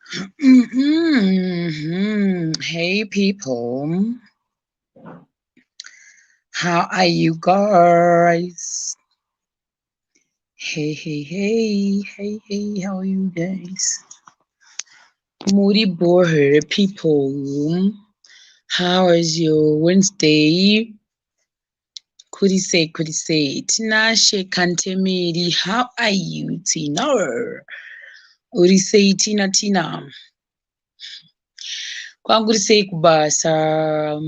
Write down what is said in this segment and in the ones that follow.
Hey people, how are you guys? Hey, hey, hey, hey, hey, how are you guys? Muri Boher people, how is your Wednesday? Kuri say, kuri say, Tinashe Kantemiri, how are you, Tina? Uri sei, Tina, Tina? Kwanguri sei kubasa?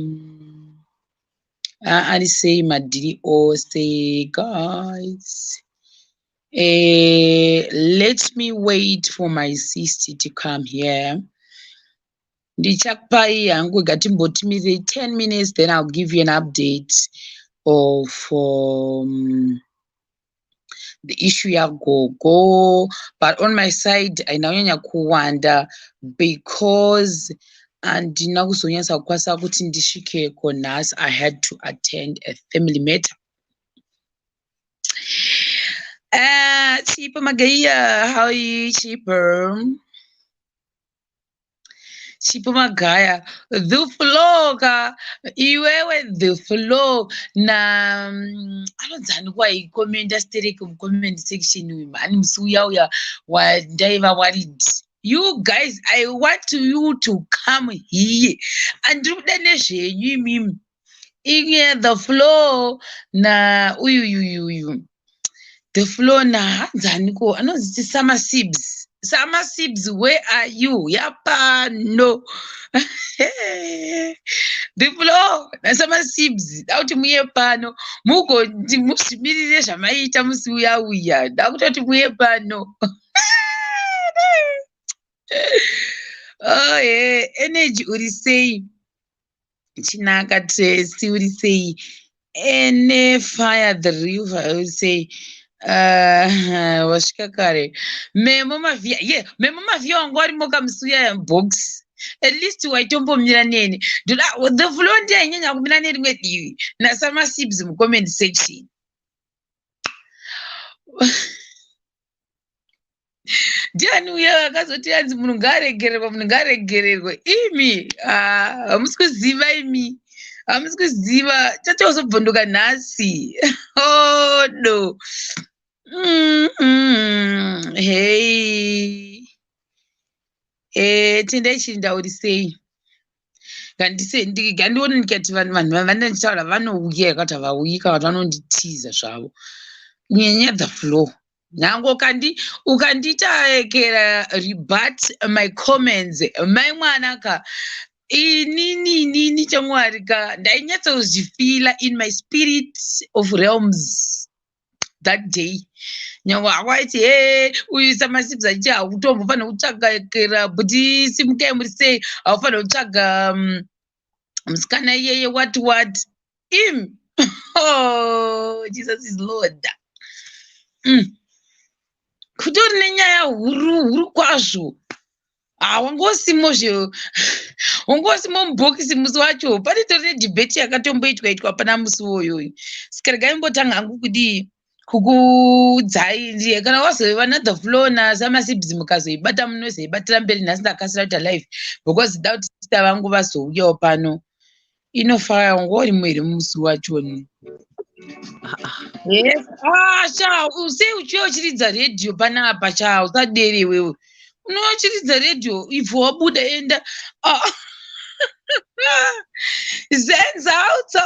Ari sei madhiri ose, guys? Let me wait for my sister to come here. Ndichakupai hangu ngatimbotimirei 10 minutes, then I'll give you an update of the issue yagogo. But on my side haina kunyanya kuwanda because handina kuzonyatsa kukwanisa kuti ndisvikeko nhasi. I had to attend a family matter. Chipo Magaya, how are you, Chipo? Chipo Magaya, the flow ka, iwewe the flow na anonzi kwaikomenda stereki mucomment section uyu mhani musi uya uya wandaiva worried. You guys, I want you to come here. Andiri kuda nezvenyu imimi. Inye the flow na uyu uyu uyu. The flow na hanzaniko anonzi Summer Sibs. Summer Sibs, where are you? Yapano. The flow na Summer Sibs. Dauti muye pano. Mugoti muzvimirire zvamaita musi uya uya. Dakutoti muye pano. Oh yeah, energy uri sei? Chinaka Tracy uri sei? Ene fire the river uri sei? Wasvika kare. Memo Mavhiya, yeah, Memo Mavhiya wanga warimo kamusi uya box. At least waitombomira neni. Ndoda the flow ndiye ainyanya kumira nerimwe divi naSummer Sibs mucomment section. Ndiani uya akazoti hanzi munhu ngaaregererwe, munhu ngaaregererwe. Imi, hamusi kuziva imi. Hamusi kuziva. Chatozobvunduka nhasi. Oh no. Hey. Tendai Chirinda uri sei? Ngandione ndikati vanhu vandanditaura vanouya kana kuti havauyi kana kuti vanonditiza zvavo. Nyanya the flow. Nyange ukanditakera rebut my comments, mai mwana ka, inini inini chamwari ka, ndainyatsozvifila in my spirit of realms that day. Nyange hawaiti he uyu Summer Sibs achi hautombofanira kutsvaga but simukai muri sei, haufanira kutsvaga musikana iyeye what what. Im. Oh, Jesus is Lord. Kutori nenyaya huru huru kwazvo. Wangosimo zve, wangosimo mubhokisi musi wacho. Pane tori nedhibheti yakatomboitwa itwa pana musi uyoyo. Saka regai mbotanga hangu kudii kukuudzai ndiye kana wazova na the flow na Summer Sibs mukazoibata munozoibatira mberi. Nhasi ndakasira kuita live because da kuti sister vangu vazouyawo pano. Inofaya wanga urimo here musi wachoni? Yes. Sha, sei uchiuya uchiridza redhiyo panapa sha, usadere iwewe. Unochiridza redhiyo ibvo wabuda enda. Zenzauto.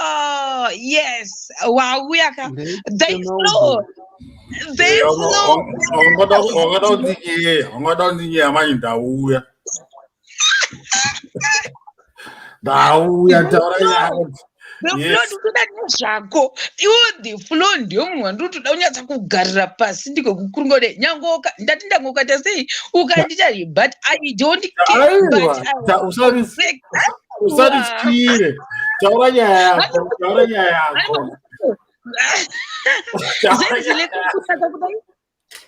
Yes. Wauya ka. They flow. They flow. Wangada kundinyeya, wangada kundinyeya manje ndauya. Ndauya taura nyaya. The flow ndikutoda nezvako. Iwe the flow ndiyo munhu wandinotoda kunyatsa kugarira pasi ndikokukurunga kudai. Nyange ndati ndange ukaita sei ukandita but I don't care. But I Usarityire. Taura nyaya yako, taura nyaya yako.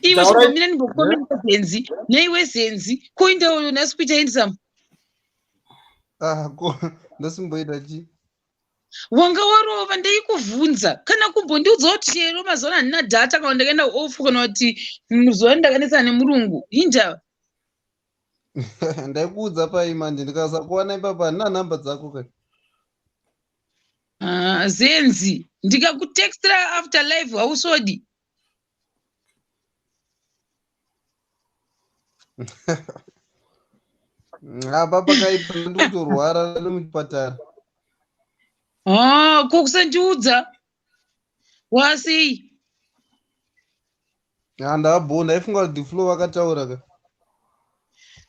Iwe chimbomira ndimbokomenta Zenzi. Neiwe Zenzi. Kuinda uyo nhasi kuita handsome. Ko ndasimboita chi? Wanga warova ndaikuvhunza kana kumbondiudza kuti chero mazuva ano handina data kana ndakaenda off kana kuti zuva ndakanetsana nemurungu. Indava. Ndaikuudza pai manje ndikasakuwana ipapa handina nhamba dzako ka. Ah, zenzi ndikakutextira after live hausodi. Apa pakaipa ndikutorwara nemuchipatara. Ah, ko kusandiudza wasei? Ah, ndabho ndaifunga kuti the flow vakataura ka.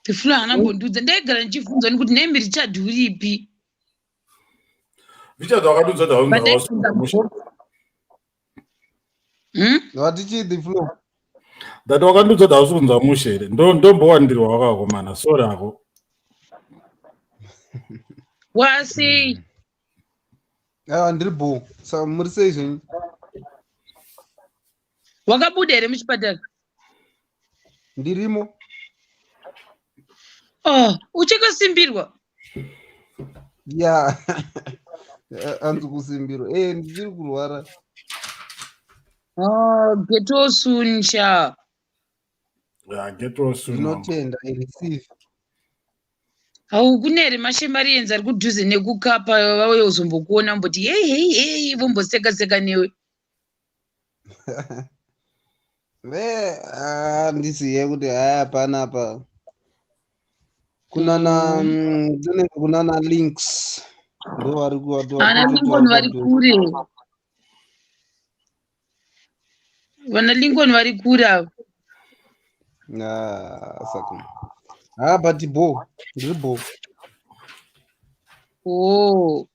The flow haana mbondiudza ndaigara ndichibvunzwa nekuti nemi Richard uripi. Richard wakatiudza kuti haunzi Hmm? Vati chii the flow? Ndati wakandiudza kuti hausi kunzwa mushe here? Ndombowandirwa wakakomana. Sorry hako. Wasei? Ah, ndiri bho. Saka muri sei zvenyu? Wakabuda here muchipatara? Ndirimo. Oh, uchakasimbirwa? Ya. Anzi kusimbirwa. Eh, ndichiri kurwara. Oh, get well soon, sha. Yeah, get well soon. Ndinotenda, I receive. Hau kune here mashemarienzi ari kudhuze nekukapa vauye kuzombokuona mboti hei hei hei vomboseka seka newe. Ve ah, ndiziye kuti haya panapa. Kunana kunenge kunana links. Ndo vari kuwatu. Ana Lincoln vari kure. Vana Lincoln vari kure ava. Ah, saka. Ah, but bo. Ndiri bo. Oh.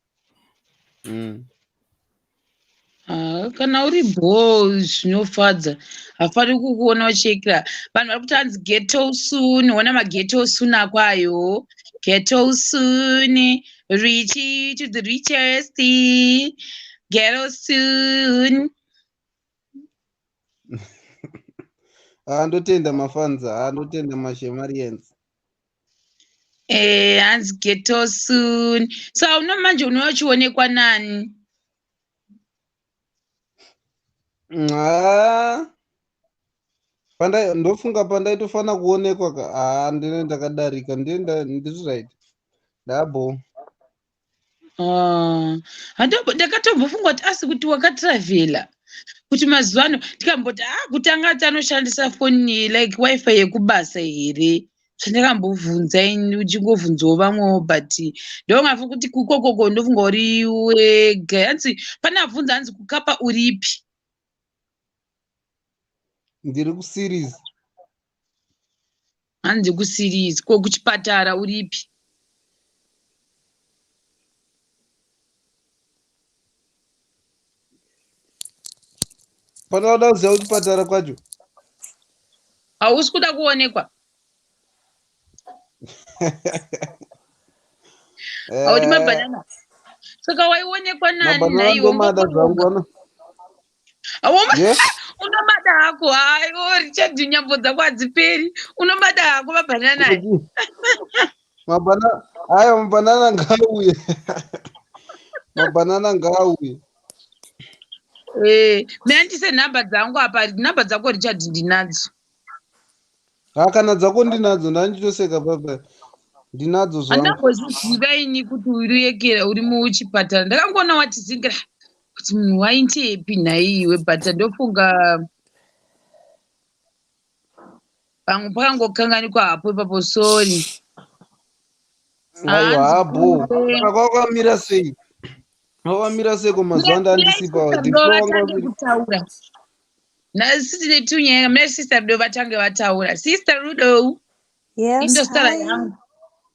Ah, kana uri bho zvinofadza hafari kukuona uchiekera vanhu vari kuti hanzi ghetto soon ona maghetto soon ako ayo ghetto soon richi to the richest ghetto soon. Ah, ndotenda mafans, ah, ndotenda mashemarians. Eh, hanzi ghetto soon. So hauna manje unouya uchionekwa nani? Ah. Pandai ndofunga pandaitofana kuonekwa ka. Ah, ndine ndakadarika, ndine ndiri right. Ndabo. Ah, ndakatombofunga kuti asi kuti wakatravhela kuti mazuva ano tikamboti ah kuti anga anoshandisa foni like wifi yekubasa here zvandakambobvunza ini uchingobvunzawo vamwewo but ndongafunga kuti kukokoko ndofunga uri wega hanzi pane abvunza hanzi kukapa uripi. Ndiri kuseries. Hanzi kuseries ko kuchipatara uripi? Panoda kuziva kuchipatara kwacho. Hausi kuda kuonekwa? Haudi mabhanana? Saka waionekwa nani naiwe? Ndomada zvangu ana. Unomada hako hayo Richard, nyambo dzako hadziperi. Unomada hako mabhanana aya. Mabhanana aya, mabhanana ngauye. Mabhanana ngauye. Eh, meandise nhamba dzangu apa, nhamba dzako Richard ndinadzo. Ha, kana dzako ndinadzo, ndandichitoseka papa. Ndinadzo zvangu. Handambozviziva ini kuti uri yekera uri muchipatara. Ndakangoona wati zingira kuti munhu waintepi nhaiwe but ndofunga pamwe pakangokanganikwa hapo ipapo, sorry. Aiwa, habo. Saka kwakamira sei? Wakamira sei ko mazuva andandisipa? Vatange kutaura. Nasisi tunyaya mune Sister Rudo vatange vataura. Sister Rudo. Yes, Indosara hi. yangu.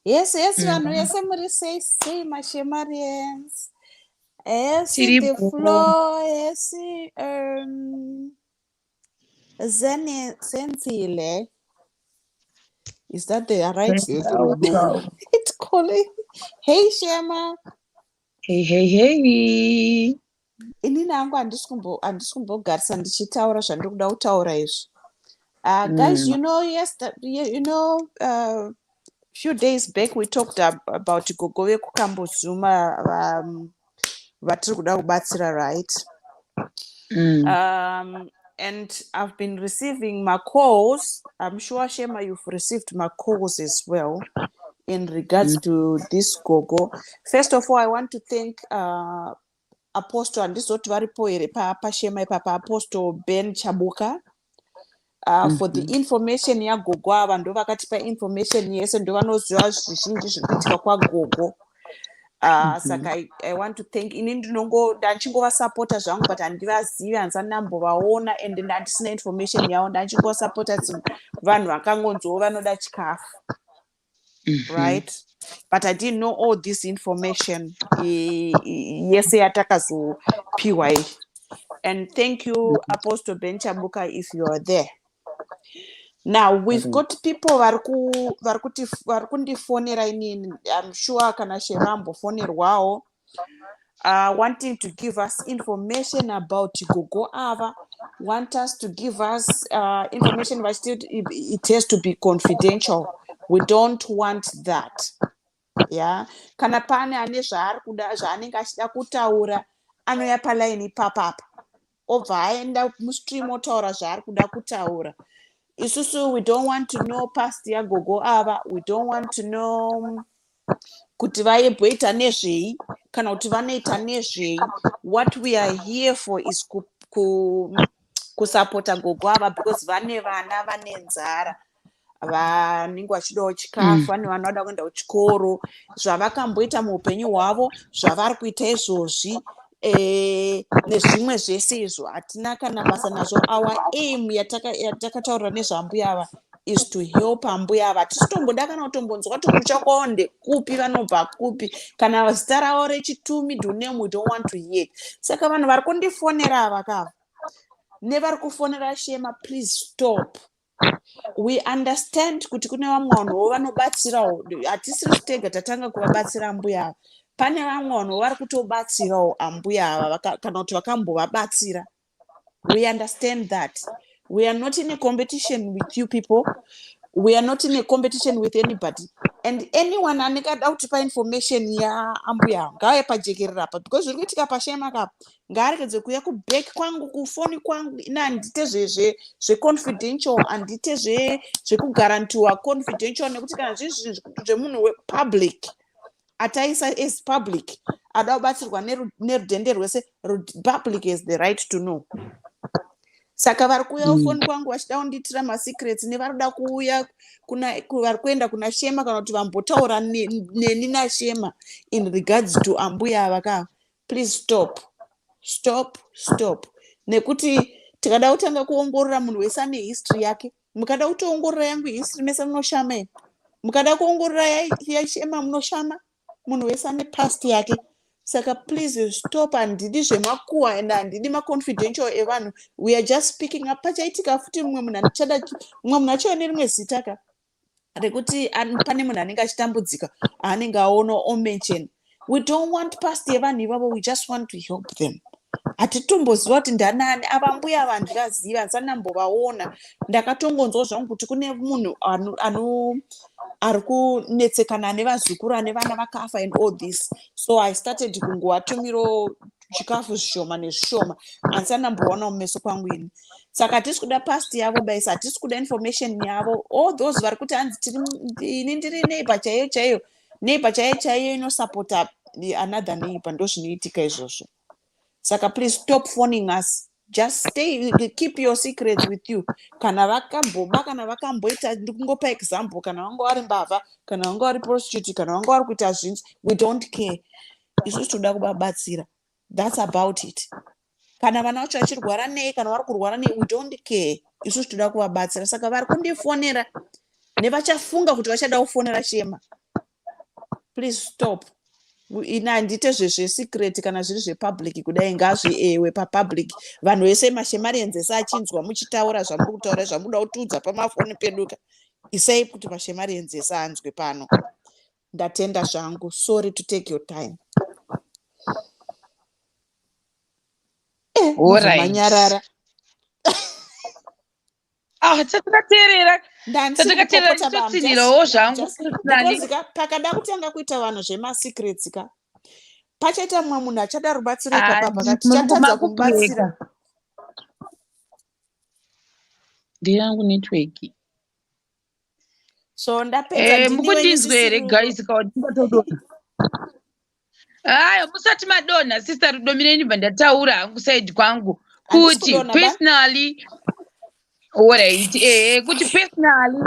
Yes, vanhu vese muri sei sei mashemarians. Yes, the Tiripo. floor, yes, Zenzile. Is that the right Yes, Rudo. it calling? Hey Shema. Hey, hey, hey. Inini hangu handisi kumbogarisa ndichitaura zvandiri kuda kutaura izvi. Guys, you know, yes, you know, few days back we talked about gogo vekuKambuzuma vatiri kuda kubatsira, right? And I've been receiving my calls. I'm sure, Shema, you've received my calls as well in regards to this gogo. First of all, I want to thank Apostle, handizoti varipo here pashema ipapa, Apostle Ben Chabuka, for the information yagogo ava. Ndo vakatipa information yese, ndo vanoziva zvizhinji zviri kuitika kwagogo. Saka I want to thank. Ini ndinongo ndachingovasapota zvangu, but handivazivi, handisati ndambovaona and ndandisina information yavo. Ndachingovasapota vanhu vakangonziwo vanoda chikafu, right? But I didn't know all this information yese yatakazopiwa iyi. And thank you, Apostle Ben Chabuka, if you are there. Now we've got people vari kundifonera inini. I'm sure kana Shema ambofonerwawo, wanting to give us information about gogo ava, want us to give us information vachiti it has to be confidential. We don't want that, yeah? Kana pane ane zvaari kuda, zvaanenge achida kutaura, anouya palaini ipapapa, obva aenda mustream, otaura zvaari kuda kutaura. Isusu we don't want to know past yagogo ava. We don't want to know kuti vaimboita nezvei kana kuti vanoita nezvei. What we are here for is kusapota gogo ava, because vane vana vane nzara, vanenge vachidawo chikafu, vane vana vada kuenda kuchikoro. Zvavakamboita muupenyu hwavo, zvavari kuita izvozvi, nezvimwe zvese izvo, hatina kana basa nazvo. Our aim yatakataurira nezvambuya ava is to help ambuya ava. Hatisi tomboda kana kutombonzwa kuti kumusha kwavo ndekupi, vanobva kupi, kana zita ravo rechitumi name, we don't want to hear. Saka vanhu vari kundifonera ava kava nevari kufonera Shema, please stop. We understand kuti kune vamwe vanhuwo vanobatsirawo. Hatisiri tega tatanga kuvabatsira ambuya ava. Pane vamwe vanhu vari kutobatsirawo ambuya ava kana kuti vakambovabatsira. We understand that. We are not in a competition with you people. We are not in a competition with anybody. And anyone anenge ada kutipa information yaambuya, ngauye pajekerera apa, because zviri kuitika pashema kapa, ngaaregedze kuuya kuback kwangu, kufoni kwangu. Ina handite zveconfidential, handite zvekugarantiwa confidential, nekuti kana zviri zvinhu zvemunhu wepublic, ataisa as public, ada kubatsirwa nerudhende rwese, public has the right to know. Saka vari kuuya kufoni kwangu vachida kundiitira masecrets, nevari kuda kuuya vari kuenda kuna Shema, kana kuti vambotaura neni naShema in regards to ambuya ava kava, please stop, stop, stop, nekuti tikada kutanga kuongorora, munhu wese ane history yake. Mukada kutoongorora yangu history mese munoshama ine. Mukada kuongorora yaShema munoshama. Munhu wese ane past yake. Saka please stop. Handidi zvemakuhwa and handidi maconfidential evanhu. We are just speaking up. Pachaitika futi mumwe munhu andichada, mumwe munhu achauya nerimwe zita ka rekuti pane munhu anenge achitambudzika, aanenge aona, omention. We don't want past yevanhu ivavo. We just want to help them. Hatitomboziva kuti ndanani ava mbuya. Vandivaziva, handisati ndambovaona. Ndakatongonzwa zvangu kuti kune munhu ari kunetsekana nevazukuru, ane vana vakafa and all this. So I started kungovatumirawo chikafu zvishoma nezvishoma. Handisati ndamboona mumeso kwangu ini. Saka hatisi kuda past yavo baisi, hatisi kuda information yavo. All those vari kuti hanzi tiri, ini ndiri neighbor chaiyo chaiyo, neighbor chaiyo chaiyo inosapota another neighbor, ndo zvinoitika izvozvo. Saka please stop phoning us. Just stay, keep your secrets with you. Kana vakamboba, kana vakamboita, ndikungopa example, kana vanga vari mbavha, kana vanga vari prostitute, kana vanga vari kuita zvinzi, we don't care. Isusu toda kuvabatsira. That's about it. Kana vana vacho vachirwara nei, kana vari kurwara nei, we don't care. Isusu toda kuvabatsira. Saka vari kundifonera nevachafunga kuti vachada kufonera Shema, please stop. Ini handite zvezvesecret. Kana zviri zvepublic kudai, ngazviewe papublic, vanhu vese, mashemarians ese achinzwa muchitaura zvamuri kutaura, zvamuda kutiudza pamafoni peduka. Isai kuti mashemarians ese anzwe pano. Ndatenda zvangu. Sorry to take your time. Manyarara. Ah, tatakateerera, tatakateerera, tichitsinhirawo zvangu. Pakada kutanga kuita vanhu zvemasecrets ka, pachaita mumwe munhu achada rubatsiro ipapapa, tichatadza kumubatsira. Ndeyangu network. So ndapedza. Eh, ndini wenyu mukundinzwa sisi here Rudo. guys? Kawatingatodonha hayo, musati madonha, Sister Rudo, mireni ndibva ndataura hangu side kwangu Handisi kuti kudonha ba. Personally, alright, kuti personally,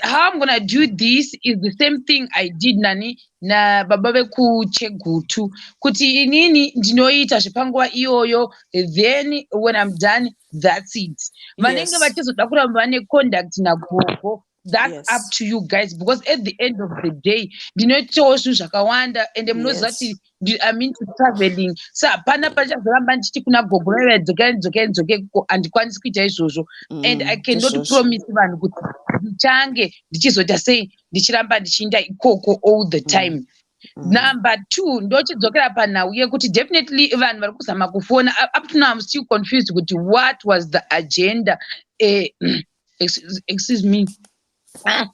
how I'm gonna do this is the same thing I did nani nababa vekuChegutu, kuti inini ndinoita zvepanguva iyoyo, then when I'm done, that's it. Vanenge vachizoda kuramba vane contact nagogo, that's up to you guys, because at the end of the day ndinoitawo zvinhu zvakawanda, ende munoziva kuti I'm into traveling, so hapana pandichazoramba ndichiti kuna gogo vaiva, "Dzokai, dzokai, dzokai kuko." Handikwanisi kuita izvozvo and I cannot Izvozvo. promise vanhu kuti ndichange ndichizoita sei, ndichiramba ndichiinda ikoko all the time. Number two, ndochidzokera panhau yekuti definitely vanhu vari kuzama kufona. Up to now I'm still confused kuti what was the agenda. Excuse me. I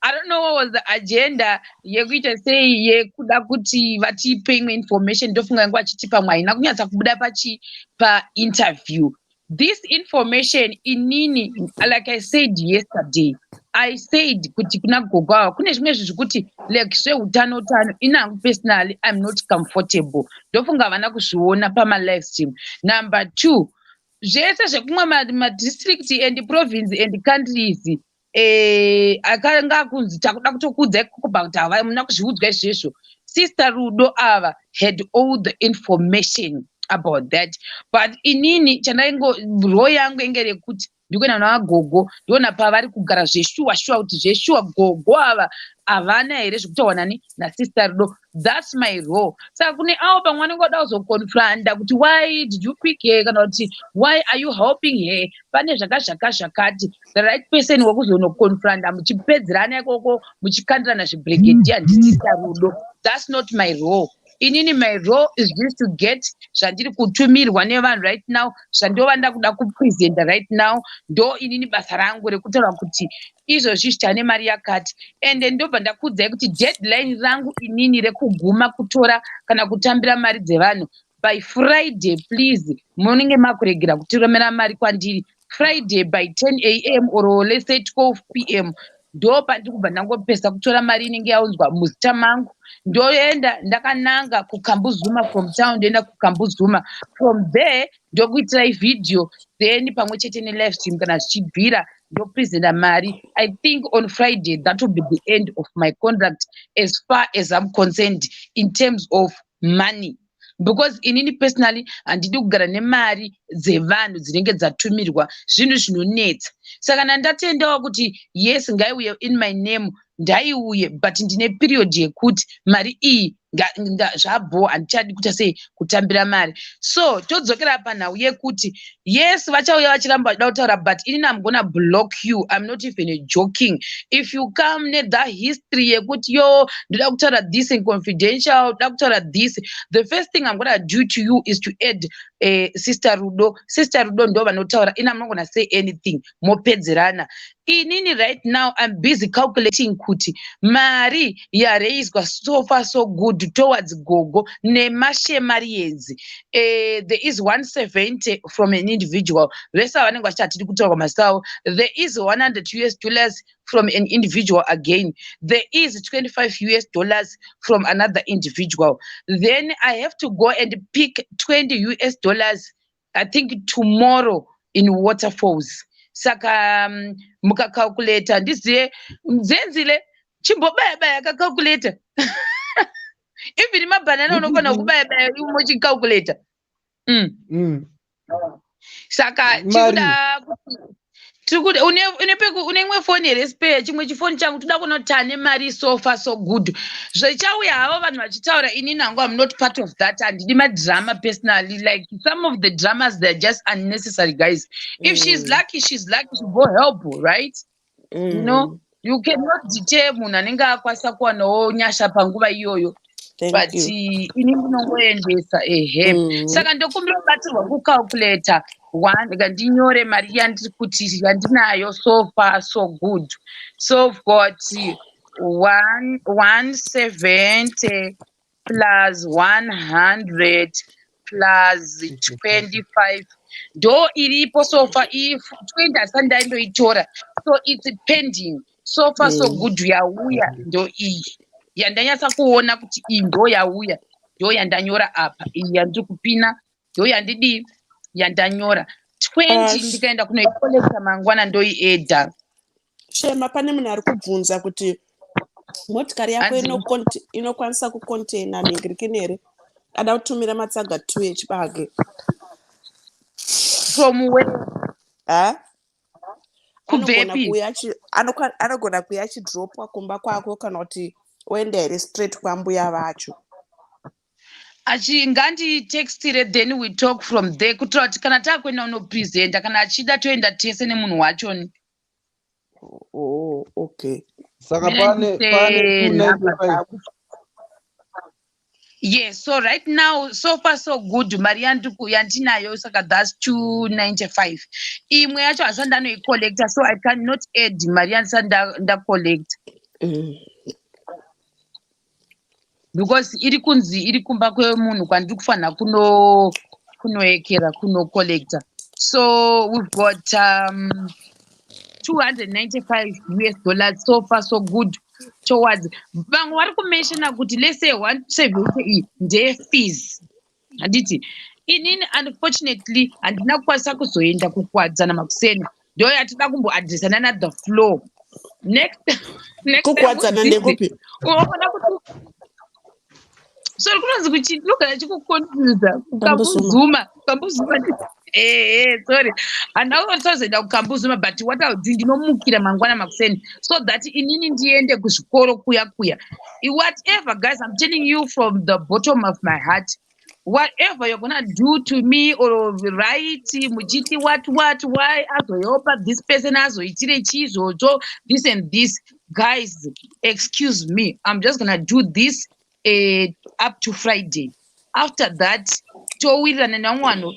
don't know what was the agenda yekuita sei, yekuda kuti vatipe imwe information. Ndofunga yangu vachiti pamwe haina kunyatsa kubuda pachi painterview. This information, inini, like I said yesterday, I said kuti kuna gogo ava kune zvimwe zvinhu zvekuti like zveutano utano, ini hangu personally I'm not comfortable. Ndofunga havana kuzviona pamalive stream. Number two, zvese zvekumwe madistrict and province and countries, akanga akunzi takuda kutokuudza ikoko, but hamuna kuzviudzwa izvezvo. Sister Rudo ava had all the information about that, but inini chandaingo role yangu inge rekuti ndikuenda navagogo, ndiona pavari kugara zveshuwa shuwa, kuti zveshuwa gogo ava havana here zvekutaurwa nani naSister Rudo. That's my role. Saka kune avo pamwe vanenge vada kuzoconfronta kuti why did you pick her, kana kuti why are you helping her, pane zvaka zvakati, the right person wekuzonoconfronta muchipedzerana ikoko, muchikandirana zvibhurigedhiya, ndiSister Rudo. That's not my role. Inini my role is just to get zvandiri kutumirwa nevanhu right now, zvandova ndakuda kupresenta right now. Ndo inini basa rangu rekutaura kuti izvozvi tane mari yakati, ende ndobva ndakuudzai kuti deadline rangu inini rekuguma kutora kana kutambira mari dzevanhu, by Friday please munenge makuregera kuturomera mari kwandiri. Friday by 10 a.m. or let's say 12 p.m., ndo pandiri kubva ndangopesa kutora mari inenge yaunzwa muzita mangu. Ndoenda ndakananga kuKambuzuma, from town ndoenda kuKambuzuma, from there ndokuitirai vhidhiyo, then pamwe chete nelive stream kana zvichibvira, ndopresenta mari. I think on Friday that will be the end of my contract as far as I'm concerned in terms of money, because inini personally handidi kugara nemari dzevanhu dzinenge dzatumirwa. Zvinhu zvinonetsa. Saka nandatendawo kuti yes, ngaiuye in my name, ndaiuye, but ndine period yekuti mari iyi zvabho, handichadi kuita sei, kutambira mari. So todzokera panhau yekuti yes, vachauya vachiramba vachida kutaura, but inini am gonna block you. I'm not even joking. If you come nethe history yekuti yo ndoda kutaura this in confidential, ndoda kutaura this, the first thing I'm gonna do to you is to add Sister Rudo. Sister Rudo ndo vanotaura. Ini am not gonna say anything, mopedzerana. Inini right now I'm busy calculating kuti mari yareiswa so far so good towards gogo nemashemariedzi. There is 170 from an individual, vese vanenge vachiti hatidi kutaurwa mazita avo. There is $100 from an individual again. There is $25 from another individual. Then I have to go and pick $20, I think tomorrow, in Waterfalls. Saka mukacalculata, ndiziye mzenzile, chimbobaya baya kacalculator. Even mabhanana unokona kubaya baya muchicalculata. Saka tikuda tikuda une imwe foni here spare, chimwe chifoni changu? Toda kuona kuti tane mari so far so good. Zvichauya havo vanhu vachitaura, inini hangu am not part of that. Handidi madrama personally. Like some of the dramas, they're just unnecessary, guys. If she's lucky, she's lucky to go help, right? You cannot deter munhu anenge akwanisa kuwanawo nyasha panguva iyoyo. Thank But you. Ini ndinongoendesa, ehe. Saka ndokumbira kubatsirwa kucalculata one, ndinyore mari yandiri kuti yandinayo so far so good. So we've got 170 plus 100 plus 25. Ndo iripo so far. Iyi 20 hasati ndaindoitora, so it's pending. So far so good. Yauya ndo iyi yandanyatsa kuona kuti iyi ndo yauya, ndo yandanyora apa. Iyi yandiri kupina ndo yandidii, yandanyora 20. Ndikaenda kunoicollecta mangwana, ndoiadda. Shema, pane munhu ari kubvunza kuti motikari yako Hanzi? Inokwanisa kucontaina nhingirikini here? Ada kutumira matsaga 2 echibage. From where? Ha, anogona Kubvepi? kuuya anogona kuuya achidropwa kumba kwako, kana kuti oenda here straight kwambuya vacho? Achi nganditextire, then we talk from there, kuitira kuti kana taakuenda unopresenta, kana achida, toenda tese nemunhu wachoni. Oh, okay. Saka pane Nhamba 295. dzako. Yes, so right now, so far so good. Mari yandinayo, saka that's 295. Imwe yacho hasati ndanoicollecta, so I cannot add mari yandisati ndacollecta because iri kunzi iri kumba kwemunhu kwandiri kufanira kunoekera, kunocollecta. So we've got 295 US dollars. So far so good. Towards vamwe vari kumentiona kuti let's say 170 iyi ndeyefees, handiti? Inini unfortunately handina kukwanisa kuzoenda kuKwadzana makuseni. Ndo yatida kumboaddressana na the floor next time. KuKwadzana Udzidze. ndekupi? Unoona kuti, sorry, kunonzi kuchinogara chikuconfusa. Kambuzuma. KuKambuzuma, Kambuzuma. Ehe, sorry, handina kuzoenda kuKambuzuma, but what I'll do, ndinomukira mangwana makuseni so that inini ndiende kuzvikoro kuya kuya. Whatever, guys, I'm telling you from the bottom of my heart, whatever you're gonna do to me or write muchiti what, why azoyopa this person, azoitire chiizvozvo, this and this, guys, excuse me, I'm just gonna do this up to Friday. After that towirirana nevamwe vanhu.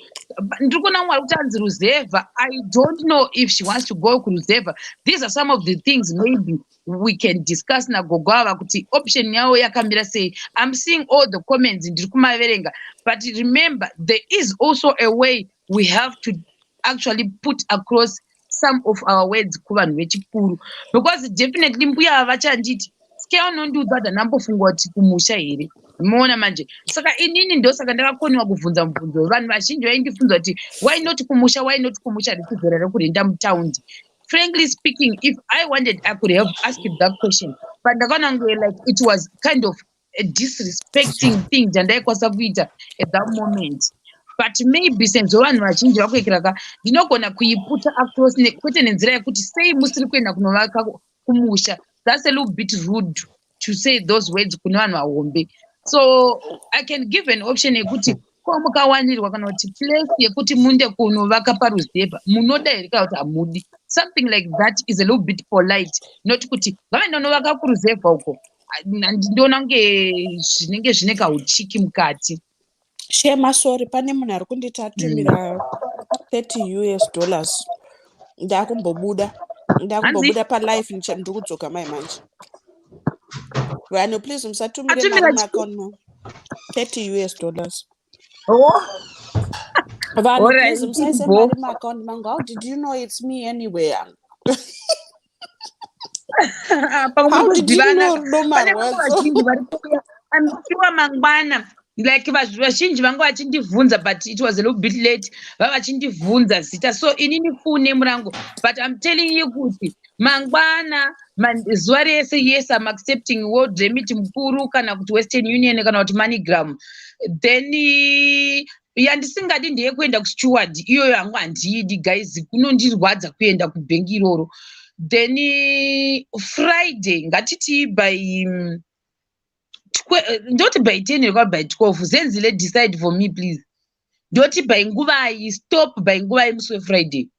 Ndiri kuona mumwe ari kuti anzi ruzevha. I don't know if she wants to go kuruzevha. These are some of the things maybe we can discuss nagogo ava kuti option yavo yakamira sei. I'm seeing all the comments, ndiri kumaverenga, but remember there is also a way we have to actually put across some of our words kuvanhu vechikuru, because definitely mbuya ava vachanditi sike unondiudza kuti handambofunga kuti kumusha here. Muona manje, saka inini ndosaka ndakakoniwa kubvunza mubvunzo. Vanhu vazhinji vaindibvunza kuti why not kumusha, why not kumusha, richizera rekurenda mutaundi. Frankly speaking, if I wanted, I could have asked that question, but ndakaona kunge like it was kind of a disrespecting thing chandaikwanisa kuita at that moment. But maybe senzvo vanhu vazhinji vakuekera ka, ndinogona kuiputa across kwete nenzira yekuti sei musiri kuenda kunovaka kumusha. That's a little bit rude to say those words kune vanhu vahombe. So I can give an option yekuti ko mukawanirwa kana kuti place yekuti munde kunovaka paruzevha, munoda here kana kuti hamudi? Something like that is a little bit polite, not kuti ngavaenda unovaka kuruzevha uko. Ndinoona kunge zvinenge zvine kauchiki mukati. Shema, sorry, pane munhu ari kunditi atumira 30 US dollars. Ndakumbobuda, ndakumbobuda palive, ndiri kudzoka mai manje. Vanhu, please musatumire Atumira mari muaccount mangu. 30 US dollars. Oh. Vanhu, Alright, please musaise bo. mari muaccount mangu. How did you know it's me anyway? Pamwe How did you kuzivana. know? Rudo Pane vamwe marwadzo. vazhinji vari kuuya, I'm sure mangwana, like vazhinji vanga vachindibvunza, but it was a little bit late vava vachindibvunza zita, so inini full name rangu. But I'm telling you kuti mangwana zuva rese, yes, I'm accepting World Remit mukuru, kana kuti Western Union, kana kuti MoneyGram. Then yandisingadi ndeyekuenda kuSteward. Iyoyo hangu handiidi, guys, kunondirwadza kuenda kubhengi iroro. Then Friday, ngatiti by ndoti by 10 here, by 12? Zenzile, decide for me, please. Ndoti by nguvai stop, by nguvai musi weFriday?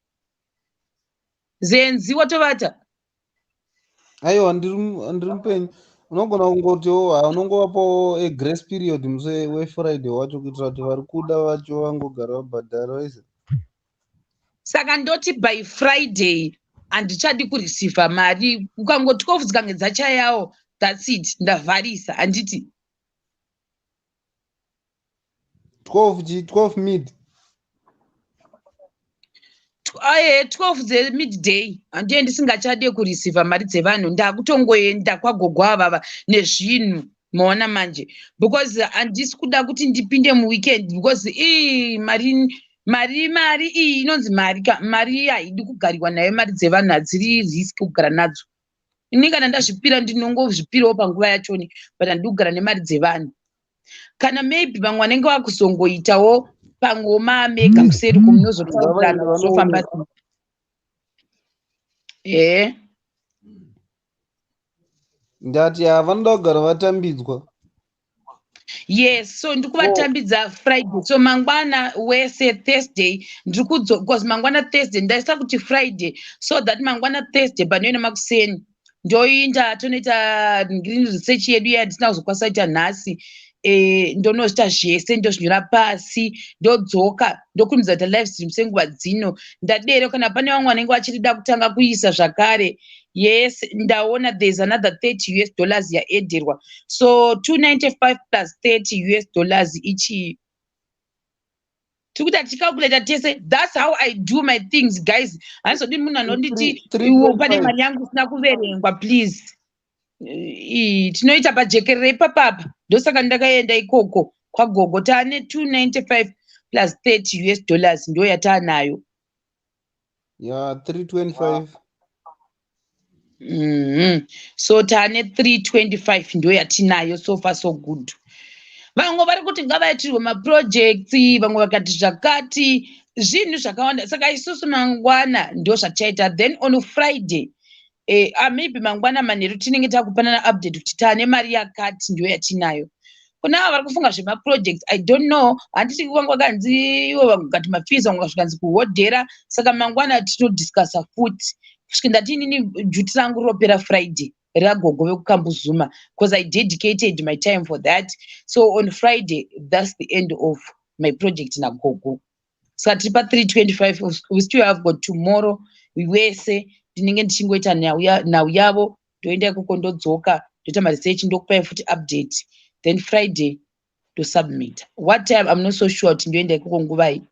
Zenzi, watovata? Aiwa, ndiri mupenyu. Unogona kungotiwo unongovapawo agrace period musi weFriday wacho, kuitira kuti vari kuda vacho vangogara vabhadhara vaise. Saka ndoti by Friday handichadi kureceiva mari. Ukango 12 dzikange dzachayawo, that's it, ndavharisa, handiti? 12 chi 12 mid. Aye, 12 dzemidday handiye ndisingachade kureceiva mari dzevanhu. Ndakutongoenda kwagogo avava nezvinhu, maona manje, because handisi kuda kuti ndipinde muweekend, because ii mari, mari, mari iyi inonzi mari ka. Mari haidi kugarirwa nayo. Mari dzevanhu hadziri risk kugara nadzo. Ini kana ndazvipira, ndinongozvipirawo panguva yachoni, but handidi kugara nemari dzevanhu. Kana maybe vamwe vanenge vakuzongoitawo pamwewo maamega kuseri kumunozotaurirana. Ngavaende. Kuzofamba. Vanoonekwa. E. Ndati havanoda kugara vatambidzwa. Yes, so ndiri kuvatambidza Friday, so mangwana wese Thursday ndiri kudzo, because mangwana Thursday ndaisa kuti Friday, so that mangwana Thursday panoenda makuseni ndoinda tonoita green research yedu iya ndisina kuzokwanisa kuita nhasi. Ndonozvita zvese, ndozvinyora pasi, ndodzoka, ndokurumidza kuita live stream senguva dzino. Ndadero, kana pane vamwe vanenge vachirida kutanga kuisa zvakare. Yes, ndaona there is another 30 US dollars yaedherwa, so 295 plus 30 US dollars ichi tiri kuita tichicalculata tese. That's how I do my things, guys. Handizodi munhu anonditi iwo pane 3.5. mari yangu isina kuverengwa, please. Tinoita pajekerere ipapapa. Ndosaka ndakaenda ikoko kwagogo. Taane 295 plus 30 US dollars, ndo yataanayo. Ya, 325. So taane 325, ndo yatinayo. So far so good. Vamwe vari kuti ngavaitirwe maprojects, vamwe vakati zvakati, zvinhu zvakawanda. Saka isusu mangwana ndo zvatichaita. Then on Friday, maybe mangwana manheru tinenge takupanana update kuti taane mari yakati, ndo yatinayo. Kuna ava vari kufunga zvemaprojects, I don't know, handiti vanga vakanzi ivo vakati mafees, vamwe zvikanzi kuhodhera. Saka mangwana tinodiscussa futi kusvika ndati inini duty rangu ropera Friday ragogo vekuKambuzuma, because I dedicated my time for that. So on Friday, that's the end of my project nagogo. Saka tiri pa325. We still have got tomorrow wese, ndinenge ndichingoita nhau yavo. Ndoenda ikoko, ndodzoka, ndoita maresearch, ndokupai futi update. Then Friday ndosubmita. What time, I'm not so sure kuti ndoenda ikoko nguvai.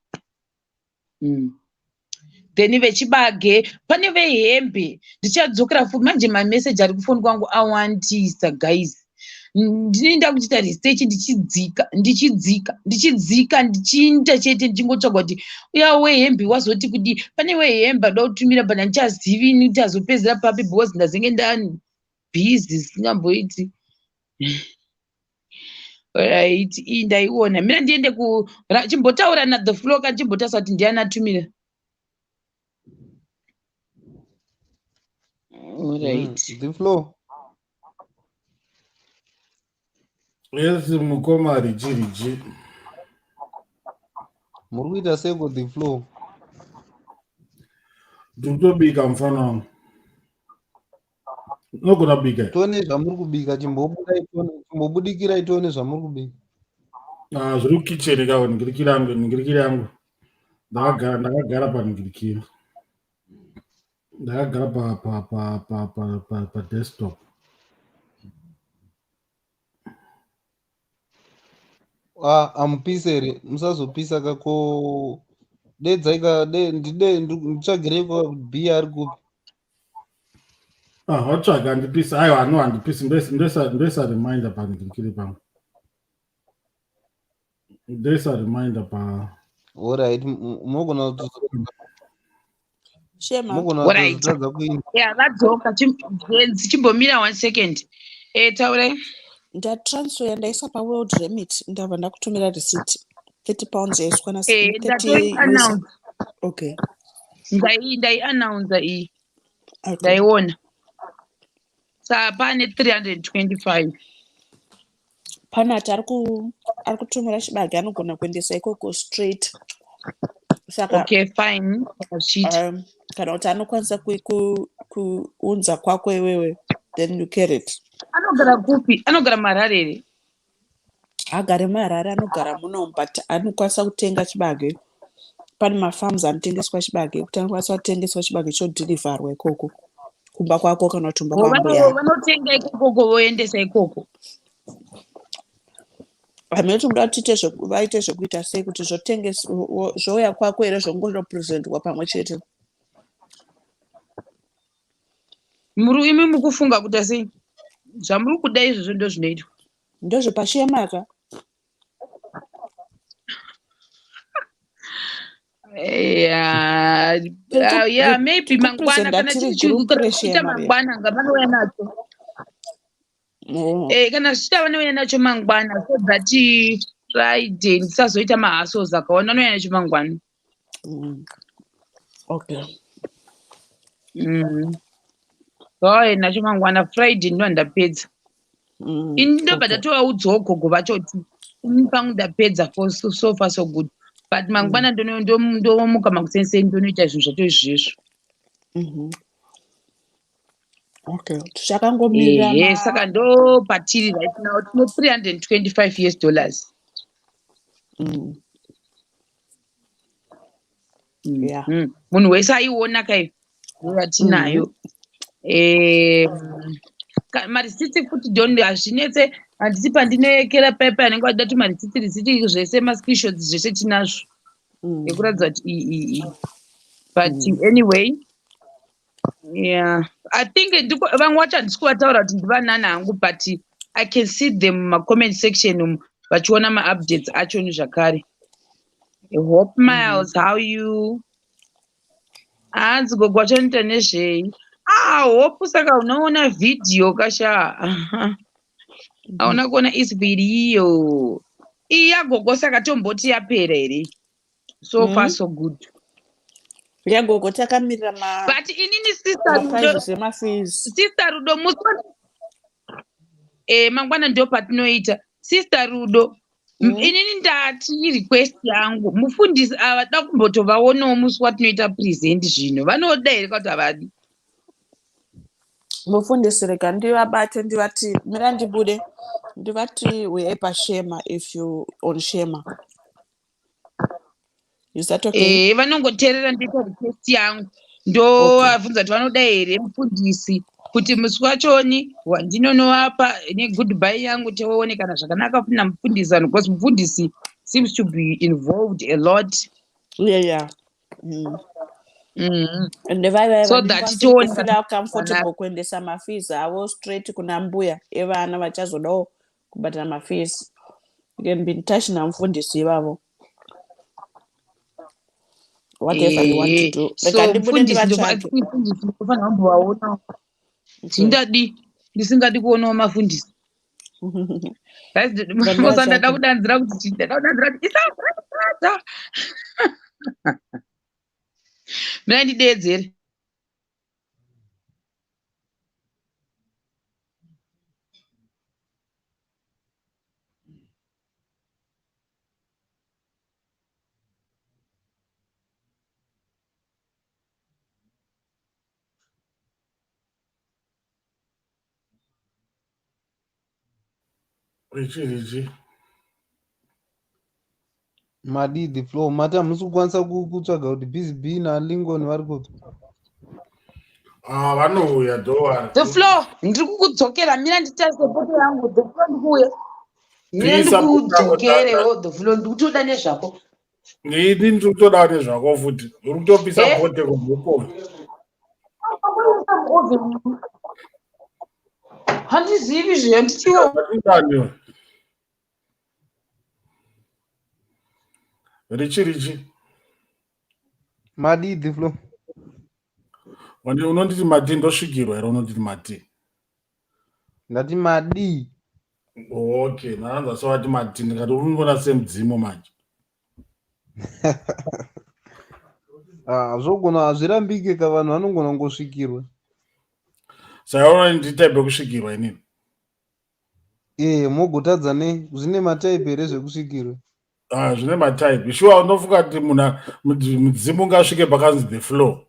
Then vechibage, pane vehembe, ndichadzokera futi manje. Mameseji ari kufoni kwangu awandisa, guys. Ndinoenda kuchiita research, ndichidzika, ndichidzika, ndichidzika, ndichiinda chete, ndichingotsvaga kuti uya wehembe wazoti kudii. Pane wehembe ada kutumira, but handichazivi ini kuti azopedzera papi, because ndazenge ndabhizi zisingamboiti. Right, iyi ndaiona. Mira ndiende ku chimbotaura na The Flow ka, chimbotarisa kuti ndiani atumira. Alright. The Flow. Yes, mukoma Richi Richi. Muri kuita seko, The Flow? Ndiri kutobika, mufana wangu. Unogona kubika here? Tione zvamuri kubika. Chimbobudai tione, chimbobudikirai tione zvamuri kubika. Ah, zviri kukicheni kako, ningirikiri yangu, ningirikiri yangu. Ndakagara paningirikiri. Ndakagara pa desktop. Ah, amupise here? Musazopisa kako. Dedzai ka de ndide nditsvagirei kwa bhiya ari kupi. Ah, watsvaga handipisi. Aiwa, no, handipisi. Ndoisa reminder paningirikiri pangu. Ndoisa reminder pa Alright, munogona Shema. munogona Alright. kutozotadza kuinda. Ya, vadzoka. Gwenzi, chimbomira one second. Taurai. Ndatransfer, ndaisa paWorld Remit, ndabva ndakutumira receipt. £30 yaiswa na 30 US. Ndatoiannounce. Okay. Ndaiannounce iyi. Okay. Ndaiona. Saka pane 325. Pane ati ari kutumira chibage, anogona kuendesa ikoko straight. Saka Okay, fine, zviita. Kana kuti anokwanisa kuunza kwako iwewe, then you carry it. Anogara kupi? Anogara muHarare here? Agare muHarare, anogara munomu, but anokwanisa kutenga chibage. Pane mafarms anotengeswa chibage, kuti anokwanisa kutengeswa chibage chodhilivharwa ikoko kumba kwako kana kuti kumba kwambuya. Vanotenga ikokoko voendesa ikoko? Hameno kuti muda kuti tiite vaite zvekuita sei kuti zvotenges zvouya kwako here zvongonopresentwa pamwe chete. Muri imi mukufunga kuita sei? Zvamuri kuda izvozvo ndozvinoitwa. Ndozvepashemaka. Yeah, yeah, maybe mangwana kana chiri chikuita mangwana ngavanouya nacho. Eh, kana zvichida vanouya nacho mangwana so that Friday ndisazoita mahasos akawanda vanouya nacho mangwana. Okay. Vauye nacho mangwana Friday ndo ndapedza. Ini ndobva ndatovaudzawo gogo vacho kuti ini pangu ndapedza for so far so good. But mangwana ndomuka makuseni ndonoita zvinhu zvacho izvezvo. Okay. Tichakangomirira Ehe, saka ndo patiri right now tine 325 US dollars. Yeah. Munhu wese aiona kai yatinayo. Marisiti futi don hazvinetse handisi pandinoekera paipa anenge achida kuti marisiti risiti zvese mascreenshots zvese tinazvo ekuratidza kuti iyi. But anyway, yeah, I think vamwe vacho handisi kuvataura kuti ndivanani hangu, but I can see them mumacomment section umu vachiona maupdates achoni zvakare. Hope Miles, how you? Hanzi gogo vachanoita nezvei? Ah, Hope saka unoona vhidhiyo kasha. Hauna kuona is video. Iyi yagogo saka tomboti yapera here? So far so good. Yagogo takamirira But inini sister Rudo, emafees. Sister Rudo musi mangwana ndo patinoita. Sister Rudo, inini ndati request yangu mufundisi ava da kumbotovaonawo musi watinoita present zvino vanoda here kuti havadi? Mufundisi rega ndivabate ndivati mira ndibude ndivati uyai pashema if you on shema. Is that okay? Vanongoteerera ndoita request yangu ndovabvunza kuti vanoda here mufundisi kuti musi wachoni wandinonovapa negoodbye yangu toonekana zvakanaka futi namufundisi vanhu because mufundisi seems to be involved a lot. Yeah. And vai So that tione feel comfortable kuendesa mafees avo straight kuna mbuya evana vachazodawo kubhadhara mafees. You can be in touch namufundisi ivavo. Whatever you want to do. So Rega ndibude mufundisi ndivatsvage. mufundisi ndofanira kumbovaonawo. Ndingadi ndisingadi kuonawo mafundisi. Vandivatsvage. Ndada kudanzira kuti ndada kudanzira kuti isaata. Mina ndideedzere. Richi richi. Madi the floor. Mati hamusi kukwanisa kutsvaga kuti Busy B naLincoln vari kupi? Ah, vanouya don't worry. The floor ndiri kukudzokera mina nditarise poto yangu the floor ndikuuya. Mina Isa ndikudzokerewo the floor ndikutoda nezvako. Ini ndiri kutodawo nezvako futi. Uri kutopisa Eh? pote kubhuko. Handizivi zve nditiwo. Ndani. Richi richi. Madi the floor. Wandi unonditi mati ndosvikirwa here unonditi mati? Ndati madi. Okay, ndaanza sewati mati ndikati uri kungona semudzimu manje. Ah, zvogona hazvirambike ka vanhu vanogona kungosvikirwa. Saka unoona nditaipe kusvikirwa inini. Mogotadza nei? Zvine mataipi here zvekusvikirwa? Ah, zvine mataipi. Sure unofunga kuti munhu mudzimu ungasvike pakanzi the floor.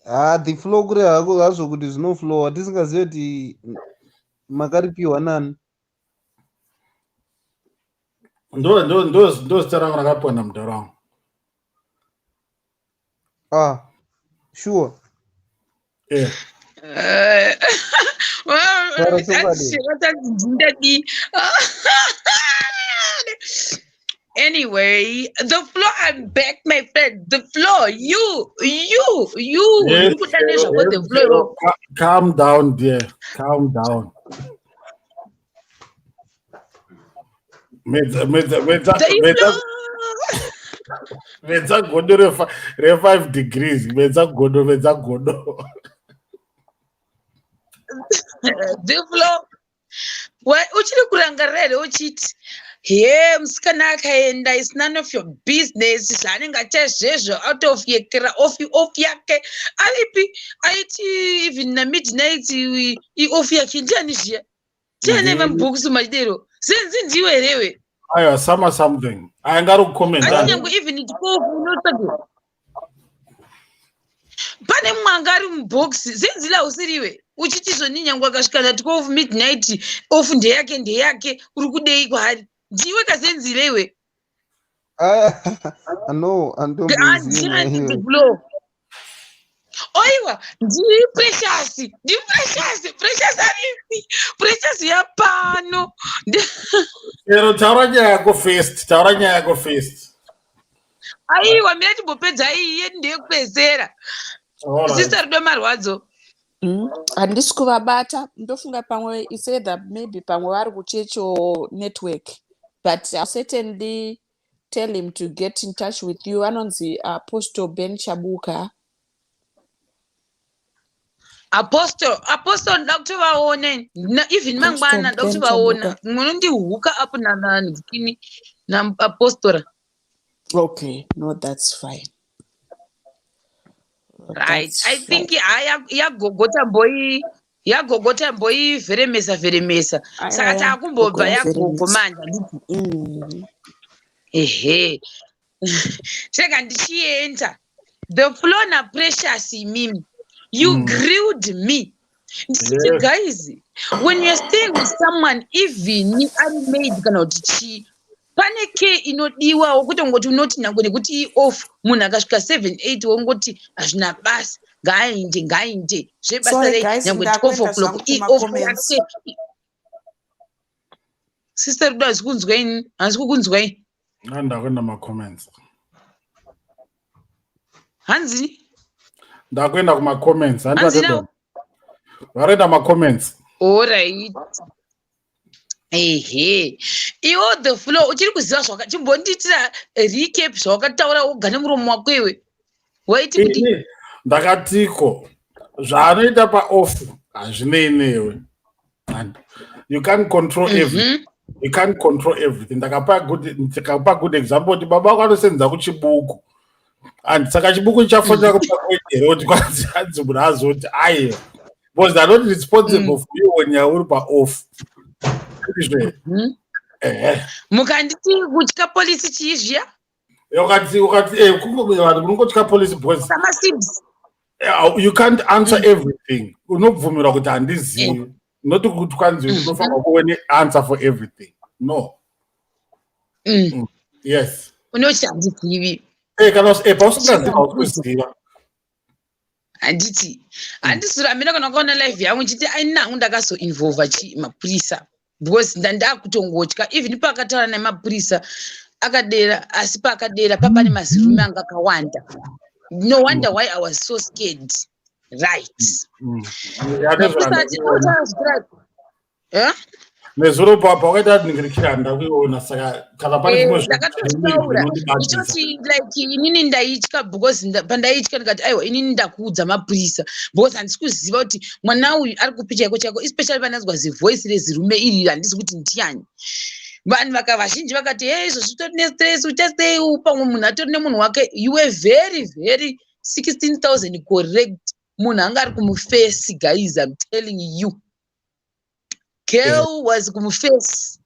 Ah, the floor kure hako hazvo kuti zvinoflowa tisingazivi kuti makaripiwa nani. Ndo zita rangu rakapiwa namudhara wangu. Ah, sure. Eh. Taura chokwadi. Ndadii? Anyway, the floor, I'm back, my friend. The floor, you, you, you. Yes, Uri kuda nezvako the yes, floor. Calm down, dear. Calm down. Medza, medza, medza, The medza, floor. Medza godo re 5 degrees. Medza godo, medza godo. The floor. Uchiri kurangarira here uchiti, he, musikana akaenda, is none of your business zvaanenge achaizvezvo, out of yekera off yake aripi? Aiti even namidnight ioff yake. Ndiani zviya? Ndiani? Ndiani? Vamubhokisi machidero zenzi ndiwe herewe? Aiwa, summer something. Aingari kukomenta. Asi nyangwe even 12 unotsvaga pane mumwe anga ari mubhokisi zenzi lausiriwe, uchiti zvoni nyangwe akasvika na12 midnight, off ndeyake, ndeyake. Uri kudei kwaari? Ndiwe kazenzirewe? Ah, no, handombozivi Ndiani? iwe. Flow, oiwa, ndiPrecious, ndiPrecious. Precious aripi? Precious yapano. Chero, taura nyaya yako first. Taura nyaya yako first. Aiwa, mira, timbopedza iyi yedu, ndeyekupedzera. All right. Sister Rudo Marwadzo. Handisi kuvabata. Ndofunga pamwe is either maybe pamwe vari kuchechi or network, but I'll certainly tell him to get in touch with you. Anonzi Apostle Ben Chabuka. Apostle, Apostle, ndoda kutovaona even mangwana. Apostle Ndoda Ben kutovaona. Chabuka. Munondihuka apo nanzikini naapostora. Okay, no, that's fine. Right. That's I fine. think haya, yagogo tamboi, yagogo tamboivheremesa vheremesa, saka Aya, taakumbobva gogo yagogo yavheremesa. manje, handiti? Ehe, chega ndichienda. The floor naPrecious, imimi, you grilled me ndichiti, guys, when youare staying with someone, even unmade kana kuti chii, pane care inodiwawo. Kutongoti unoti nyange nekuti ioff, munhu akasvika 7 8 wongoti hazvina basa, ngaaende, ngaaende, zvebasa Sorry rei? guys, Nyange 12 ndakuenda o'clock zvangu ioff kumacomments. yake. Sister Rudo, handisi kunzwai, handisi kukunzwai. Ndakuenda macomments. Hanzi? Ndakuenda kumacomments. Hanzi nawo? Varenda macomments. Alright, ehe, iwo the flow, uchiri kuziva zvaka? Chimbondiitira recap zvawakataura woga nemuromo wako iwe. Waiti kuti? Ini ndakatiko zvaanoita paoff hazvinei newe. And you can't control everything. You can't control everything. Ndakapa good example kuti baba vako anosenza kuChibuku and saka Chibuku chichafonera kupa here kuti kwanzi hanzi munhu azoti aiwa, because they're not responsible for you when you're uri paoff, izve. Ehe. Mukanditi kutya polisi chii zviya? Ukati vanhu unongotya polisi because Samasibs. You can't answer everything. Unobvumirwa kuti handizivi, not kuti kwanzi unofanirwa kuve neanswer for everything, no. Yes. Unoti handizivi. Kana pausingazivi, haukuziva. Handiti handisiri hamina kana wakaona live yangu nchiti ainangu ndakazoinvolva chi mapurisa, because ndandakutongotya. Even paakataura nemapurisa akadera, asi paakadera papane mazirume anga akawanda. No wonder why I was so scared, right? Mapurisa ati, "Oh, eh?" Nezuro pawakaita ningirikira, ndakuiona, saka kana pane zvimwe Ndakatotaura zvinondibatisa. Ndichoti like inini ndaitya because pandaitya ndikati, aiwa, inini ndakuudza mapurisa because handisi kuziva kuti mwana uyu ari kupi chaiko chaiko, especially pandanzwa zivoice rezirume iri, handisi kuti ndiani. Vanhu vaka vazhinji vakati, hey, izvozvi utori nestress, uchasei? Pamwe munhu atori nemunhu wake. You were very very 16,000 correct. Munhu anga ari kumufesi. Guys, I'm telling you, girl was kumufesi.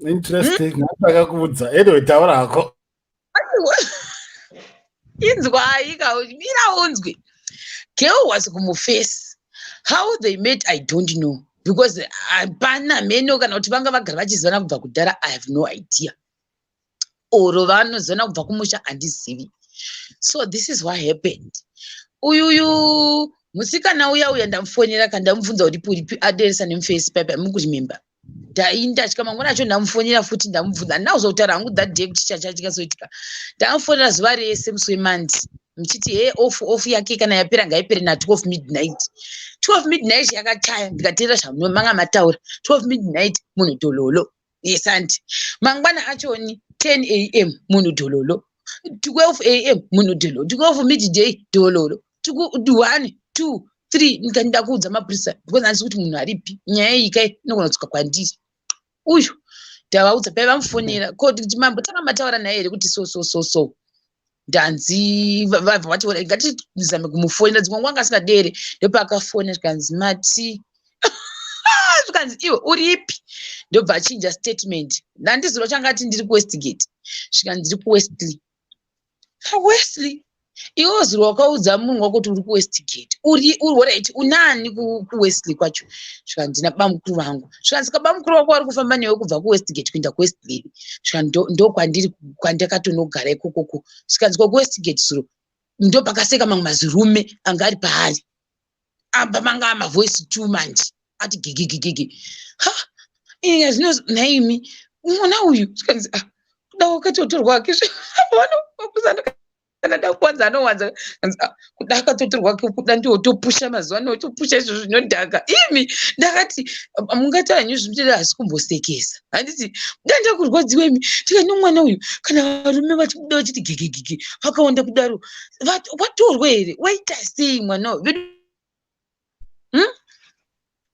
Interesting. Ndakakuudza. Anyway, taura hako. Aiwa. Inzwai ka, mira unzwe. Girl was kumufesi. How they met, I don't know, because hapana mheno kana kuti vanga vagara vachizivana kubva kudhara, I have no idea, oro vanozivana kubva kumusha, handizivi. So this is what happened. Uyuyu Musikana uya uya ndamufonera ka, ndamubvunza uripi uripi, aderesa nemufesi paipa mukuremember. Ndaindatya mangwana acho ndamufonera futi, ndamubvunza. Handina kuzotaura hangu that day kuti chacha chikazoitika. Ndamufonera zuva rese musi weMonday, muchiti he, off yake kana yapera ngaipere na12 midnight. 12 midnight yakachaya, ndikateerera zvamanga mataura. 12 midnight munhu dhololo. Yes, anti mangwana achoni 10 a.m. munhu dhololo, 12 a.m. munhu dhololo, 12 midday dhololo, 1, 2, 3. Ndikandida kuudza mapurisa because handisi kuti munhu aripi. Nyaya iyi kai inogona kudzoka kwandiri. Uyu ndavaudza pai vamufonera koti mambo tanga mataura naye here kuti so so so so. Ndanzi vabva vati ngatizame kumufonera, dzimwe nguva anga asingadere. Ndopaakafona, zvikanzi mati, zvikanzi iwe uripi? Ndobva achinja statement. Ndandiziro changati ndiri kuWestgate, zvikanzi ndiri kuWestley. Wesley, iwe zuro wakaudza munhu wako kuti uri kuWestgate, uri alright, unani kuWestley kwacho? Zvikanzi ndina bamukuru vangu. Zvikanzi kabamukuru vako vari kufamba newe kubva kuWestgate kuenda kuWestley? Zvikanzi ndo kwandiri, kwandakatonogara ikokoko. Zvikanzi kokuWestgate zuro ndo pakaseka mamwe mazirume anga ari paari apa, manga mavoice two manje ati gigigigigi. Ha, iya zvino nhaimi mwana uyu. Zvikanzi ah, kuda wakatotorwa ake kana da kuwanza anowanza. Kuda akatotorwa ake, kuda ndiwotopusha mazuva ano, otopusha izvo zvinodhaka. Imi ndakati mungati hanyu zvimutenda hasi kumbosekesa, handiti danda kurwadziwa imi. Ndikati nomwana uyu kana varume vachibuda vachiti gigigigi vakawanda kudaro, watorwa here? Waita sei mwana uyu?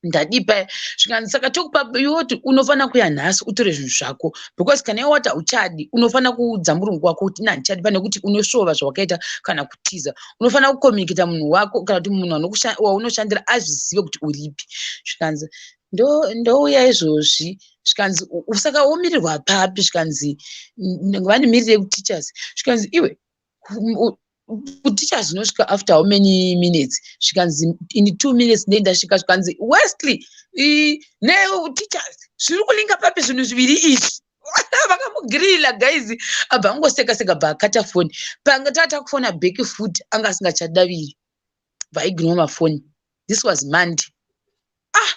Ndadipa. Zvikanzi saka tokupa iwe unofanira kuya nhasi utore zvinhu zvako, because kana iwe wati hauchadi, unofanira kuudza murungu wako kuti ina handichadi, pane kuti unosvova zvawakaita kana kutiza. Unofanira kucommunicata munhu wako kana kuti munhu waunoshandira azvizive kuti uripi. Zvikanzi ndouya izvozvi. Zvikanzi saka womirirwa papi? Zvikanzi vandimirire kuTeachers. Zvikanzi iwe, kuTeachers unosvika after how many minutes? Zvikanzi in 2 minutes ndei ndasvika. Zvikanzi Wesley neTeachers zviri kulinka papi zvinhu zviviri izvi? Vakamugirira guys, abva angoseka seka, bva akata foni. Panga tata kufona back futi anga asingachadaviri, vaignore mafoni. This was Monday. Ah,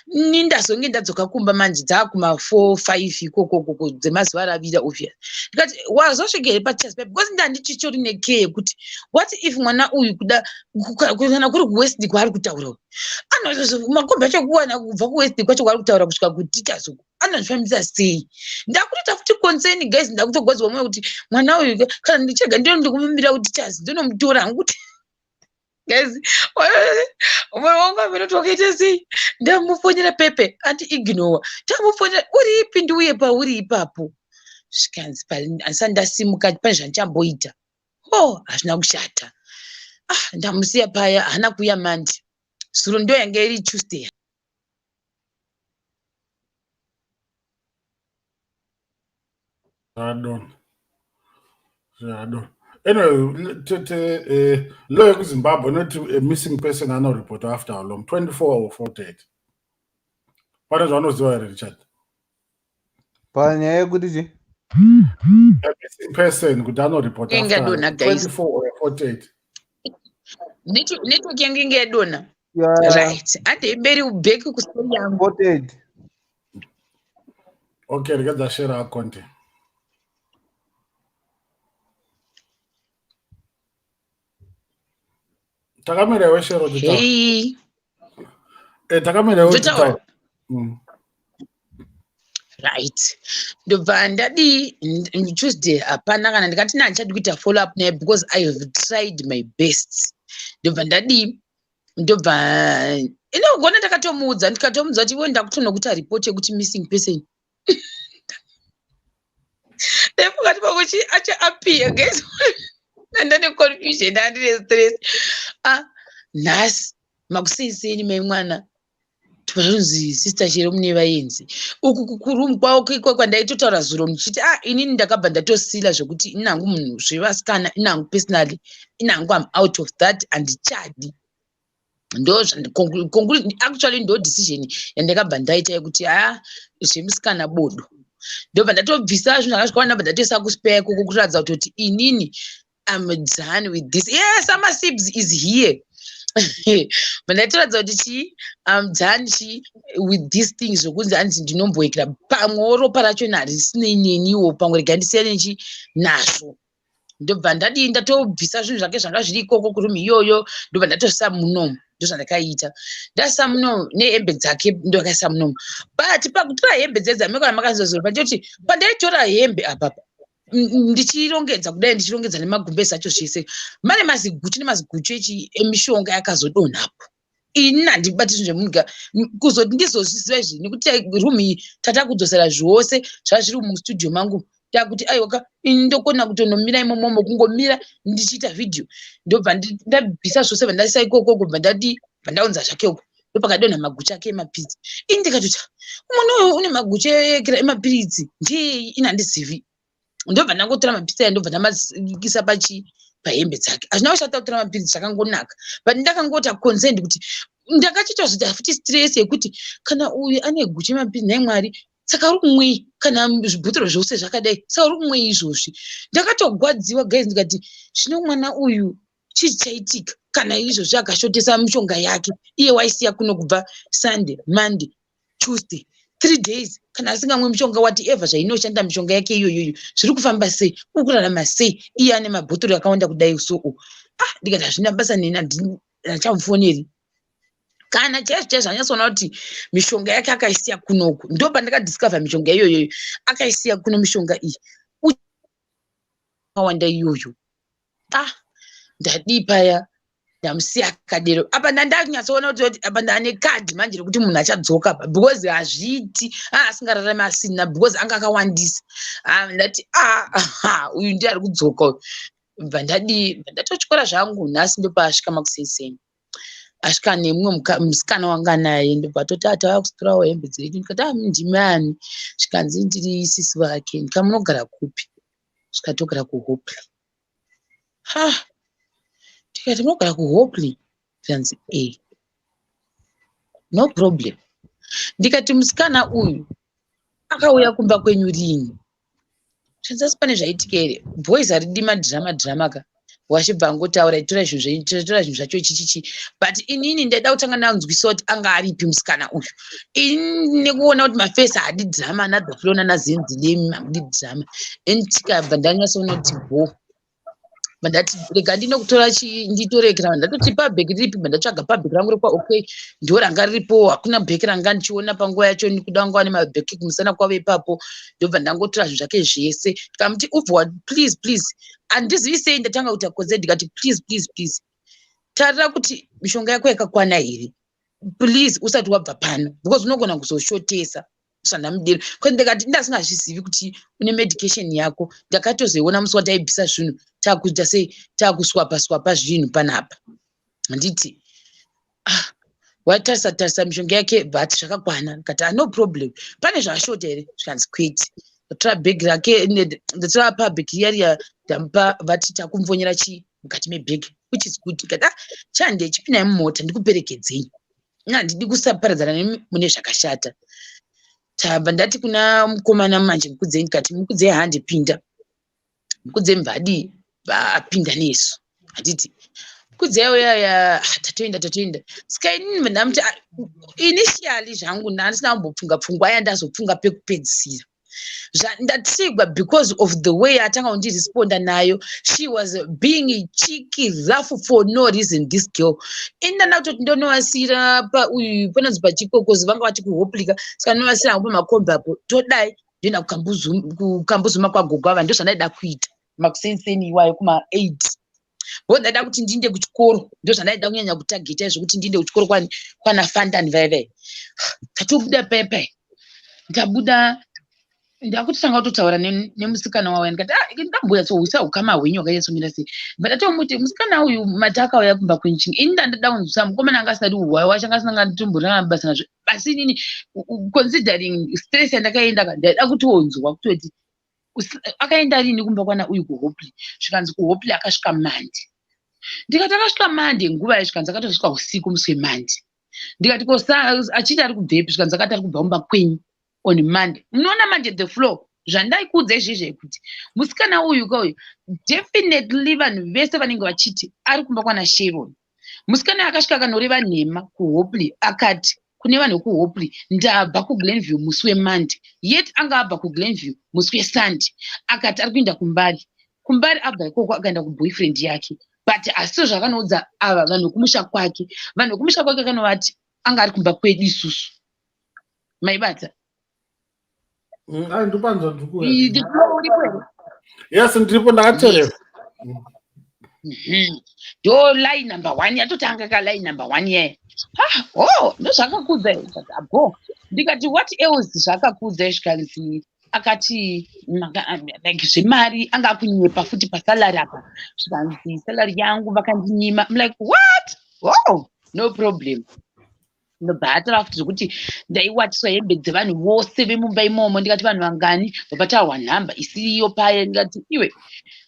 ni ndazonge ndadzoka kumba manje dzaakuma 4 5 ikokokoko dzemazuva aravira obvious. Ndikati wazosvika here paTeachers? Because ndandichitori nekee yekuti what if mwana uyu kuda kana kuri kuWest kwaari kutaura uyu, makombi acho kuwana kubva kuWest kwacho kwaari kutaura kusvika kuTeachers uku anozvifambisa sei? Ndakutoita futi concern guys, ndakutogwadzwa mwoyo kuti mwana uyu kana ndichega ndino ndikumumira kuTeachers, ndinomutora hangu kuti guys mwoyo wangu aminoti wakaita sei. Ndamufonera pepe andi ignore. Tamufonera, uripi, ndiuye pauri ipapo? Zvikanzi handisati ndasimuka, pane zvandichamboita. Oh, hazvina kushata. Ah, ndamusiya paya, haana kuuya Monday. Zuro ndo yange iri Tuesday. Zvadona, zvadona. Anyway, tete law yekuZimbabwe inoti a missing person anoreport after how long? 24 or 48? Pane zvaunoziva here, Richard? Panyaya yekuti chi? A missing person kuti anoreport Inge after yadonha, guys. 24 or 48? Network yangu inge yadonha. Yeah, right, handei back kustori yangu. 48. Okay, regedza share aconte. Takamira iwe Shero, titaura. Hei. Takamira iwe. Ndotaura. Titaura. Right, ndobva ndadii Tuesday hapana kana. Ndikati na handichadi kuita follow up naye because I have tried my best. Ndobva ndadii, ndobva inogona ndakatomuudza, ndikatomuudza kuti iwe ndakutonokuita report yekuti missing person. Ndepakati pakuchi acha appear guys, ndane confusion, ndandine stress. Ah, nhasi makuseni mai mwana tozonzi sister chero mune vaenzi uku kuroom kwavo iko kwandaitotaura zuro muchiti ah, inini ndakabva ndatosila zvekuti inangu munhu zvevasikana, inangu personally, inangu am out of that, handichadi. Ndo actually ndo decision yandakabva ndaita yekuti a zvemusikana bodo. Ndobva ndatobvisa zvinhu zvakasvika, ndabva ndatoisa kuspare ikoko kuratidza kutoti inini am done with this. Yes, Amasibs is here. Ndatoratidza kuti chii, am done chi with this thing zvokunzi hanzi ndinomboikira pamwewo ropa rachona harisinei neniwo. Pamwe rega ndisiyane chi nazvo. Ndobva ndadii? Ndatobvisa zvinhu zvake zvanga zviri ikoko kuroom iyoyo, ndobva ndatozvisa munomu. Ndozvandakaita, ndaisa munomu nehembe dzake, ndakaisa munomu. But pakutora hembe dzedza mekana makazozora pandoti pandaitora hembe apapa ndichirongedza kudai, ndichirongedza nemagumbezi acho zvese, mane maziguchu nemaziguchu emishonga yakazodonhapo. Ini handibati zvinhu zvemunhu. Kuzoti ndizozviziva izvi nekuti room iyi tatakudzosera zvose zvazviri mustudio mangu. Takuti aiwaka, ini ndokona kutonomira imomomo, kungomira ndichiita vhidhiyo. Ndobva ndabvisa zvose, bva ndaisa ikoko, bva ndadi, bva ndaunza zvake uko, ndopakadonha maguchu ake emapiritsi. Ini ndikatoti, munhu uyu une maguchu emapiritsi ndei? Ini handizivi. Ndobva ndangotora mapiritsi aya, ndobva ndamaisa pachi pahembe dzake. Hazvina kushata kutora mapiritsi, zvakangonaka, but ndakangota concerned kuti ndakachiita zvoita futi stress yekuti kana uyu ane guchu emapiritsi, nhai Mwari, saka uri kumwei? Kana zvibhotoro zvose zvakadai, saka uri kumwei izvozvi? Ndakatogwadziwa, guys. Ndikati, zvino mwana uyu chii chaitika kana izvozvi akashotesa mishonga yake? Iye waisiya kuno kubva Sunday, Monday, Tuesday, 3 days. Kana asingamwe mishonga, whatever zvainoshanda mishonga yake iyoyoyo, zviri kufamba sei? Uri kurarama sei iye ane mabhotoro akawanda kudai? So ah, ndikati hazvina basa neni, handichamufoneri kana chaizvo chaizvo. Anyatsoona kuti mishonga yake akaisiya kunoku. Ndo pandakadiscover mishonga iyoyoyo akaisiya kuno, mishonga iyi akawanda iyoyo. Ah, ndadii paya? Ndamusiya akadero. Apa ndandanyatsoona kuti apa ndane kadhi manje rekuti munhu achadzoka pa, because hazviiti asingararami asina, because anga akawandisa. Ndati ah, uyu ndiye ari kudzoka uyu. Bva ndadii? Bva ndatotyora zvangu. Nhasi ndopaasvika makuseni, asvika nemumwe musikana wanga naye. Ndobva toti tava kuzotorawo hembe dzedu. Ndikati, a ndimi ani? Zvikanzi, ndiri sisi vake. Ndika, munogara kupi? Zvikatogara kuHopley. Ha, tikati, munogara kuHopley? Zvikanzi, e, no problem. Ndikati, musikana uyu akauya kumba kwenyu rini? Zvanzi, asi pane zvaitika here? Boys haridi madhirama dhirama ka. Wachibva angotaura, tora zvinhu zvenyu, tora zvinhu zvacho, chichichi. But inini ndaida kutanga ndanzwisa kuti anga aripi musikana uyu. Ini nekuona kuti mafesi haadi dhirama, naDhafulona naZenzilemi hamudi dhirama. And tikabva ndanyatsoona kuti bo ndati rega ndinokutora, nditorekera. Ndatoti pabheki riripi? Ndatsvaga pabheki rangu rekwa OK, ndo ranga riripo. Hakuna bheki ranga ndichiona panguva yacho, nekuda vanga vane mabheki kumusana kwavo ipapo. Ndobva ndangotora zvinhu zvake zvese. Ndikamuti, ubva, please, please, handizivi sei ndatanga kuita konze. Ndikati, please, please, please, tarira kuti mishonga yako yakakwana here, please, usati wabva pano, because unogona kuzoshotesa. Zvandamudero kwete. Ndikati ndasingazvizivi kuti une medication yako. Ndakatozoiona musi wataibvisa zvinhu, takuita sei, takuswapa swapa zvinhu panapa. Handiti, ah, watarisa tarisa mishonga yake, but zvakakwana. Ndikati, ah, no problem. Pane zvashota here? Zvikanzi, kwete. Ndatora bhegi rake, ndatora pabhegi riya riya, ndamupa. Vati takumvonyera chii mukati mebhegi, which is good. Ndikati, ah, chande chipinai mumota, ndikuperekedzei, handidi kusaparadzana nemi mune zvakashata. Tabva ndati kuna mukomana manje, Mukudzei, ndikati, Mukudzei, handipinda. Mukudzei mubva adii, apinda nesu. Handiti Mukudzei uyaya, tatoenda, tatoenda. Saka inini ndamuti, initially zvangu ndandisina kumbopfunga pfungwa yandazopfunga pekupedzisira. Ndatrigwa because of the way atanga kundiresponda nayo. She was being cheeky, rough for no reason, this girl. Ini ndanda kutoti ndonovasira pauyu panonzi pachikokozi, vanga vati kuHopley. Saka ndovasira hangu pamakombi apo, todai ndoenda kuKambuzuma kwagogo ava. Ndo zvandaida kuita makusenseni iwayo kuma8 bo. Ndaida kuti ndiinde kuchikoro, ndo zvandaida kunyanya kutageta izvo, kuti ndiinde kuchikoro kwana Fandani vai vai. Tatobuda paipai, ndabuda, ndakutotanga kutotaura nemusikana wavo. Ndikati, ah, ndambonyatsohwisa ukama hwenyu hwakanyatsomira sei? But ndatomuti, musikana uyu mati akauya kumba kwenyu chingi? Ini ndandada kunzwisa mukomana anga asingadi uhwai wacho, anga asingatitomborina basa nazvo. Asi inini, considering stress yandakaenda ka, ndaida kutonzwa kutoti akaenda rini kumba kwana uyu kuHopley. Zvikanzi, kuHopley akasvika Monday. Ndikati, akasvika Monday nguva yacho? Zvikanzi, akatosvika usiku musi weMonday. Ndikati, ko achiti ari kubvepi? Zvikanzi, akati ari kubva kumba kwenyu on Monday. Munoona manje the flow zvandaikuudza izvezve, kuti musikana uyu kauyu, definitely vanhu vese vanenge vachiti ari kumba kwana Sharon. Musikana akasvika akanoreva nhema kuHopley, akati kune vanhu vekuHopley, "Ndabva kuGlenview musi weMonday," yet anga abva kuGlenview musi weSunday. Akati ari kuenda kuMbare. KuMbare abva ikoko akaenda kuboyfriend yake, but hasizo zvakanoudza ava vanhu vekumusha kwake. Vanhu vekumusha kwake akanovati anga ari kumba kwedu isusu. Maibata? Ndipanzwa. Uripo here? Yes, ndiripo, ndakateerera. Ndo lie number one yatotanga ka, lie number one yaya. Ah, oh, ndozvakakudza abo. Ndikati, "What else zvakakudza?" Zvikanzi akati like zvemari, anga akunyepa futi pasalary apa. Zvikanzi, "Salary yangu vakandinyima." I'm like, "What? Oh, no problem." Ndobva ataura futi zvekuti ndaiwatiswa hembe dzevanhu vose vemumba imomo. Ndikati, "Vanhu vangani?" Vabva nhamba isiriyo paya. Ndikati, "Iwe,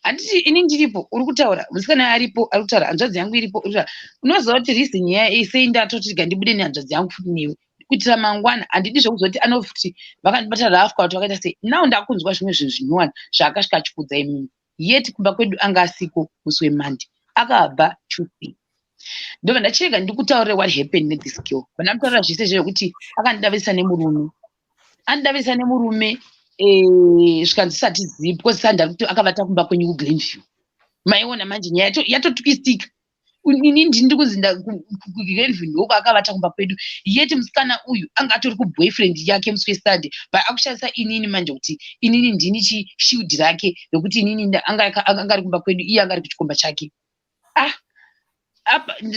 handiti ini ndiripo, uri kutaura musikana aripo, ari kutaura hanzvadzi yangu iripo, uri kutaura." Unoziva kuti reason yaya sei ndatoti gandibude nehanzvadzi yangu futi newe, kuitira mangwana handidi zvekuzoti anofuti vakandibata rafu kana kuti vakaita sei. Now ndakunzwa zvimwe zvinhu zvinyowani zvaakasvika achikudza imimi, yet kumba kwedu anga asiko musi weMonday, akabva Tuesday. Ndobva ndachirega ndikutaurire what happened nethis girl. Vandamutaurira zvese zvekuti akandidavisa nemurume, andidavisa nemurume, zvikanzi satizivi because sandari kuti akavata kumba kwenyu kuGlenview. Maiona manje nyaya yatotwistika. Ini ndini kunzi kuGlenview ndoko akavata kumba kwedu, yet musikana uyu anga atori kuboyfriend yake musi weSunday, but akushandisa inini manje kuti inini ndini chishield rake, nokuti inini anga ari kumba kwedu, iye anga ari kuchikomba chake. Ah,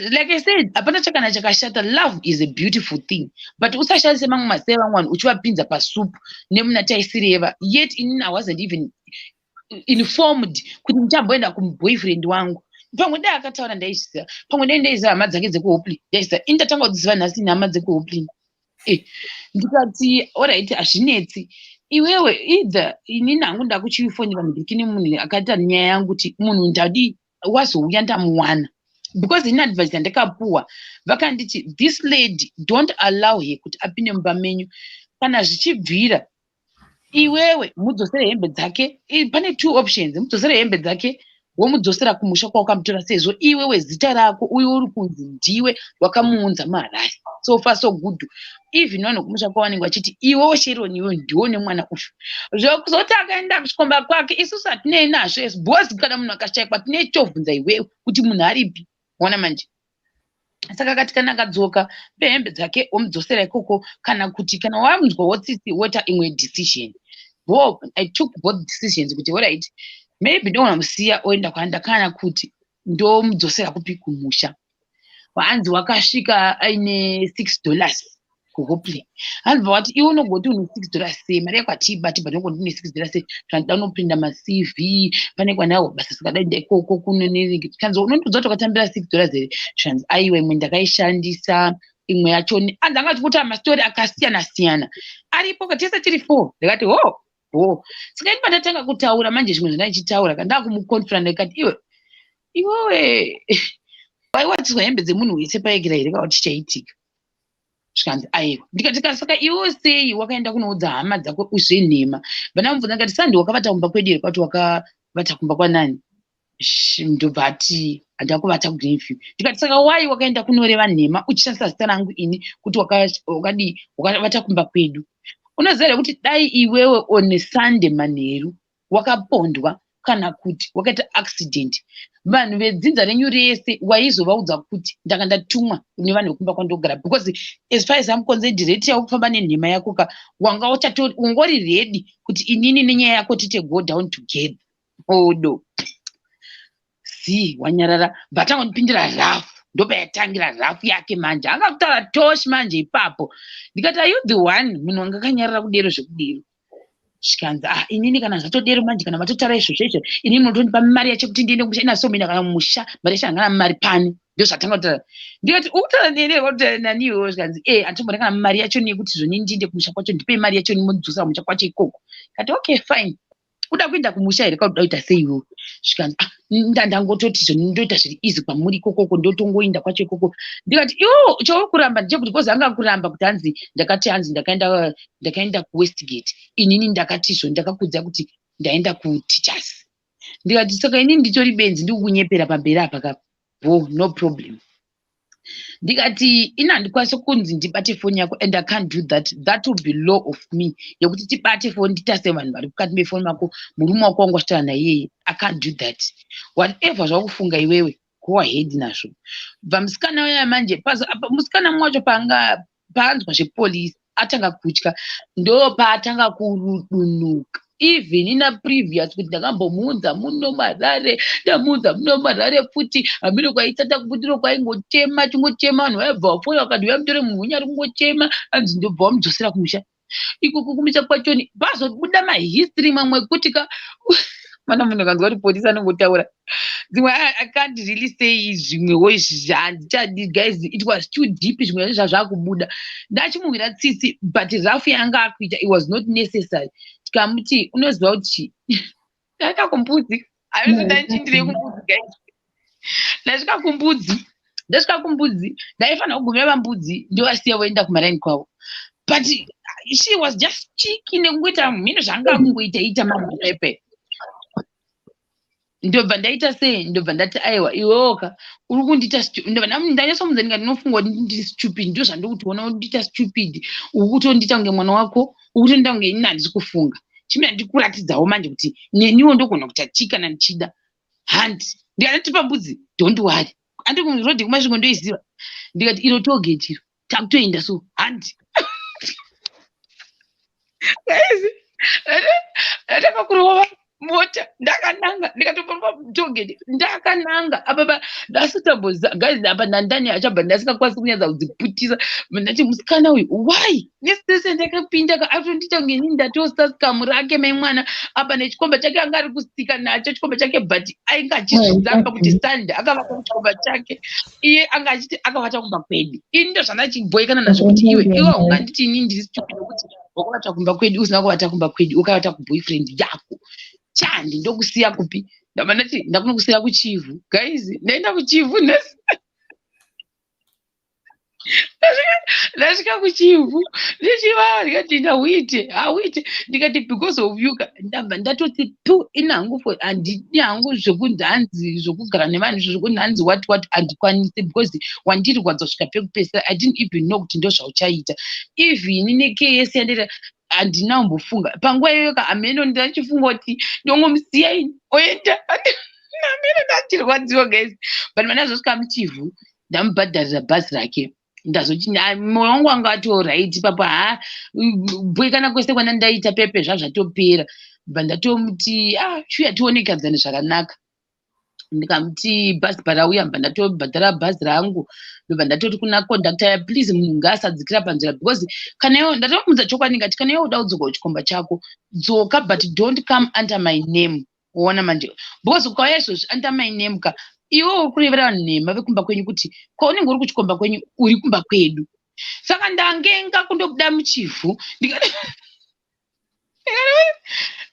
like I said, hapana chakana chakashata. Love is a beautiful thing, but usashandise mamwe mazita evamwe vanhu uchivapinza pasupu nemuna taisireva. Yet inini I wasn't even informed kuti ndichamboenda kumuboyfriend wangu. Pamwe dai akataura ndaizviziva, pamwe dai ndaiziva hama dzake dzekuHopley ndaiziva. Ini ndatanga kudziziva nhasi hama dzekuHopley. Ndikati, "Alright, hazvinetsi iwewe. Either inini hangu ndakuchifonera mudiki munhu akaita nyaya yangu kuti munhu ndadi wazouya ndamuwana," because ini advice yandakapuwa, vakanditi, "This lady, don't allow her kuti apinde mumba menyu. Kana zvichibvira, iwewe mudzosere hembe dzake." Pane two options: mudzosere hembe dzake, womudzosera kumusha kwaukamutora, sezvo iwewe zita rako uye uri kunzi ndiwe wakamuunza muHarare. So far so good. Even vanhu kumusha kwavanenge vachiti iwewo Sharon, iwe ndiwo nemwana uyu. Zvekuzoti akaenda kuchikomba kwake, isusu hatinei nazvo, because kana munhu akashayikwa tinei tovhunza iwewe kuti munhu aripi. Ona manje, saka akati kana akadzoka pehembe dzake womudzosera ikoko, kana kuti kana wanzwawo tsitsi woita imwe decision. Bo, I took both decisions kuti alright, maybe ndogona musiya oenda kwaenda, kana kuti ndomudzosera kupi, kumusha. Waanzi wakasvika aine $6 kuHopley. Hanzi wati, "Iwe unogoti une $6 sei? Mari yako hatiibati, but unogoti une $6 sei?" Zvandida unopinda maCV pane kwandawo basa, saka dai ndaikoko kuno. Kanzi, "Unondiudza kuti wakatambira $6 here?" Zvanzi, "Aiwa, imwe ndakaishandisa, imwe yacho." Anzi anga achikuta mastori akasiyana siyana aripo, tese tiri four. Ndikati, "Ho ho." Saka ini pandatanga kutaura manje zvimwe zvandaichitaura, kandakumuconfronta, ndikati, "Iwe, iwewe waiwatiswa hembe dzemunhu wese paekera here kana kuti chichaitika?" Zvikanzi, "Aiwa." Ndikati, "Saka iwewe sei wakaenda kunoudza hama dzako zvenhema?" Vandamubvunza ndikati, "Sandi wakavata kumba kwedu here kwati wakavata kumba kwanani?" Ndobva ati, "Handakuvata kuGlenview." Ndikati, "Saka wai wakaenda kunoreva nhema uchishandisa zita rangu ini kuti wakadii, wakavata kumba kwedu? Unoziva here kuti dai iwewe on Sunday manheru wakapondwa kana kuti wakaita accident, vanhu vedzinza renyu rese waizovaudza kuti ndanga ndatumwa nevanhu vekumba kwandogara? Because as far as I'm concerned, rate yako kufamba nenhema yako ka, wanga ungori ready kuti inini nenyaya yako tite go down together." Odo si wanyarara, bvatanga kundipindira rafu. Ndopayatangira rafu yake manje, anga kutaura tosh manje ipapo. Ndikati, "Are you the one munhu wanga akanyarara kudero zvekudero?" Zvikanzi, "Ah, inini kana zvatodero manje, kana matotaura izvozvo izvo, inini munotondipa mari yacho kuti ndiende kumusha. Ina somina kana mumusha mari yacho hangana mari pano." Ndo zvatanga kutaura. Ndikati, "Ukutaura nene kutaura nani iwewe?" Zvikanzi, "E, handitomboda kana mari yacho neyekuti zvoni ndiende kumusha kwacho. Ndipei mari yacho nimudzosa kumusha kwacho ikoko." Kati, "Okay, fine. Uda kuenda kumusha here kauda kuita sei iwewe?" Zvikanzi, "Ah, ndangototi zvoni ndoita zviri easy kwamuri ikokoko, ndotongoenda kwacho ikoko." Ndikati, "Iwo chauri kuramba ndechekuti kozi anga kuramba kuti hanzi ndakati hanzi ndakaenda kuWestgate. Inini ndakati izvo ndakakudza kuti ndaenda kuTeachers." Ndikati, "Saka inini nditori benzi, ndikukunyepera pamberi apa kapa bo? No problem." Ndikati ini handikwanisi kunzi ndibate foni yako, and I can't do that. That will be low of me, yekuti tibate foni, nditase vanhu vari mukati mefoni mako, murume wako wangu achitaura naiyeye. I can't do that. Whatever zvakufunga iwewe, go ahead nazvo. Bva musikana uya manje, musikana mumwe wacho paanga paanzwa zvepolisi, atanga kutya, ndo paatanga kurudunuka. Even ina previous kuti ndakambomuunza muno marare, ndamuunza muno marare futi, hamino kwaitata kubudiro, kwaingochema, chingochema. Vanhu vaibva vafona vakati, "Uya mutore munhu unyari kungochema." Anzi ndobva wamudzosera kumusha ikoko. Kumusha kwachoni pazobuda mahistory mamwe ekuti ka mana munhu akanzwa kuti polisi anongotaura dzimwe. I can't really say zvimwewo izvi, handichadi, guys. It was too deep. Zvimwe zvazvakubuda, ndachimuhwira tsitsi, but rafu yanga akuita, it was not necessary. Tikamuti, unoziva kuti ndaenda kumbudzi, haisi ndachindire kumbudzi, guys. Ndasvika kumbudzi, ndasvika kumbudzi, ndaifanira kugumira pambudzi, ndovasiya voenda kumaraini kwavo, but she was just cheeky nekungoita mhino zvanga akungoita ita mapepe. Ndobva ndaita sei? Ndobva ndati, "Aiwa, iwewoka uri kundiita." Ndobva ndanyatsomuudza ndikati, "Ndinofunga kuti ndiri stupid, ndo zvandikutoona undiita stupid. Uri kutondiita kunge mwana wako, uri kutondiita kunge inini handisi kufunga. Chimira ndikuratidzawo manje kuti neniwo ndogona kuita kana ndichida." Handi ndikati, "Pambudzi, don't worry, andi road kuMasvingo ndoiziva." Ndikati, "Iro tollgate iro, takutoenda." So handi, guys, ndatanga kurova mota ndakananga, ndikatopamba tollgate ndakananga apa ndasitamboza, guys. Apa ndandani achabva, ndasingakwanisi kunyatsa kudziputisa. Ndati, "Musikana uyu, why nestress ndakapinda, atondiita kunge inini ndatosasikamu rake mai mwana apa nechikomba chake." Anga ari kustika nacho chikomba chake, but ainge achizviramba kuti stand akavata chikomba chake. Iye anga achiti akavata kumba kwedu. Ini ndo zvandachibhoikana nazvo kuti iwe, iwe unganditi inini ndiri stupid nekuti wakavata kumba kwedu? Usina kuvata kumba kwedu, ukavata kuboyfriend yako. Chandi ndokusiya kupi? Ndabva ndati ndakunokusiya kuChivhu. Guys, ndaenda kuChivhu nhasi. Ndasvika kuChivhu, ndichiva ndikati, "Ndauite hauite." Ndikati, "Because of you." Ndabva ndatoti tu ini hangu handidi hangu zvekunzi zvokugara nevanhu, zvokunzi hanzi what what, handikwanisi because wandirwadza kusvika pekupedzisira. I didn't even know kuti ndo zvauchaita. Even nekeyesi yandira, handina kumbofunga panguva iyoyo ka. Hameno, ndachifunga kuti ndongomusiya ini oenda. Hameno, ndachirwadziwa, guys, but mandazosvika muChivhu, ndamubhadharira bhazi rake. Ndazoti mwoyo wangu wanga ato right ipapo. Ha, bwekana kwese kwandandaita pepe zvazvatopera. Bva ndatomuti, "Ah, shuya tionekadzane zvakanaka." Ndikamuti bhazi parauya, bva ndatobhadhara bhazi rangu. Ndobva ndatoti kuna kondakta, "Please, munhu ngaasadzikira panzira," because kana iwe, ndatomudza chokwadi, ndikati, "Kana iwe uda kudzoka kuchikomba chako, dzoka, but don't come under my name." Uona manje, because ukauya izvozvi under my name ka, iwe uri kurevera vanhu nhema vekumba kwenyu kuti kwaunenge uri kuchikomba kwenyu, uri kumba kwedu. Saka ndangenga kundobuda muChivhu,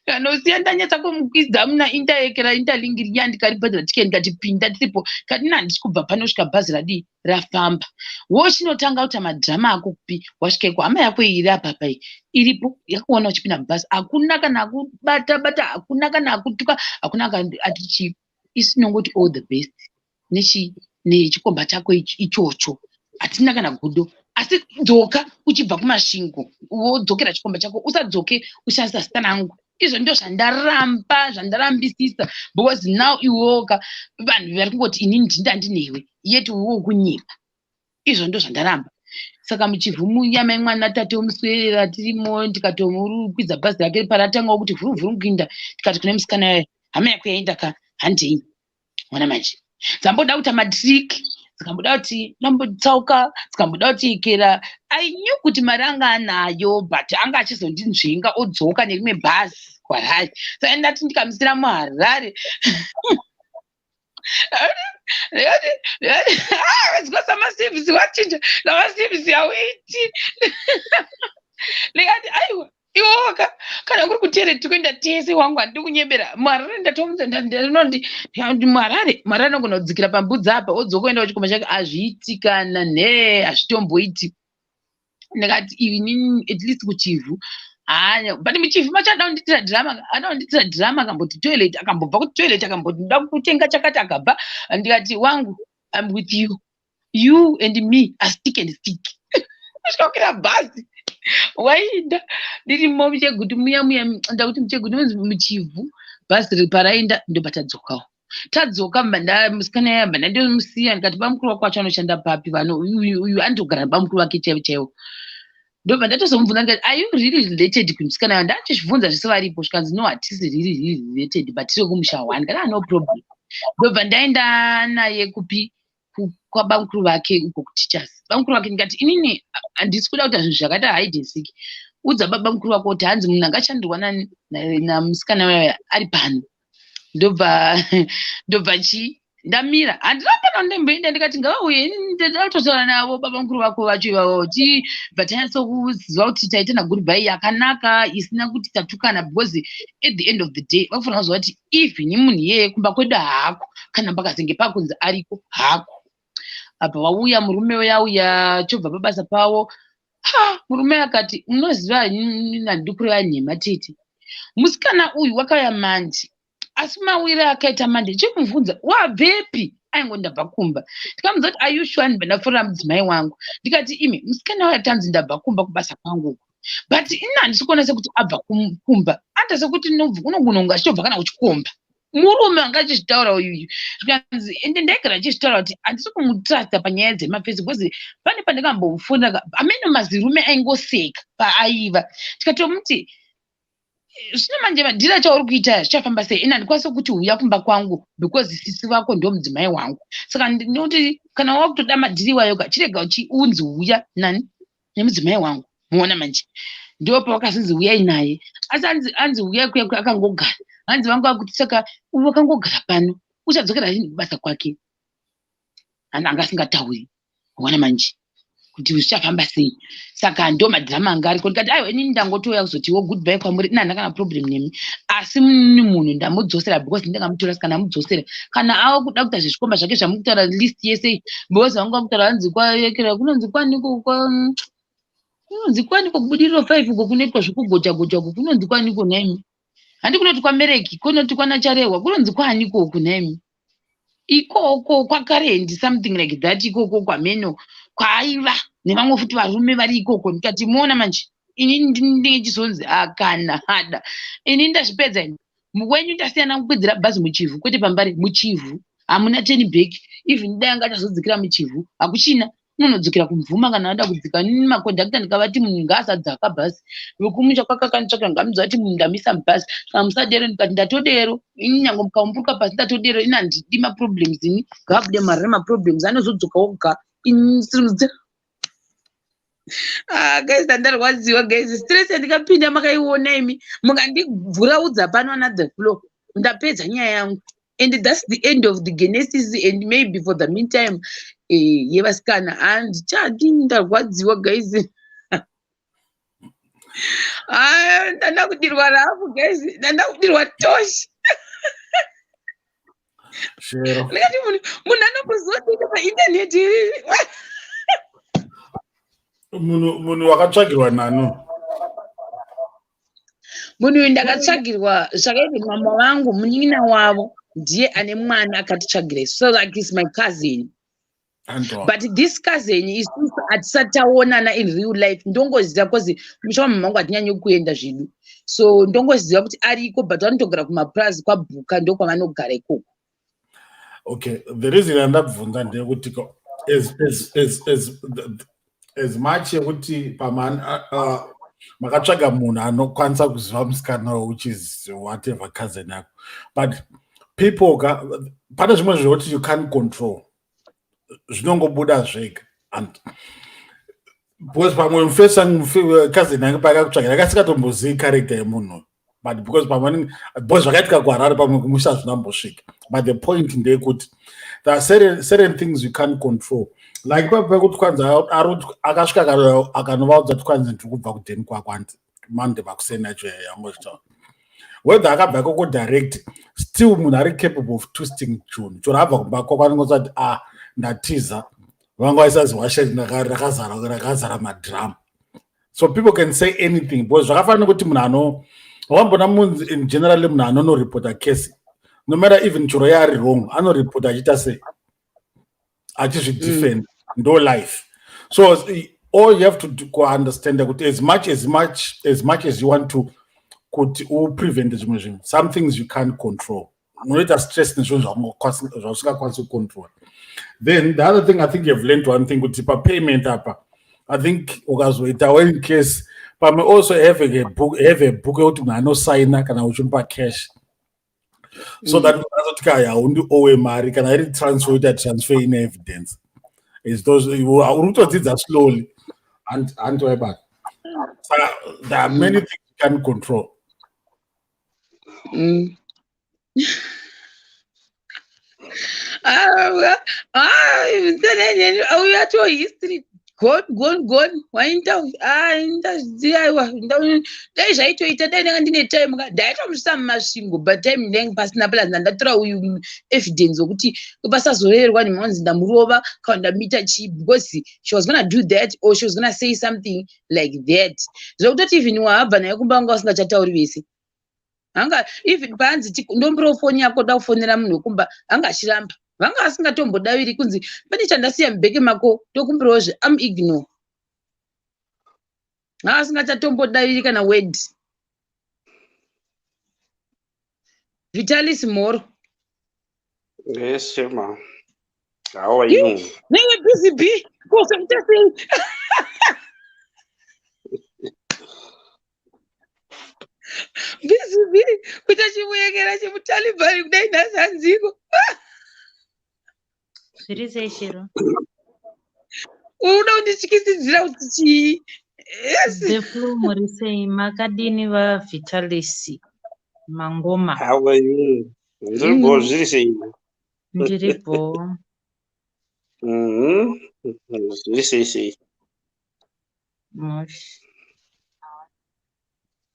ndikandosiya ndanyatsa kumukwidza muna Interlink raInterlink riya, ndikaribhadhara tiketi. Ndikati, "Pinda tiripo." Kati, "Ina handisi kubva pano kusvika bhazi radii rafamba." Wochinotanga kuita madhirama ako kupi? Wasvika hama yako iri apapa, iyi iripo, yakuona uchipinda mubhazi. Hakuna kana akubata bata, hakuna kana akutuka, hakuna ati chii. Isu tinongoti all the best nechi nechikomba chako ichocho. Hatina kana gudo, asi dzoka uchibva kuMasvingo, wodzokera chikomba chako. Usadzoke ushandisa zita rangu. Izvo ndo zvandaramba, zvandarambisisa, because now iwoka vanhu vari kungoti inini ndindandinewe, yet iwe kunyepa. Izvo ndo zvandaramba. Saka muChivhu muya, mai mwana tatomuswerera tirimo, ndikatomukwidza bhazi rake. Paratangawo kuti vhuru vhuru kuinda, tikati kune musikana yayo, "Hama yako yaenda ka, handei." Ona manje, dzamboda kuita matrick, dzikamboda kuti dambotsauka, dzikamboda kuti ikera. I knew kuti mari anga anayo, but anga achizondinzvenga odzoka nerimwe bhazi kuHarare. Saka ndati ndikamusira muHarare, ndikati, "Samasevhisi wachinja, samasevhisi hauiti." Ndikati, "Aiwa, iwoka kana kuri kutere, tikuenda tese wangu, handidi kunyebera." MuHarare ndatomuti muHarare, muHarare anogona kudzikira pambudzi apa, odzoka oenda kuchikomba chake. Hazviiti kana nhe, hazvitomboiti. Ndikati, "Inini at least kuChivhu hanya." But muChivhu macho ada kunditira dhirama, ada kunditira dhirama. Akamboti toilet, akambobva kutoilet, akamboti ndoda kutenga chakati, akabva. Ndikati, "Wangu, I'm with you." You and me are stick and stick kusvika kukwira bhazi. Wainda ndirimo muChegutu muya muya, ndakuti muChegutu munzi muChivhu. Bhazi paraenda ndobva tadzokawo. Tadzoka, musikana yabva ndandomusiya. Ndikati, "Bamukuru wako wacho anoshanda papi?" Vano uyu anotogara bamukuru vake chaivo chaivo. Ndobva ndatozomubvunza ndikati, "Are you really related kumusikana?" Yayo ndachizvibvunza zvese varipo. Zvikanzi, "No, hatisi really really related, but tiri kumusha one." Ndikati, "Ah, no problem." Ndobva ndaenda naye kupi? Kwabamukuru vake uko kuteachers. Bamukuru vake ndikati, "Inini handisi kuda kuita zvinhu zvakaita hide and seek. Udza babamukuru vako kuti hanzi munhu angashandirwa namusikana wayo ari pano." Ndobva chi ndamira, handina pana ndimboenda. Ndikati, "Ngavauye, ndatotaura navo babamukuru vako vacho ivavo." Tibva tanyatsokuziva kuti taita nagoodbye yakanaka, isina kuti tatukana, because at the end of the day vakufanira kuziva kuti even munhu iyeye kumba kwedu haako, kana pakazenge pakunzi ariko hako. Apa wauya murume uyauya chobva pabasa pavo. Ha, murume akati, "Munoziva, handidi kureva nhema tete, musikana uyu wakauya manje, asi mawire akaita manje chimubvunza wabvepi, aingo ndabva kumba." Ndikamudza kuti, "Are you sure?" Ndibva ndafonera mudzimai wangu ndikati, "Imi, musikana uyu atanzi ndabva kumba kubasa kwangu uku, but ini handisi kuona sekuti abva kumba, anda sekuti unogona kunge achitobva kana kuchikomba." Murume anga achizvitaura uyuyu. Zvikanzi, ende ndaigara achizvitaura kuti handisi kumutrusta panyaya dzemafesi, because pane pandakambofonera amene mazirume aingoseka paaiva. Tikatomuti, "Zvino manje madhiri achauri kuita zvichafamba sei? Ine handikwanisi kuti uya kumba kwangu because sisi vako ndo mudzimai wangu. Saka ndinoti kana wakutoda madhiri iwayo ka, chirega unzi uya nani nemudzimai wangu." Muona manje ndo pavakazinzi uyai naye. Asi anzi uyai kuya kuya, akangogara. Hanzi vanga vakuti, "Saka uyu wakangogara pano, uchadzokera rini kubasa kwake?" Anga asingatauri. Ona manje kuti zvichafamba sei. Saka ndo madhirama anga ariko. Ndikati, "Aiwa, inini ndangotouya kuzotiwo goodbye kwamuri. Ina handina kana problem nemi, asi muni munhu ndamudzosera because ndingamutora. Saka ndamudzosera. Kana ava kuda kuita zvezvikomba zvake zvamukutaura, list yese, because vanga vakutaura hanzi kwayekera kunonzi kwaniko, kwa kunonzi kwaniko, kuBudiriro 5 uko kunoitwa zvekugocha gocha uko, kunonzi kwaniko nhaimi? Handi kunoti kwaMereki, kunoti kwanaCharehwa, kunonzi kwaniko uku nhaimi ikoko kwakarendi, something like that, ikoko kwameno kwaaiva nevamwe futi varume vari ikoko." Ndikati, "Muona manje, ini ndinenge chizonzi akana hada, ini ndazvipedza. Ini wenyu ndasiyana kukwidzira bhazi muChivhu, kwete paMbare. MuChivhu hamuna turn back. Even dai anga achazodzikira muChivhu, hakuchina, unonodzokera kuMvuma kana ada kudzika. Nini makondakta ndikavati munhu ngaasadzaka bhazi, vekumusha kwakakanditsvaka ngamuziva kuti munhu ndamisa mubhazi. Kana musadero." Ndikati, "Ndatodero ini, nyange mukaumburuka pasi ndatodero. Ini handidi maproblems, ini ngaabude mari remaproblems, anozodzoka oga." Ini. Ah, guys, ndandarwadziwa guys. Stress yandikapinda makaiona imi. Mukandibvuraudza pano another floor, ndapedza nyaya yangu, and that's the end of the genesis and maybe for the meantime yevasikana. Handichadi, ndarwadziwa guys. Ah, ndanda kudirwa rafu guys, ndanda kudirwa toshi. Shero. Ndikati munhu anombozodika paindaneti. Munhu wakatsvagirwa nani? Munhu uyu ndakatsvagirwa zvakaiti mama vangu, munin'ina wavo ndiye ane mwana akatitsvagira, so like is my cousin. Antoa. But this cousin, isusu hatisati taonana in real life. Ndongoziva 'cause musha wamama vangu hatinyanyi kuenda zvedu, so ndongoziva kuti ariko, but vanotogara kumapurazi kwaBhuka, ndokwavanogara ikoko. Okay, the reason yandabvunza ndeyekuti as much yekuti pama makatsvaga munhu anokwanisa kuziva musikana, which is whatever cousin yako, but people ka, pane zvimwe zvekuti you can't control, zvinongobuda zvega. And because pamwe mufesa cousin yange pakakutsvagira akasingatombozivi character yemunhu, but because pamwe, because zvakaitika kuHarare, pamwe kumusha hazvinambosvika. But the point ndeyekuti there are certain things you can't control, like ipapo pekuti kwanzi akasvika akanovaudza kuti kwanzi ndiri kubva kudheni kwako anti Monday makuseni acho yangozvitaura. Whether akabva ikoko direct, still munhu ari capable of twisting chinhu choro abva kumba kwako, anongoti kuti, "Ah, ndatiza." Vanga vaisazi washeni rakazara madhiramu. So people can say anything, because zvakafanana nekuti munhu ano wambona munhu in generally, munhu anonoripota case, no matter even choro yaari wrong, anoripota achiita sei, achizvidefend. Ndo life. So all you have to do kuunderstanda kuti as much as you want to kuti uprevente zvimwe zvinhu, some things you can't control. Unoita stress nezvinhu zvausingakwanisi kucontrol. Then the other thing, I think you've learned one thing, kuti papayment apa, I think ukazoitawo in case pamwe also have a book yekuti munhu anosaina kana uchimupa cash, so that azoti kaya haundiowe mari. Kana iri transfer, uita transfer ine evidence. Is those uri kutodzidza slowly handiwaibata. Saka there are many things you can control. Ah, ah, uyu ato history gone, gone, gone. Wainda, ah, indaziva. Aiwa, dai zvaitoita, dai ndanga ndine time ka, ndaitomusvitsa muMasvingo, but time ndenge pasina. Plus ndandatora uyu evidence wekuti pasazorerwa nemanzi ndamurova kana ndamuita chii, because she was gonna do that or she was gonna say something like that, zvekutoti even wahabva naye kumba vanga vasingachatauri vese. Anga even paanzi, "Ndombirawo foni yako, da kufonera munhu wekumba," anga achiramba. Vanga vasingatombodaviri. Kunzi, "Pane chandasiya mubheke mako, ndokumbirawo zve," am ignore. Anga asingachatombodaviri kana word. Vitalis Moro. Yes, Shema. How are you? Naiwe busy b kosoita sei? Busy b kuita chimuyekera chemutalibhani kudai nhasi hanziko. Zviri sei, Shero? Unoda kundityisidzira kuti chii? Yes. The flu, muri sei? Makadini vaVitalis Mangoma? How are you? Ndiri bho, zviri sei? Ndiri bho. Zviri sei sei? Moshi.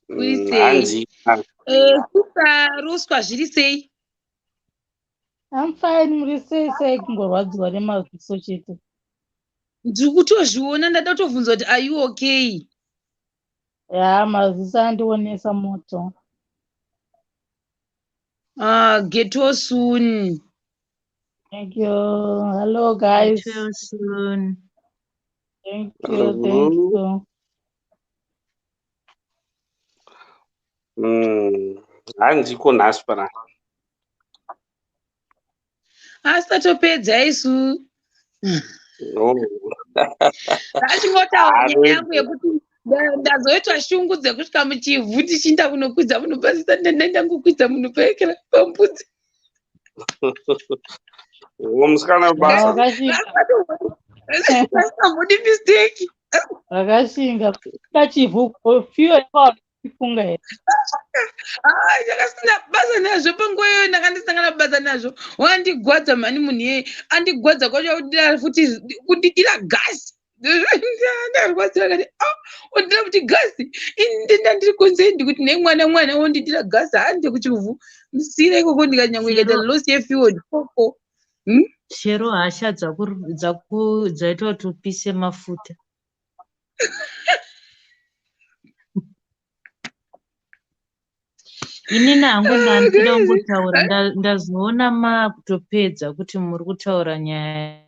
Kuri sei? Hanzi. Sister Ruswa, zviri sei? I'm fine, muri sei sei? Kungorwadziwa nemaziso chete. Ndiri kutozviona, ndada kutobvunza kuti are you okay? Ya, maziso andionesa moto. Ah, get well soon. Thank you. Hello guys. Get well soon. Thank you, thank you. Hanziko nhasi pana. Asi tatopedza isu. No. Ndachingotaura nyaya yangu yekuti ndazoitwa shungu dzekusvika muchivhu tichiinda kunokwidza munhu pasisa, ndandangokwidza munhu paekera pambudzi. Wo musikana webasa. Wakashinga. Asingambodi mistake. Wakashinga. Kachivhu fiyo yakafunga here? Ah, ndakasina basa nazvo panguva iyoyo, ndanga ndisangana basa nazvo. Wandigwadza mhani munhu iyeye, andigwadza kwacho kudira futi kundidira gasi. Ndarwadziwa kati a wondidira futi gasi. Ini ndiri kunze ndikuti nemwana mwana wondidira gasi, hande kuchivhu musire ikoko, ndikanyangwe ikaita Shero. Loss yefuel koko. Shero, hasha dzaita kuti upise mafuta. Inini hangu ndandida Guys. kungotaura, ndazoona maakutopedza kuti muri kutaura nyaya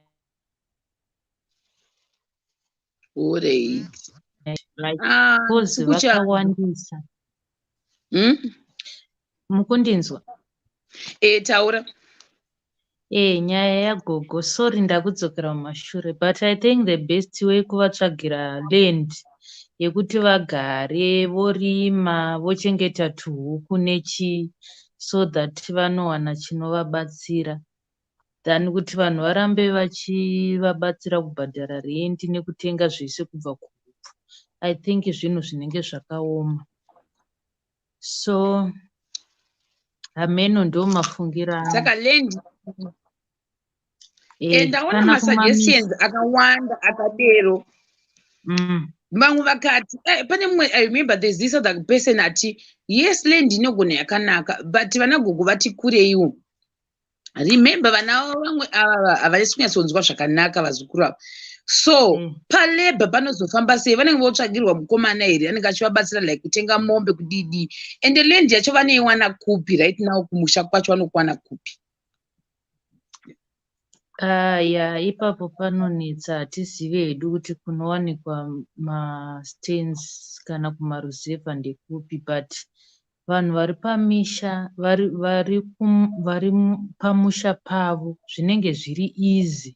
Alright. like Ah, cause kucha. vakawandisa. Mukundinzwa? Eh, taura. Nyaya yagogo, sorry ndakudzokera mumashure, but I think the best way kuvatsvagira land yekuti vagare vorima, vochengeta tuhuku nechii, so that vanowana chinovabatsira than kuti vanhu varambe vachivabatsira kubhadhara rendi nekutenga zvese kubva kuhupfu. I think zvinhu zvinenge zvakaoma. So hameno, ndo mafungiro angu. Saka land ndaona kana masuggestions kumamisa. Akawanda akadero. Vamwe vakati pane mumwe, I remember there's this other person ati, "Yes, land inogona yakanaka, but vana gogo vati kureiwo. Remember vana vamwe ava havasi kunyatsonzwa zvakanaka, vazukuru ava, so palabor panozofamba sei? Vanenge votsvagirwa mukomana here anenge achivabatsira, like kutenga mombe, kudidi? Ende land yacho vanoiwana kupi right now? Kumusha kwacho vanokwana kupi?" Aya, ipapo panonetsa. Hatizivi hedu kuti kunowanikwa mastands kana kumaruzevha ndekupi, but vanhu vari pamisha, vari pamusha pavo, zvinenge zviri easy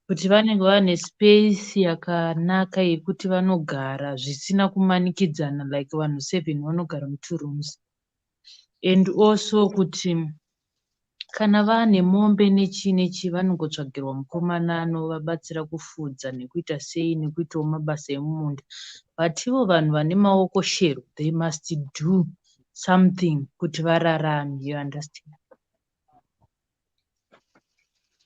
kuti vanenge vane space yakanaka yekuti vanogara zvisina kumanikidzana, like vanhu 7 vanogara mu2 rooms. And also kuti kana vaane mombe nechii nechii, vanongotsvagirwa mukomana anovabatsira kufudza nekuita sei, nekuitawo mabasa emumunda. But ivo vanhu vane maoko shero, they must do something kuti vararame, you understand?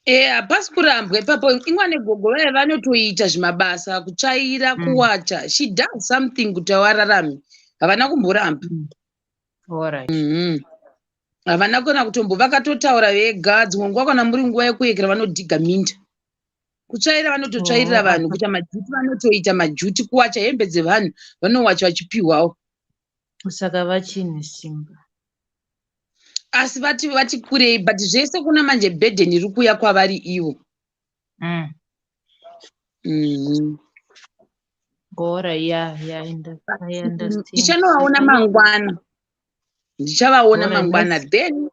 Hapasi kurambwa ipapo. Ingwane gogo vaya vanotoita zvimabasa, kutsvaira, kuwacha. She does something kuti vararame. Havana kumboramba. Alright. Havana kana kutombo, vakatotaura vega. Dzimwe nguva kana muri nguva yekuyekera, vanodhiga minda. Kutsvaira vanototsvairira vanhu, kuita majuti vanotoita majuti, kuwacha hembe dzevanhu vanowacha vachipiwawo. Saka vachine simba. Asi vati kurei, but zvese kuna manje burden iri kuuya kwavari ivo. Alright, yeah, I understand. Ndichanovaona mangwana, ndichavaona mangwana. Then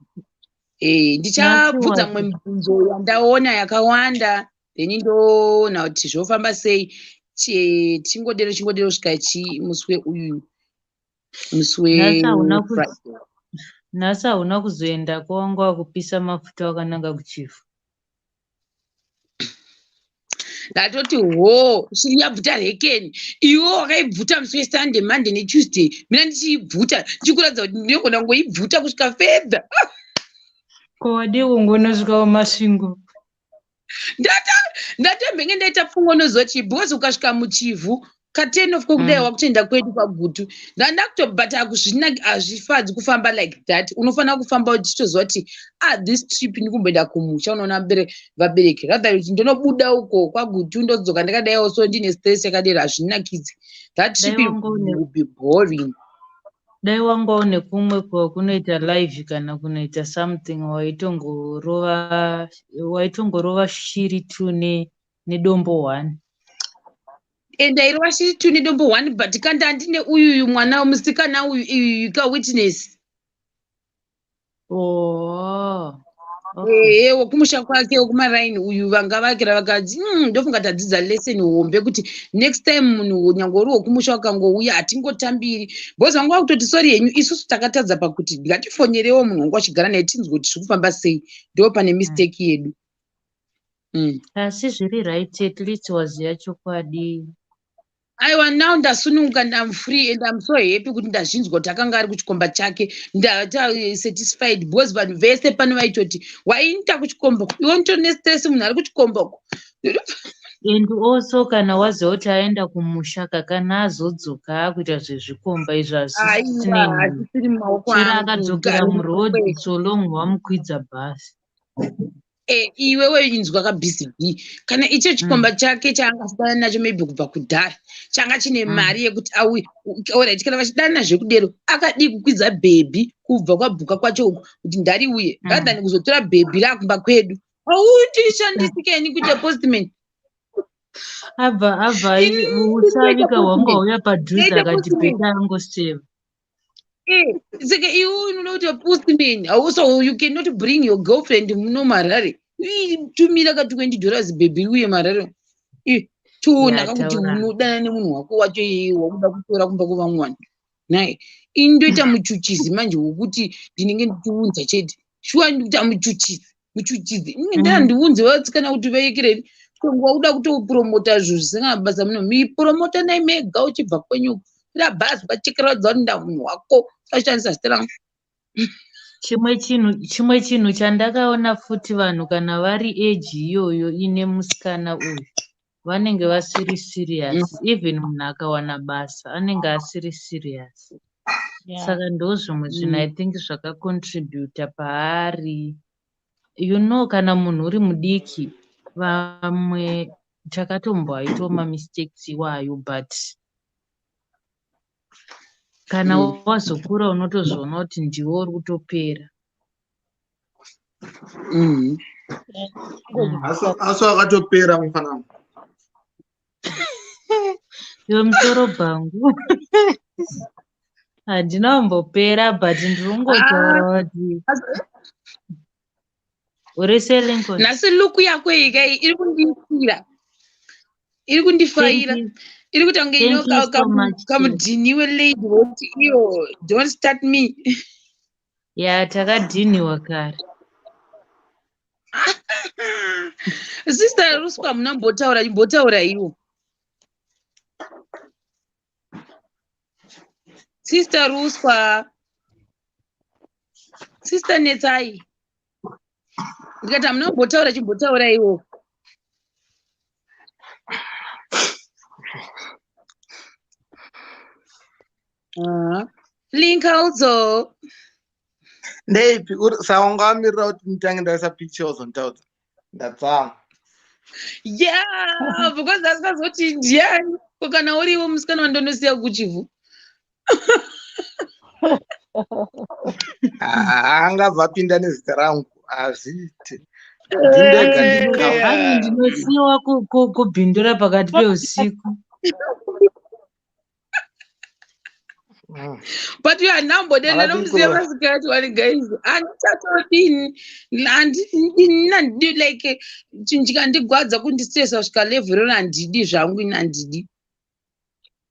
ndichabvunza mumwe mibvunzo yandaona yakawanda, then ndoona kuti zvofamba sei. Chingodero chingodero kusvika chi musi weuyu, musi Nhasi hauna weFriday. Nhasi hauna kuzoendako, wanga wakupisa mafuta wakananga kuChivhu. Ndatoti ho, shiri yabvuta rekeni. Iwe wakaibvuta musi weSunday, Monday neTuesday, mina ndichiibvuta, ndichikuratidza kuti ndinogona kungoibvuta kusvika fedha. Ko wadii kungonosvika kuMasvingo? Ndatambenge ndaita pfungwa, unoziva chii? Because ukasvika muChivhu ka10 of kudai, wakutoenda kwedu kwaGutu. Ndanda but hazvifadzi kufamba like that. Unofanira kufamba uchitoziva kuti, ah, this trip ndikumboenda kumusha, unoona vabereki, rather kuti ndinobuda uko kwaGutu, ndodzoka ndakadaiwo, so ndine stress yakadero, hazvinakidzi. That trip Dai wanga will be boring. Dai wanga une kumwe kwakunoita live kana kunoita something, waitongorova shiri two nedombo one. Ndairova shiri two nedombo one, but kanda handine uyuyu mwana musikana uyu, uyu kawitness. Oh, okay. Ehe, wekumusha kwake, wekumaraini uyu, vanga vakira vakati, ndofunga tadzidza lesson hombe kuti next time munhu nyange uri wekumusha ukangouya, hatingotambiri, because vanga vakutoti, sorry henyu, isusu takatadza pakuti ngatifonyerewo munhu wanga uchigara naye, tinzwe kuti zviri kufamba sei. Ndo pane mistake yedu. Asi zviri right, at least waziva chokwadi. Aiwa, now ndasununguka, I'm free and I'm so happy kuti ndazvinzwa kuti akanga ari kuchikomba chake. Ndata satisfied because vanhu vese pano vaitoti waita kuchikomba, iwe unotori nestress, munhu ari kuchikomba uko. And also kana waziva kuti aenda kumushaka, kana azodzoka akuita zvezvikomba izvo, Aiwa, hazvisinei. hazvisiri mumaoko Chero angu. akadzokera muroad, so long wamukwidza bhasi. Iwewe inzwa kabusy b, kana icho chikomba chake chaanga achidanana nacho maybe kubva kudhara, changa chine mari yekuti auye. Alright, kana vachidanana zvekudero, akadii kukwidza bhebhi kubva kwabhuka kwacho uko kuti ndariuye, rather than kuzotora bhebhi rakumba kwedu? Autishandisi kuita postman. Abva Ini usavika ndinoita hwanga postman. hauya padhuze, Ndinoita akati postman. better angoseva. Saka iwe unoda kuita postman, also you cannot bring your girlfriend muno muHarare. Tumira ka $20, bhebhi uye muHarare. Toona kakuti Yataura. unodana nemunhu wako wacho iyeye wakuda kutora kumba kwevamwe vanhu. Nai ini ndoita muchuchisi manje wokuti ndinenge ndichiunza chete. Shuwa, ndikuita muchuchisi, muchuchisi inenge ndana ndiunze vasikana kuti vayekerei. Wakuda kutopromota zvinhu zvisina basa muno, mipromota nai mega uchibva kwenyu ra bhazi, ukachekera kuti nda munhu wako usashandisa zita rangu. Chimwe chinhu chandakaona futi, vanhu kana vari eji iyoyo ine musikana uyu, vanenge vasiri serious. Even munhu akawana basa, anenge asiri serious. Saka ndo zvimwe zvinhu, I think, zvakacontributa paari. Kana munhu uri mudiki, vamwe takatomboaitawo mamistakes iwayo, but kana wazokura unotozviona kuti ndiwe uri kutopera. Asi wakatopera mufanana. Iwe musoro bhangu. Handina kumbopera but ndiri kungotaura kuti uri seLincoln. Nhasi luku yako iyi kai iri kundiitira. Iri kundifaira. Iri kuita kunge Thank you so much. Kamudhiniwe lady woti iyo don't start me. Ya, takadhiniwa kare. Sister Ruswa, munambotaura, imbotaura iwo. Sister Ruswa. Sister Netsai. Ndikati hamuna kumbotaura, chimbotaura iwo. Link also. Ndeipi saka wanga wamirira kuti nditange ndaisa picture uzonditaudza? Ndatsamwa. Yeah, because asingazoti ndiani. Ko kana uriwo musikana wandonosiya kuChivhu. Angabva apinda nezita rangu, hazviite, ndindega ndikama. Hanzi ndinosiyiwa kubhindura pakati peusiku. But you are nambodenda Makadii nomusiya kuva? Masikati wani guys, handichatodini, handidi, like chinhu chikandigwadza, kundistresa kusvika level rero, handidi zvangu ini, handidi.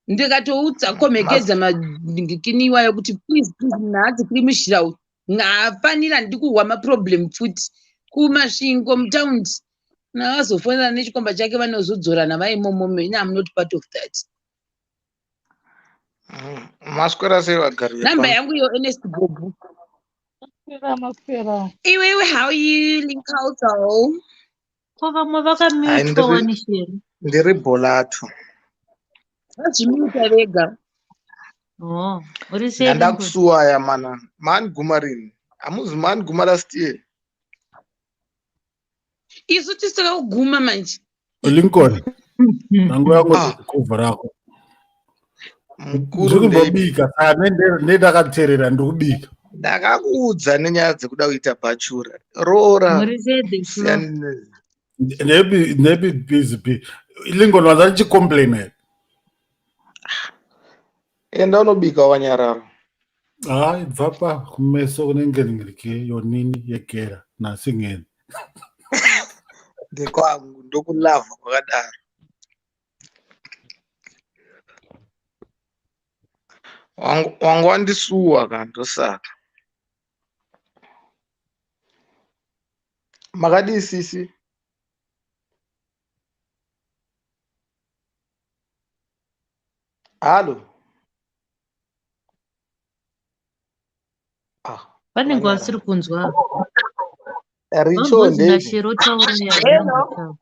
Ndikatoudza komekedza mandikini iwayo kuti please, please, nhasi kuri mushira uyu haafanira, handidi kuhwa maproblem futi kuMasvingo mutaundi. Navazofonera nechikomba chake, vanozodzorana vaimomo. Ini am not part of that. Maswera sei vagari Namba vepano? yangu iyo, Ernest Gobu. Maswera, maswera. Iwe iwe, how you, Linkalto? Ko vamwe Hai, vakamutwa ndiri wani, Sheri? Ndiri bholato. Vazvimuta vega. Oh, uri sei, Lincoln? Ndandakusuwaya mana maaniguma rini? Hamuzi maaniguma last year? Isu tisaka kuguma manje. Lincoln, nangu yangu Ah. kubva rako. Mukuru, Ndiri ndeipi? kumbobika, saka nendakateerera, ndiri kubika. Ndakakuudza nenyaya dzekuda kuita bhachura roora. Muri sei, the floor? Siyani ne- Nepi busy p Lincoln wanza ndichicomplaina here? Enda unobika wanyarara. Hayi, bva pa kumeso kunenge ngirike yonini yegera nhasi ngeni. Ndekwangu, ndokulavha kwakadaro. Wangu wandisuwa ka, ndosaka. Makadii sisi? Halo. Ah, Vanenge vanyarara. vasiri kunzwa. Richo Vambonzi ndeipi? naShero taura yavanambotaura.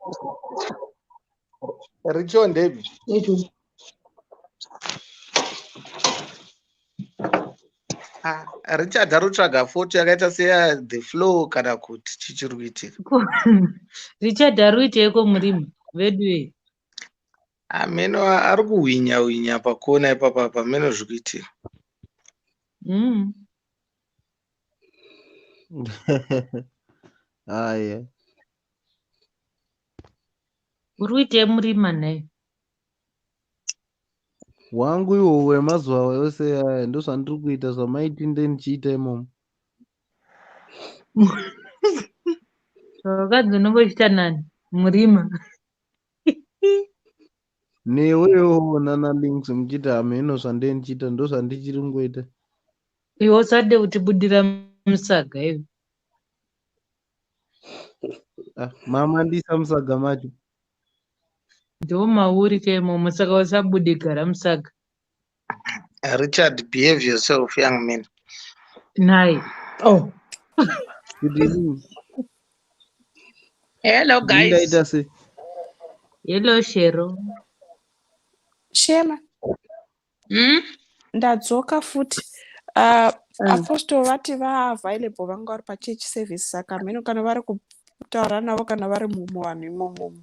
Richo ndeipi? Ah, Richard ari kutsvaga foto yakaita seya the flow kana kuti chichiri kuitika? Richard ari kuiteiko murima vedu e? Ameno, ari kuhwinya hwinya pakona ipapa, pameno zviri kuitika. Haya. Uri kuitei murima nhai? Wangu iwo wemazuva ose aya, ndozvandiri kuita zvamaiti ndichiita imomo. Zvakadzi unonge uchiita nani murima? Newewo nana Links muchiti hameno zvandee ndichiita, ndozvandichiri kungoita. Iwe usade kutibudira musaga iwe. Ah, mama, ndisa musaga macho. Ndo mauri keimomo, saka usabude, gara musaga. Richard, behave yourself, young man. Nhai, oh. Kuti inini Hello guys. Ndingaita sei? Hello, Shero. Shema. Ndadzoka futi. Apostle vati vaavailable, vanga vari pachurch service, saka mheno kana vari kutaura navo kana vari muvanhu imomo.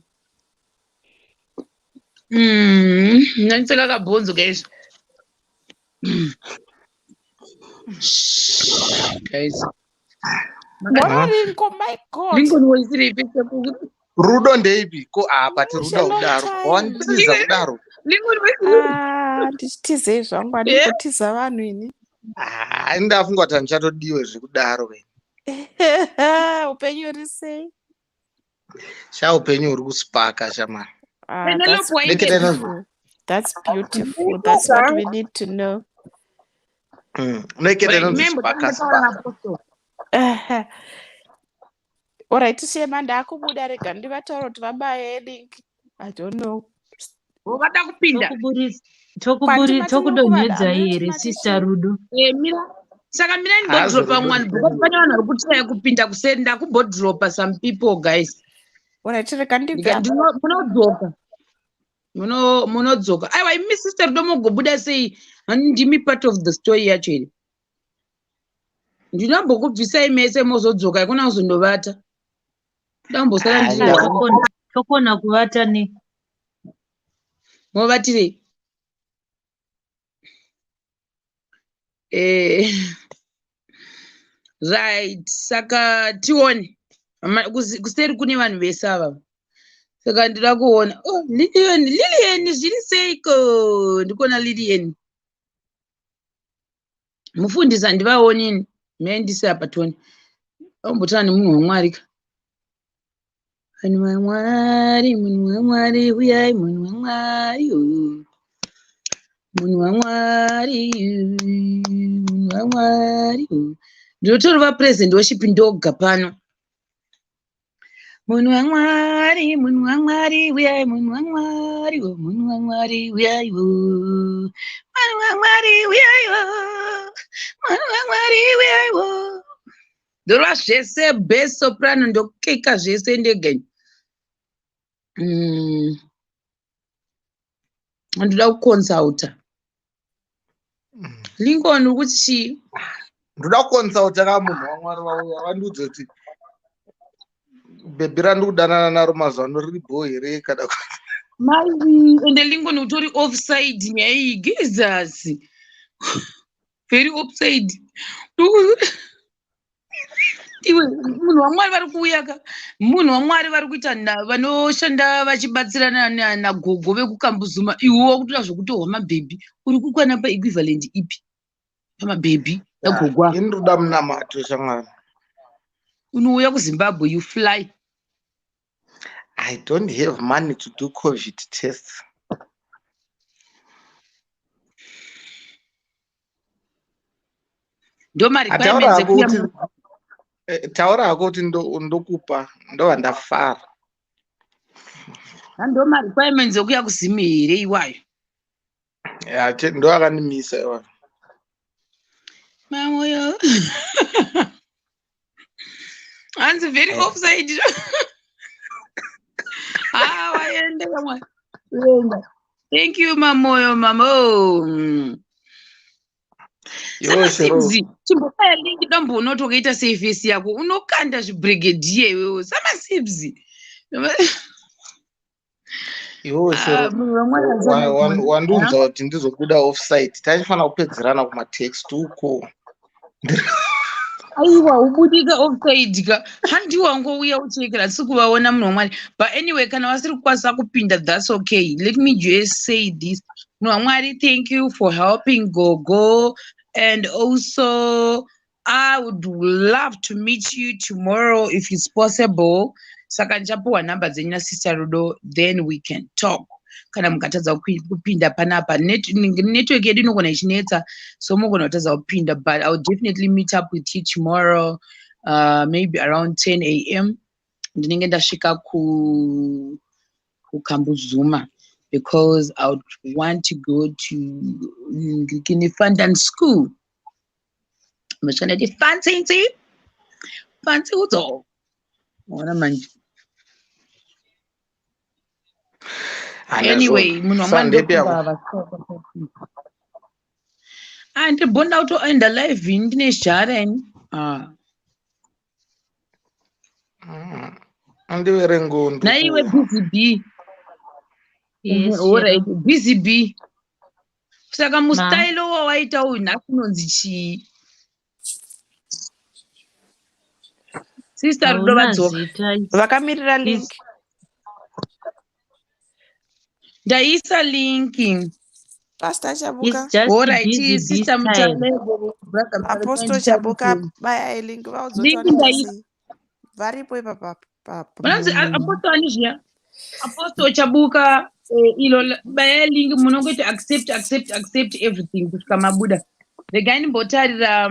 Ndanditseka kabhonzo guys. Shh, guys. Morarinko, my God. Lincoln waisirei pese Rudo ndeipi? Ko apa Such a tiruda long kudaro. time. Wanditiza kudaro. Lincoln waisirei. Ah, ndichitizei zvangu handimbotiza vanhu ini. Ah, ndafunga kuti handichatodiwe zvekudaro wena. Upenyu uri sei? Sha upenyu huri kuspaka shamani. Ah, Penelope that's wainge beautiful. That's beautiful. That's what we need to know. Unoiketa inonzi Remember, spaka tanga spaka. taura apostle. Alright, Shema, ndakubuda rega ndivataura kuti vabaye link. I don't know. Vada kupinda. Kwati matino kuvada, Tokudonhedzai hamuna here kuti sister mati Rudo? Eh, mira. Saka mira Hazi ndibodropa rudo mwana because pane vanhu vari kutraya kupinda kuseri ndakubodropa some people guys. Alright, rega ndibve apa. Munodzoka. Munodzoka. Aiwa imi sister Rudo mogobuda sei? Hani ndimi part of the story yacho iri. Ndinombokubvisai mese mozodzoka ikona kuzondovata. Ndambosara Ah, ndiri ndaku- Tokona kuvata ne movatirei. Eh, right saka tione kuseri kune vanhu vese ava saka ndida kuona oh, Lilian Lilian zviri seiko ndikuona Lilian mufundisi handivaoni ini maendise apa tione ombotaura nemunhu wamwari ka munhu wamwari munhu wamwari uyai munhu wamwari oh. Munhu wamwari munhu wamwari oh. Ndinotorova present worship ndoga pano munhu wamwari munhu wamwari uyai munhu wamwari oh. Munhu wamwari uyai oh. Munhu wamwari uyai oh. Munhu wamwari uyai oh. Ndorova zvese bass soprano ndokeka zvese ndega ini. Ndoda kuconsulta Lincoln uri kuti chii? Ndoda kuconsulta ka munhu waMwari vauya vandiudze kuti bhebhi randiri kudanana naro mazuva ano riri bho here kana kuti Mai ende Lincoln utori offside nyaya iyi Jesus. Very offside. Iwe munhu waMwari vari kuuya ka munhu waMwari vari kuita vanoshanda vachibatsirana nagogo vekukambuzuma iwe wakutoda zvekutohwa mabhebhi uri kukwana paequivalent ipi pamabhebhi nagogo ava. Ini ndoda munamato shamwari. Unouya kuZimbabwe you fly. I don't have money to do COVID tests. Ndo ma requirements ekuya Taura hako kuti ndokupa ndova ndafara. Ndo ma requirements ekuya kuZim here iwayo? Ya, ndo akandimisa iwayo. Mamoyo. Hanzi very offside. Ah, waenda kamwe. Waenda. Thank you Mamoyo mamo. Iwe Shero. Samasidzi, chimbobaya link damboona kuti wakaita sei face yako. Unokanda zvibrigadier iwewe. Samasidzi. Iwe Shero. Ah, munhu wamwari asana kuona. Wandiudza kuti ndizobuda offside. Taifanira kupedzerana kumatext uko. Aiwa, ubudika offside ka. Handi wangouya uchekera asi kuvaona munhu wamwari. But anyway, kana vasiri kukwanisa kupinda, that's okay. Let me just say this. Munhu wamwari, thank you for helping Gogo. And also, I would love to meet you tomorrow if it's possible. Saka ndichapuwa namba dzenyu naSister Rudo, then we can talk. Kana mukatadza kupinda panapa, network yedu inogona ichinetsa, so mugona kutadza kupinda, but I will definitely meet up with you tomorrow, maybe around 10 a.m. Ndinenge ndasvika kuKambuzuma because I would want to go to Ngikini School. Mashanda fancy fancy udzo. Ona manje. Anyway, munhu wamwari Sunday yako. ndokumba Ah, ndibonda kutoenda live ini ndine zhara ini. Ah. Andiverengo Naiwe Busy B. Yes, Alright, Shero. Busy B. Saka Ma. mustailo wawaita uyu nhasi unonzi chii? Sister Rudo Hauna vadzoka. zita. Vakamirira link. Ndaisa linki. Pastor It's Chabuka. just Alright, busy this Sister time. Mutale, brother Mutale, Apostle Chabuka, bayai link vaudze kuti Link vanoita ndaisa. sei. Varipo ipapa. Vanonzi Apostle ani zviya? Apostle Chabuka, ilo bayai link, munongoita accept, accept, accept everything kusvika mabuda. Regai ndimbotarira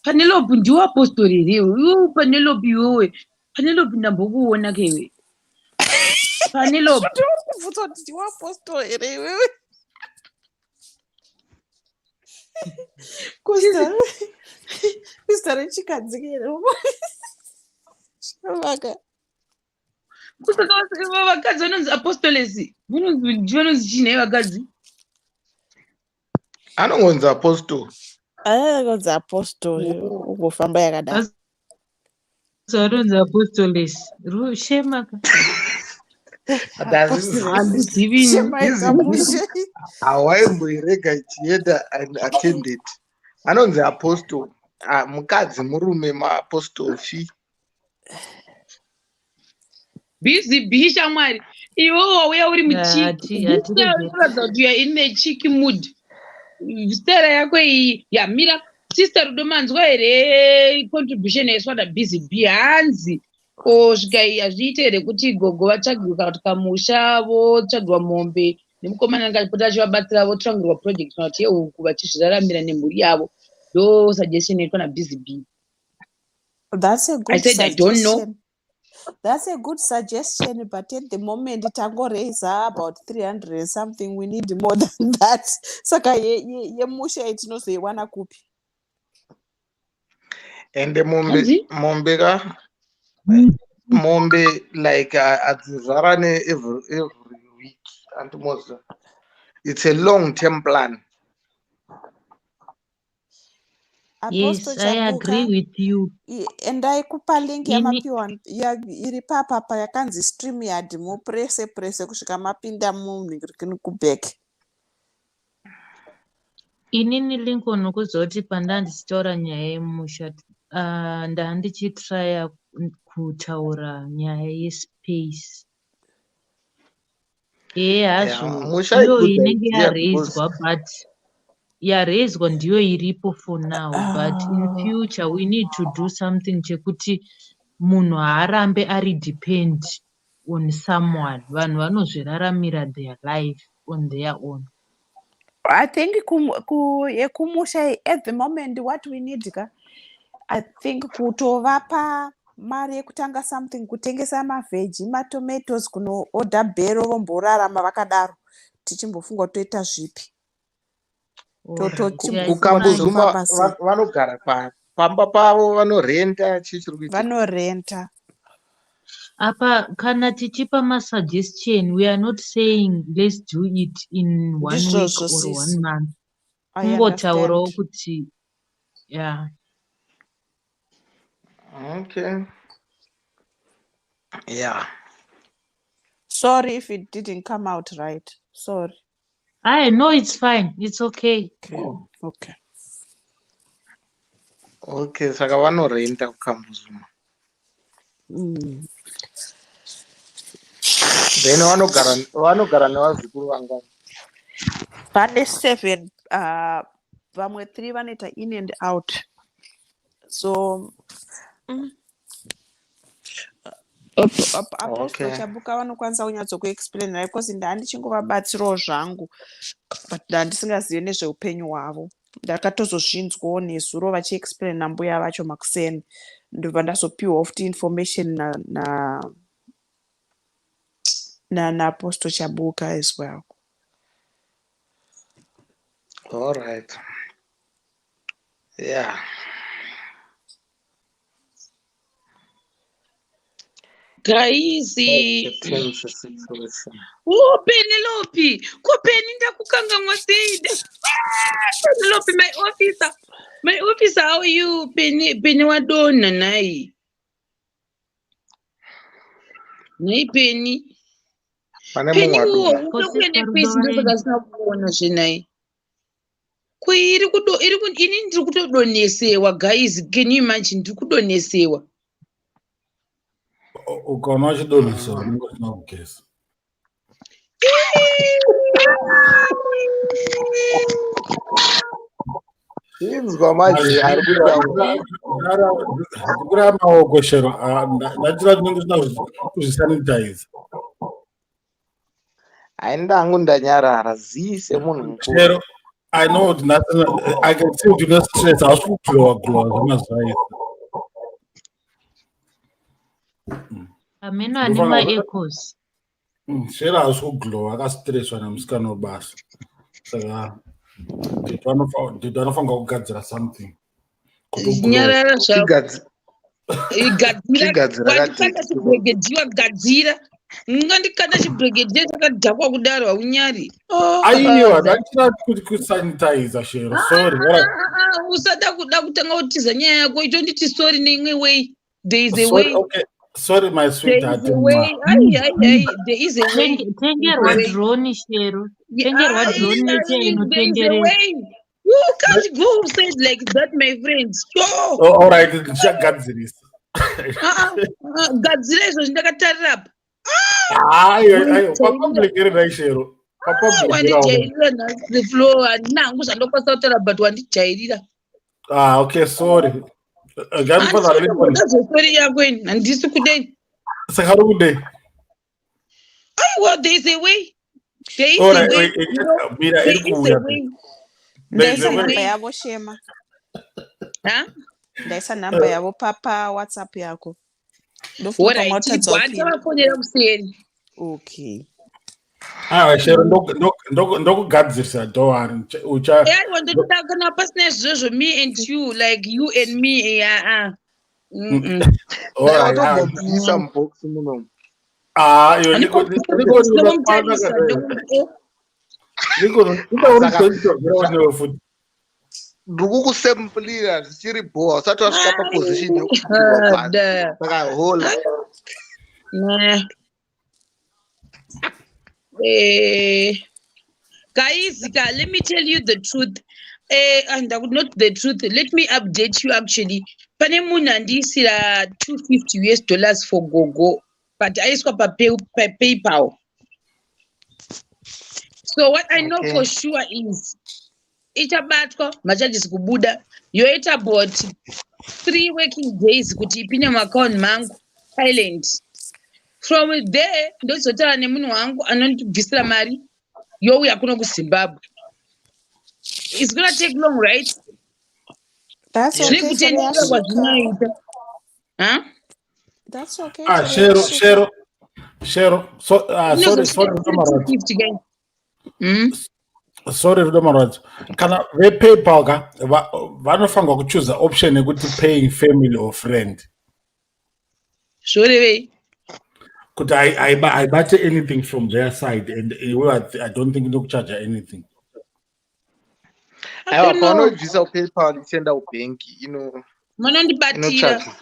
Penelope ndiwo apostle here iwe? Iwe Penelope iwewe. Penelope ndambokuona kewe. Penelope. Kubvunza kuti ndiwe apostle here iwewe? Kuzita rechikadzi here? Vaka. Kusaka vakadzi vanonzi apostoles. Vanonzi chii nhai vakadzi? Anongonzi apostle. Anonzi apostle ungofamba yakadaro. Vanonzi apostoles. Shema ka. Handizivi. Shema ikamushe. Hawaimboirega ichienda unattended. Anonzi apostle. Ah, mukadzi murume maapostle fi. Busy bee shamwari. Iwe wauya uri muchiki. Unoratidza kuti you are in a cheeky mood. Stera yako iyi yamira. Sister Rudo manzwa here contribution yaiswa naBusy Bee? Hanzi ko svika iyi hazviite here kuti gogo vatsvagirwe kana kuti kamusha votsvagirwa mombe nemukomana anenge achipota achivabatsira votsvagirwa project kana kuti yehuku vachizviraramira nemhuri yavo. Ndo suggestion yaitwa naBusy Bee. That's a I good said I don't know. suggestion. That's a good suggestion, but at the moment tangoraise about 300 and something. We need more than that. Saka yemusha tinozoiwana kupi? Ende mombe Hanzi? Mombe ka mombe like hadzizvarane every week, andimoza. It's a long term plan. Apostle Yes, I agree Chabuka, with you. Endai kupa link Ini yamapiwa iri papapa yakanzi StreamYard, muprese prese kusvika mapinda munhingirikini kuback. Inini Lincoln kuzoti pandandichitaura nyaya yemusha, ndandichitraya kutaura nyaya yespace. Ehe hazvo Musha iyo good inenge idea because yarezwa, but yarezwa ndiyo iripo for now, but in future we need to do something chekuti munhu haarambe ari depend on someone. Vanhu vanozviraramira their life on their own. I think yekumusha at the moment what we need ka, I think kutovapa mari yekutanga something, kutengesa mavheji, matomatoes, kunoodha bhero, vomborarama vakadaro, tichimbofunga kuti toita zvipi. Alright, yeah, it's fine. KuKambuzuma Kufamba sei? vanogara pamba pavo, vanorenda, chii chiri kuitika? Vanorenta. Apa kana tichipa masuggestion, we are not saying let's do it in one week Ndizvozvo, or sis. one month. I Kungotaurawo understand. kuti yeah. Okay, yeah. Sorry if it didn't come out right. Sorry. I know it's fine. It's okay. Okay. Okay, saka vanorenda kuKambuzuma. Then vanogara nevazukuru vangani? Vane seven, vamwe three vanoita in and out. So Apostle Chabuka vanokwanisa kunyatsokuexplainira because ndandichingovabatsirawo zvangu, but ndandisingazivi nezveupenyu hwavo. Ndakatozozvinzwawo nezuro vachiexplain nambuya vacho makuseni, ndobva ndazopiwawo futi information na naApostle Chabuka as well. All right, yeah. Guys, A tense situation. Oh, Penelope. Ko Penny ndakukanganwa sei? Ah, Penelope, my officer. My officer, how are you? Penny, Penny wadonha nhai. Nhai Penny. Pane Penny mumwe uwo wadonha. Ko unokuenda Sister Rudo kwesi ndosaka vaenda. asina kuona zvenai. Ko iri kudo iri ku ini ndiri kutodonesewa, guys. Can you imagine, ndiri kudonesewa. Ukaona uchidonhesa unenge usina kugeza. Inzwa manje ari kutaura. Kuraya maoko shero, ndatira tinenge usina kuzvisanitize. Haina hangu ndanyarara zii semunhu mukuru. Shero, I know nothing, I can see kuti une stress, hausi kuglowa glowa zvemazuva ese. Hameno ane maecos. Shero hausi kuglowa, akastresswa nemusikana webasa. Saka ndito anofanira kugadzira something. Nyarara zvako. Gadzira Wandikanda chibregedhiwa gadzira. Ungandikanda chibregedhiya chakadhakwa kudaro haunyari. Oh, Aiwa, ndachira kuti kusanitize Shero. Sorry. Usada kuda kutanga kutiza nyaya yako itonditi sorry neimwe way. There is a Sorry, way. okay. Sorry my There sweetheart. is a way. Ai, ai, ai. There is a way. Tengerwa drone Shero. Tengerwa drone neche There is a inotenderera. way. You can't go say it like that, my friend. Sure. Oh, all right, ndichagadzirisa. Gadzira izvozvi ndakatarira apa. Ayo, ayo, papublic iri nhai Shero. Papublic iri awo. Wandijairira nhasi the floor. Handina hangu zvandokwanisa kutaura but wandijairira. Ah, okay, sorry. Grandfather Lincoln. Ndazosori yako ini handisi kudei. Saka uri kudei? Aiwa, there is a way. There is All a right, way. wait, mira There iri is a kuuya. way. There is Ndaisa a way. nhamba yavo Shema. Ha? Ndaisa nhamba yavo papa WhatsApp yako. Ndofunga Alright, pamwe watadza kupinda. watavafonera kuseri. Okay. Ah, Shero ndokugadzirisa don't worry. Ucha Aiwa, ndotoda kana pasina izvozvo me and you like you and me yeah. ah. Mm-mm. All right. ah. Watobvisa mubox munomu. Ah, iwe ndiko Ndomutarisa, ndiko ndiko newe futi. Ndiri kukusemplira zvichiri bhowa usati wasvika paposition yekupirwa pasi. Da. Saka hola. Nah. Eh, guys, let me tell you the truth. And I would not the truth. Let me update you actually. Pane munhu andiisira 250 US dollars for gogo, but aiswa pa pa PayPal. So what I know Okay. for sure is ichabatwa macharges kubuda yoita about 3 working days kuti ipinde muaccount mangu Thailand. From there ndozotaura nemunhu wangu anondibvisira mari youya kuno kuZimbabwe. It's gonna take long, right? That's okay. Zviri Chero kutenderera yasvika. kwazvinoita. Huh? That's okay. Ah, Chero Shero, yasvika. Shero, Shero. So, sorry, sorry, Inozosvika Rudo Marwadzo. 250 guys. Mm? Sorry, Rudo Marwadzo. Kana vePayPal ka vanofanirwa kuchuza option yekuti paying family or friend. Zvorevei? Kuti haibate anything from their side and iwe I don't think inokucharge anything. I Aiwa don't know. paunobvisa kuPayPal ichienda kubhenki Munondibatira. inochaja.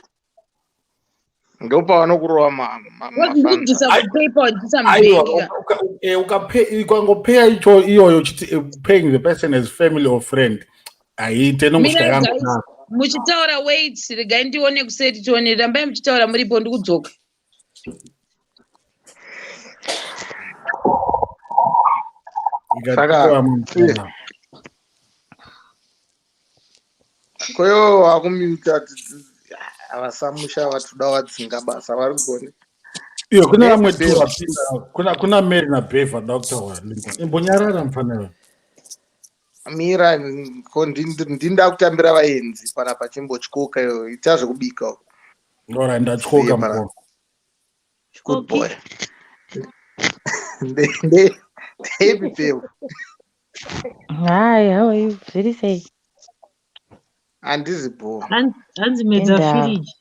Ndopavanokurova mafanza. Wabvisa kuPayPal wabvisa Aiwa, mubhengi. ukangopeya icho iyoyo uchiti paying the person as family or friend haiite nongosvika Mirai guys, yangu. muchitaura wait, regai ndione kuseri tione. Rambai muchitaura muripo ndikudzoka. Saka koyo wakumuta avasamusha vatoda vadzinga basa vari kugone. Iyo kune vamwe Bev. tu vapinda kuna Mary naBev vada kutaura Lincoln. Imbonyarara mufanira. Mira ko ndinda kutambira vaenzi panapa chimbotyoka iyo ita zvekubika uko. Alright, ndatyoka Siye panapa. mukoma. Good boy. Ndeipi Bev? Hi, how are you? Zviri sei? Handizi bho. Hanzi medza Indawo. firiji.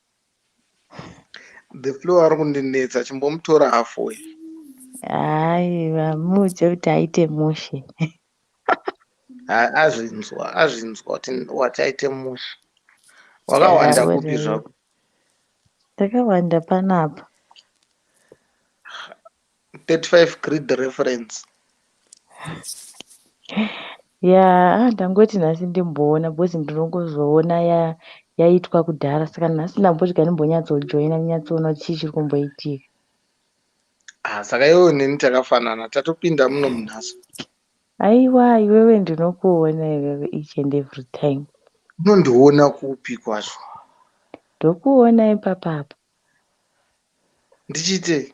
The flow ari kundinetsa chimbomutora halfway. Hayi, vamuudze kuti aite mushe. Azvinzwa azvinzwa kuti wati aite mushe. Wakawanda kupi zvako? Ndakawanda panapa. 35 grid reference. Ya, ndangoti nhasi ndimboona because ndinongozoona ya Yaitwa kudhara, saka nhasi ndamboti ndimbonyatsojoina ndinyatsoona kuti chii chiri kumboitika. Ah, saka iwewe neni takafanana, tatopinda muno munhasi. Aiwa, iwewe ndinokuona iwewe each and every time. Unondiona kupi kwacho? Ndokuona ipapapa. Ndichiitei?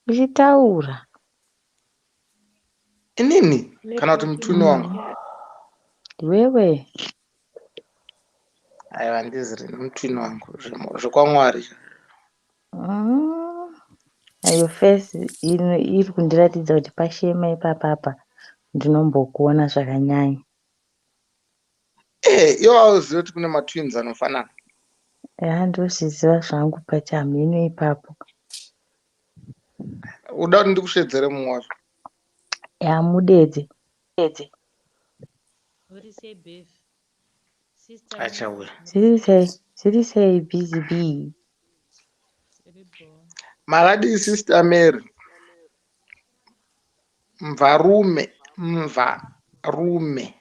Uchitaura. Inini kana kuti mutwini wangu? Iwewe. Aiwa, ndiziri mutwini wangu, zvekwamwari. Your face iri kundiratidza kuti pashema ipapapa ndinombokuona zvakanyanya. Eh, iwe hauzivi kuti kune matwins anofanana? Ya, ndozviziva zvangu, but hamheno ipapo. Uda kuti ndikusvedzere mumwe wacho? Ya, mudedze. Uri sei, Bev? Sister. Achauya. Zviri sei, zviri sei, Busy Bee? Ribo. Makadii, Sister Mary? Mvarume, mvarume.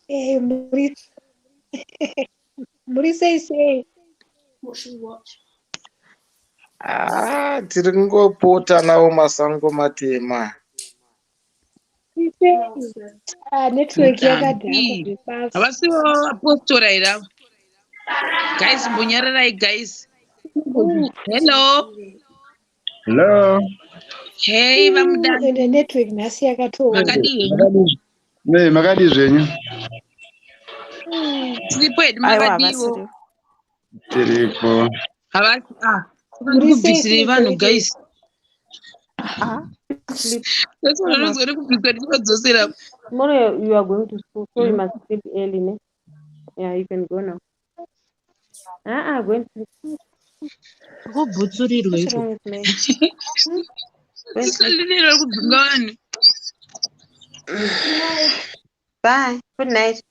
Eh, muri sei sei? Ah, tiri kungopota nawo masango matema. Muri sei? Ah, network yakadhakwa Mutambi. zvepasi. Havasivo apostora here ava? Guys, mbonyararai guys. Hello. Hello. Hey, vamudani. Ende network nhasi yakatooma. Makadii? Makadii? Ne, makadii zvenyu? Tiripo hedu. Aiwa, Makadiwo? havasirivo. Tiripo. Havasi, ah, saka Muri sei ndikubvisirei sei vanhu sei? guys? Ah, sleep. Ndozvanozwa nekubviswa ndichivadzosera. Tomorrow you are going to school, so you must sleep early, ne? Yeah, you can go now. Ah, ah, go and sleep. Kubhutsurirwa What's iko. wrong with me? Go and sleep. Sisalilera kudzinga vanhu. Bye. Good night.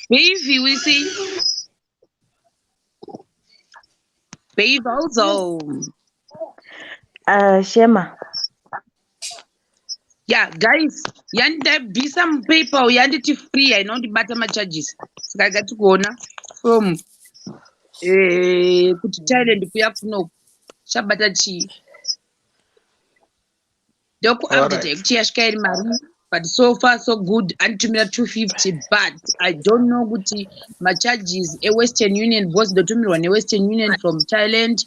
Baby, we see. Baby also. Shema. Yeah, guys, yandabvisa muPayPal, yanditi free, haina kundibata macharges. Saka ngati kuona from kuti Thailand kuya kunoku chabata chii. Ndokuupdate yekuti yasvika iri mari, but so far so good. Anditumira 250, but I don't know kuti macharges eWestern Union, because ndotumirwa neWestern Union from Thailand,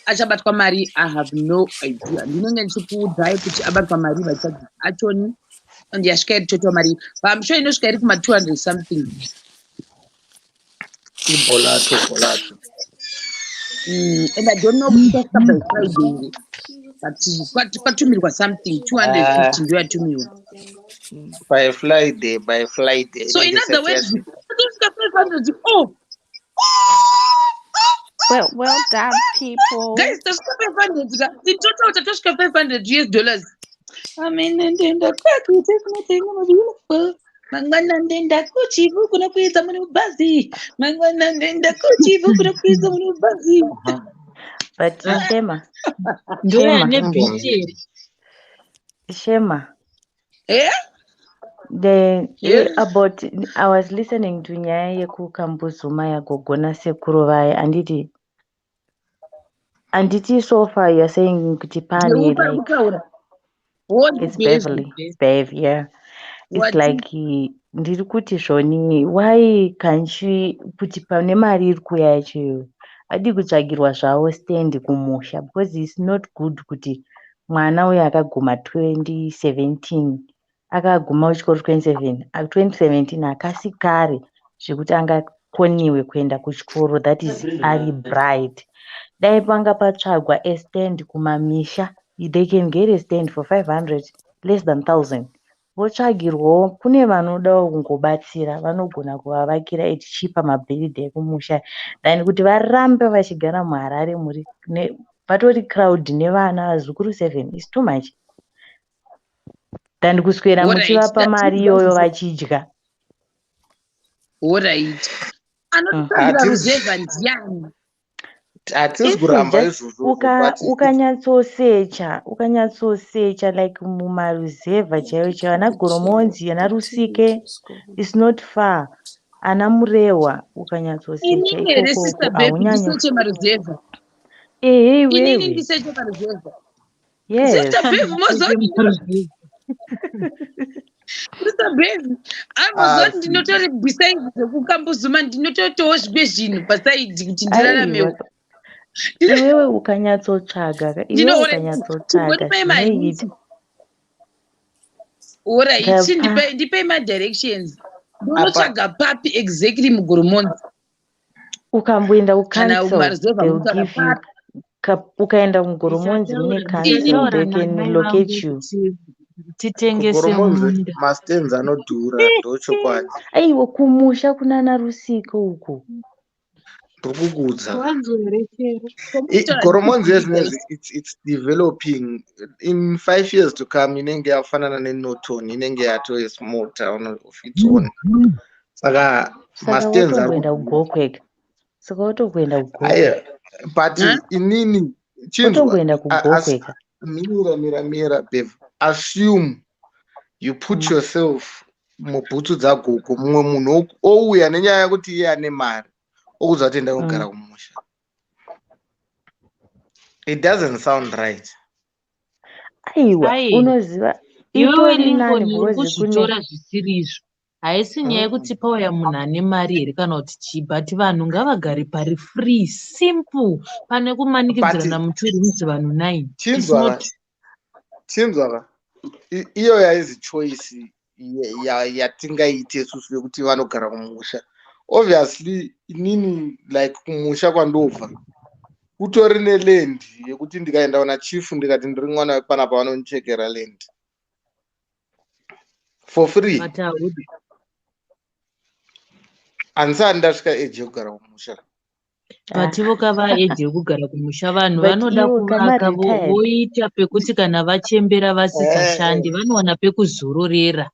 achabatwa mari. I have no idea. Ndinenge ndichikuudzai kuti abatwa mari macharges achoni and yasvika iri total mari, but I'm sure inosvika iri kuma 200 something. Ibolato, bolato. And I don't know kuti ichasvika by Friday here, but kwatumirwa something 250 ndo yatumirwa. By Friday, by Friday. So in inenge other isati words, yasvika. atosvika 500. Oh. Well done, people. Guys, tasvika 500 ka. In total tatosvika $500 US. Amene ndenda kwakuite kunotenga mabeautiful. Mangwana ndenda kuChivhu kunokwidza mune mubhazi. Mangwana ndenda kuChivhu kunokwidza mune mubhazi. But Shema, Ndoya Shema, nebhiti here? Shema. Eh? The Yes. about I was listening to nyaya yekuKambuzuma yagogo nasekuru vaya, anditi so far you're saying kuti pane Ndeupa like kutaura. What? It's Bev. Beverly. Bev, yeah. It's What? like ndiri kuti zvoni, why can't you kuti pane mari iri kuuya yacho iyoyo, adi kutsvagirwa zvavo stand kumusha? Because it's not good kuti mwana uyu akaguma 2017, akaguma kuchikoro 27 2017, akasi kare zvekuti angakoniwe kuenda kuchikoro. That is ari bright. Dai panga patsvagwa a stand kumamisha. They can get a stand for 500, less than 1000. Votsvagirwawo kune vanodawo kungobatsira, vanogona kuvavakira ichipa mabhiridha ekumusha than kuti varambe vachigara muHarare muri patori crowd nevana vazukuru 7 is too much, than kuswera muchivapa mari iyoyo vachidya. Alright, anotsvagira ruzevha ndiani? Hatisi kuramba izvozvo. Ukanyatsosecha, ukanyatsosecha like mumaruzevha chaivo chaivo, ana Goromonzi, ana Rusike, is not far. Ana Murehwa ukanyatsosecha Inini here ikokoko sister Bev haunyanyo ndiseche maruzevha. Ehe Inini iwewe. ndiseche maruzevha. Yes. Sister Bev mozoti Sister Bev amozoti Asi ndinotori besides zvekukambuzuma ndinototowo zvimwe zvinhu pasaidi kuti ndiraramewo. Aiwa. Iwewe ukanyatsotsvaga ka, iwewe Ndinoona ukanyatsotsvaga chimbondipei zvinoita. mahiti. Alright, Ndapa chindipei ndipei madirections. apa Ndinotsvaga papi exactly muGoromonzi ukamboenda kana kucouncil mumaruzevha they will munotsvaga give you papi. ukaenda muGoromonzi mune Ndichataura council ndichataura they can namai vangu locate you. kuti titengese kugoromonzi munda. mastands anodhura ndochokwadi. Aiwa kumusha kunana Rusiko uko. Ndiri kukuudza. Wanzwa here chero? Tomutora Goromonzi ndikuudza yezvinezvi it's developing in 5 years to come inenge yafanana neNorton inenge yato a small town of its own. Saka Saka mastands ari wotomboenda kudhura. kuGokweka. Saka wotokuenda kuGokwe. Aiwa, but Huh? inini chinzwa Wotomboenda kuGokweka. mira mira mira Bev, assume you put yourself mubhutsu dzagogo mumwe munhu ouya nenyaya yekuti iye ane mari okuudza kuti enda kugara kumusha. It doesn't sound right. Aiwa Ai, unoziva iwewe itori Lincoln nani uri because kune kuzvitora zvisiri izvo. Haisi nyaya yekuti pauya munhu ane mari here kana kuti chii, but vanhu ngavagare pari free, simple, pane But kumanikidzirana mutu rooms vanhu 9. It's chinzwa not ka, chinzwa ka. Iyo yaizi choice yatingaite isusu yekuti vanogara kumusha. Obviously inini like kumusha kwandobva kutori neland yekuti ndikaenda kuna chief ndikati ndiri mwana wepanapa vanondichekera land for free. But haudi. Handisati ndasvika age yekugara kumusha. But ivo kava age yekugara kumusha vanhu But vanoda ivo kama kuvaka retired. voita pekuti kana vachembera vasisashandi vanowana pekuzororera.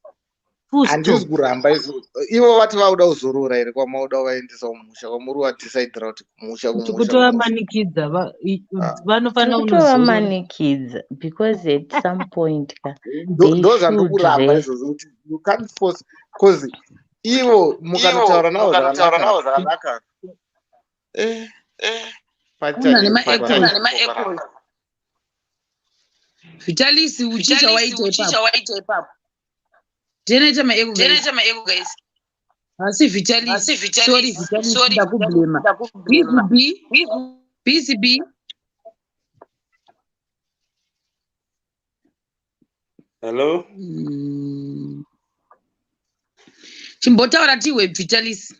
Full Handisi stop. kuramba izvo. Ivo vati vakuda kuzorora here kwamauda kuvaendesa kumusha kwamuri vadhisaidhira kuti kumusha Kuti kumusha kumusha. kutovamanikidza vanofanira Tiri kunozorora. kutovamanikidza because at some point ka they Ndo zvandiri should kuramba rest. izvozvo kuti you can't force because ivo mukanotaura navo zvakanaka Kuna paita nemaechoes. Vitalis uchicha waita ipapo. Generate maecho guys. Asi Vitalis, sorry Vitalis ndakublema. Busy B, Busy B. Hello? Chimbotaura tiwe Vitalis.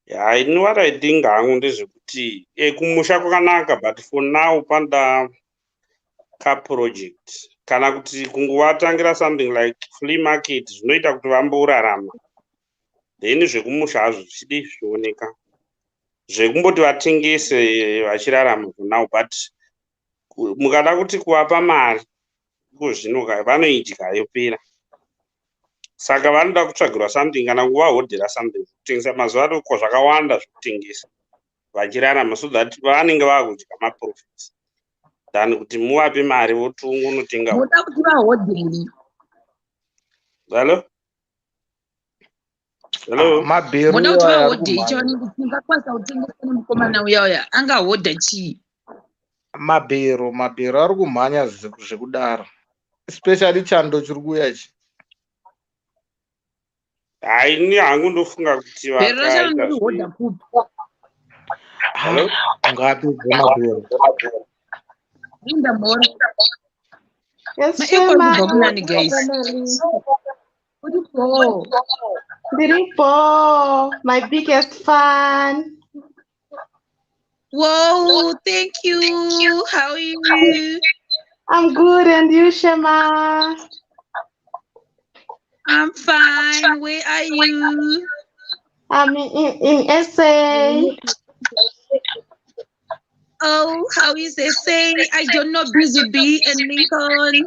Yeah, ini what I think hangu ndezvekuti kumusha kwakanaka but for now panoda kaproject kana kuti kungovatangira something like flea market zvinoita kuti vamborarama then zvekumusha hazvo zvichidi zvioneka zvekumboti vatengese vachirarama for now but mukada kuti kuvapa mari iko zvino ka vanoidya yopera saka vanoda kutsvagirwa something kana kuvahodhera something zvekutengesa mazuva ano ko zvakawanda zvekutengesa vachirarama so that vanenge vaakudya maprofits than kuti muvape mari voti ungonotenga. Muda kuti vahodheri. Hello? Hello? Mabheru Muda kuti aya ari vahodhe kumhanya. icho tingakwanisa kutengesa nemukomana uya uya angahodha chii? Mabhero mabhero ari kumhanya zvekudaro especially chando chiri kuuya ichi. Hai, ini hangu ndofunga kuti Bhero racho vakaita rinorihodha kupi? Hello? Ungapedze mabhero. Linda Mora. Yes, Maecho ari Shema. kubva kunani guys? Uripo. Ndiripo, my biggest fan. Whoa, thank you. How are you? I'm good, and you, Shema? I'm fine. Where are you? I'm in SA. Oh, how is SA? I don't know Busy Bee and Lincoln.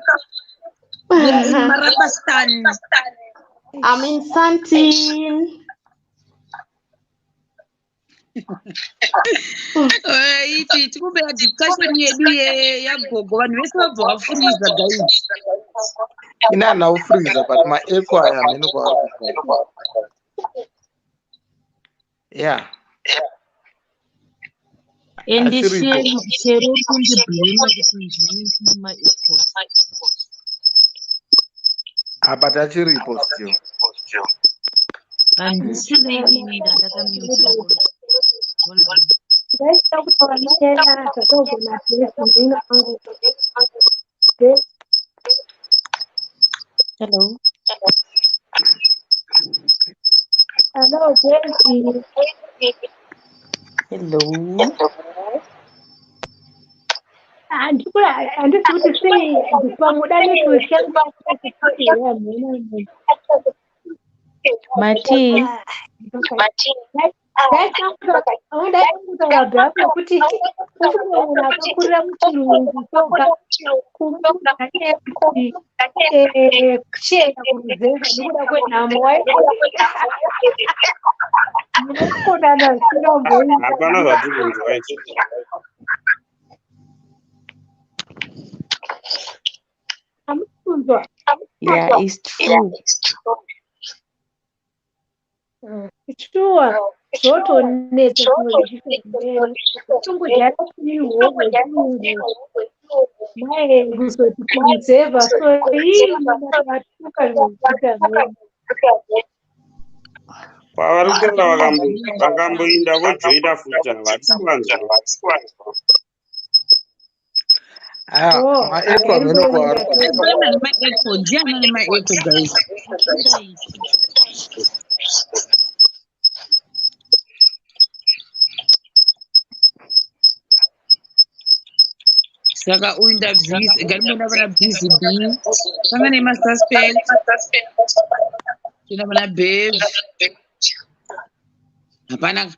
We are in Marabastan. I'm in Santin. Iti tikumbera discussion yedu yagogo vanhu vese vabva vafuriza guys. Ini handina kufuriza but maecho aya hameno kwaari kubva. Yeah. And Achiripo. Shero uri kundiblema kuti ndini ndine maechoes. Ah, but achiripo still. Handisiri inini ndandakamuta. Ndaida kutaura nenyaya zvataurwa naGrace munin'ina wangu. Grace. Hello. Hello, Grace. Hello. Handisi kuti sei pamuda network yangu. Mati. Ndaida kutaura kuti ufunge munhu akakurira muchirungu soka kumuudza nyaya yekuti kuchienda kuruzevha nekuda kwenhamo munokonana zvisingamboiti. Hapana zvatiri kunzwa ichi. Hamusi kunzwa? Yeah, it's true. Shuwa, zvotonetsa zvimwe zvichitongojaira kuihwo hwechirungu mai kuzoti kuruzevha so ii vatuka zvekuita zvee. Kwavari kuenda vakamboinda vojoina futi, hatisi kuvanzwa. Ah, Oh, maecho amene kwaari. Ndiani ane maecho? Ndiani ane maecho, guys? Saka uyu ndabvisa garimboenda pana Busy B, panga nemasuspect, toenda pana Bev, hapana.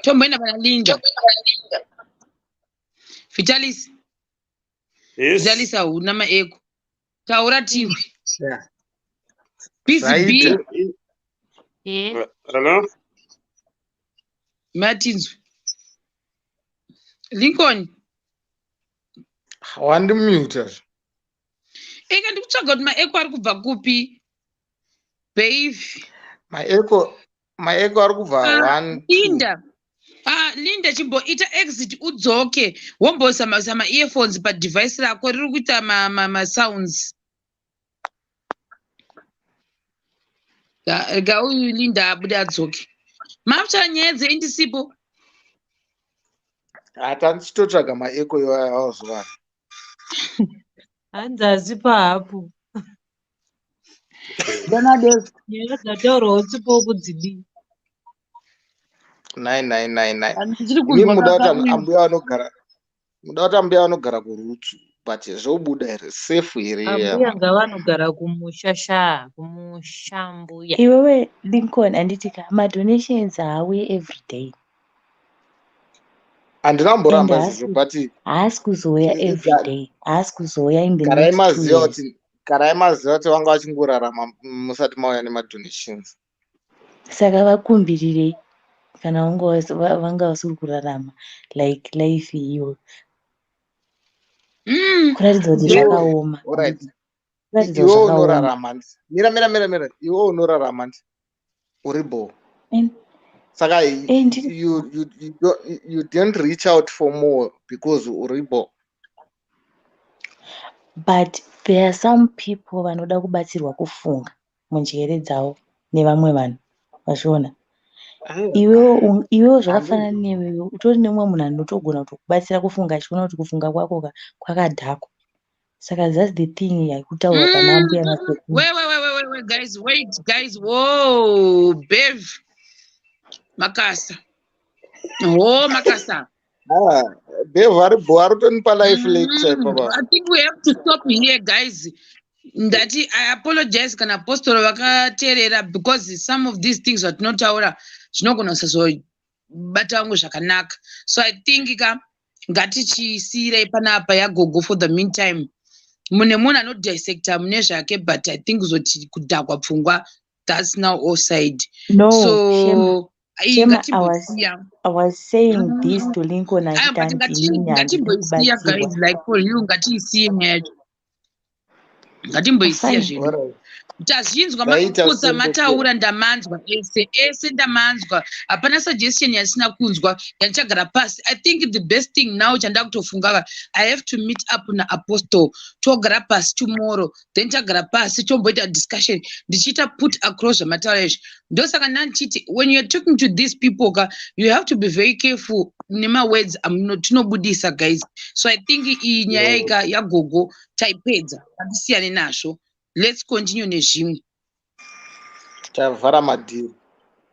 Tomboenda pana Linda Vitalis. Yes. Vitalis, hauna maecho, taura tiwe. Yeah. Busy B. Zvaita. Yeah. Hello. Matinzwe Lincoln. Wandimuta. Eka ndikutsvaga kuti maecho ari kubva kupi, Bave. Maecho ari kubva Ah, one, two. Linda. Ah, Linda, chimboita exit udzoke, womboisa ma-earphones padevice rako riri kuita masounds. Rega uyu Linda abude adzoke. Mafuta nyaya dzeindisipo. Hatandichitotsvaga maecho iwayo awazuva. Hanzi asipo hapo. Nyaya dzataurwa usipo kudzidii? Nai nai nai nai. Handiri Imi kunzwa muda kaka kuti uyu. ambuya vanogara, muda kuti ambuya vanogara kuRutsu, but zvobuda here, safe here? Ambuya ngavanogara kumusha sha, kumusha mbuya. Iwewe Lincoln, anditi ka madonations haauyi every day. Handina And kumboramba haasi izvozvo, but haasi kuzouya every day. Haasi kuzouya in the garai next 2 maziva years. kuti, garai maziva kuti vanga vachingorarama musati mauya nemadonations. Saka vakumbirirei kana vanga vasiri kurarama like life iyo? Kuratidza kuti Iwewe, zvakaoma. alright. Kuratidza Iwe zvakaoma. unorarama ndi, mira mira mira mira, iwe unorarama ndi uri bo saka Ndiri you don't reach out for more because uri bo. But there are some people vanoda kubatsirwa kufunga munjere dzavo nevamwe vanhu, vazviona? Iwewo zvakafanana newewe utori nemumwe munhu anotogona kutokubatsira kufunga achiona kuti kufunga kwako kwakadhakwa. Saka that's the thing yakutaurwa pana ambuya nasekuru. Wait, wait, wait, wait, wait, wait, guys, wait, guys. Whoa, Bev. Makasa. Oh, Makasa. Ah, Bev ari bo, ari kutonipa life lecture ipapa. I think we have to stop here, guys. Ndati I apologize kana apostolo vakateerera, because some of these things zvatinotaura zvinogona kusazobata vamwe zvakanaka. So I think ka ngatichisiyirei panapa yagogo for the meantime. Mune munhu anodissecta mune zvake, but I think kuzoti kudhakwa pfungwa, that's now offside. No, So Shema, iyi Shema, ngatimbosiya. I was saying this to Lincoln Aya, but achitanzi inini handidi ngatimboisiya kubatsirwa. guys, like for you, ngatiisiye nyaya yacho. Ngatimboisiya zvedu. Alright. Tazvinzwa Vaita maputsa sendo mataura, ndamanzwa ese ese, ndamanzwa. Hapana suggestion yasina kunzwa yandichagara pasi. I think the best thing now chandaa kutofunga ka, I have to meet up naapostle, togara pasi tomorrow, then tagara pasi tomboita discussion, ndichiita put across zvamataura izvi. Ndosaka ndandichiti when youare talking to these people ka, you have to be very careful nemawords tinobudisa, guys. So I think iyi nyaya ika yagogo taipedza, ngatisiyane nazvo, let's continue nezvimwe. Tavhara madhiri,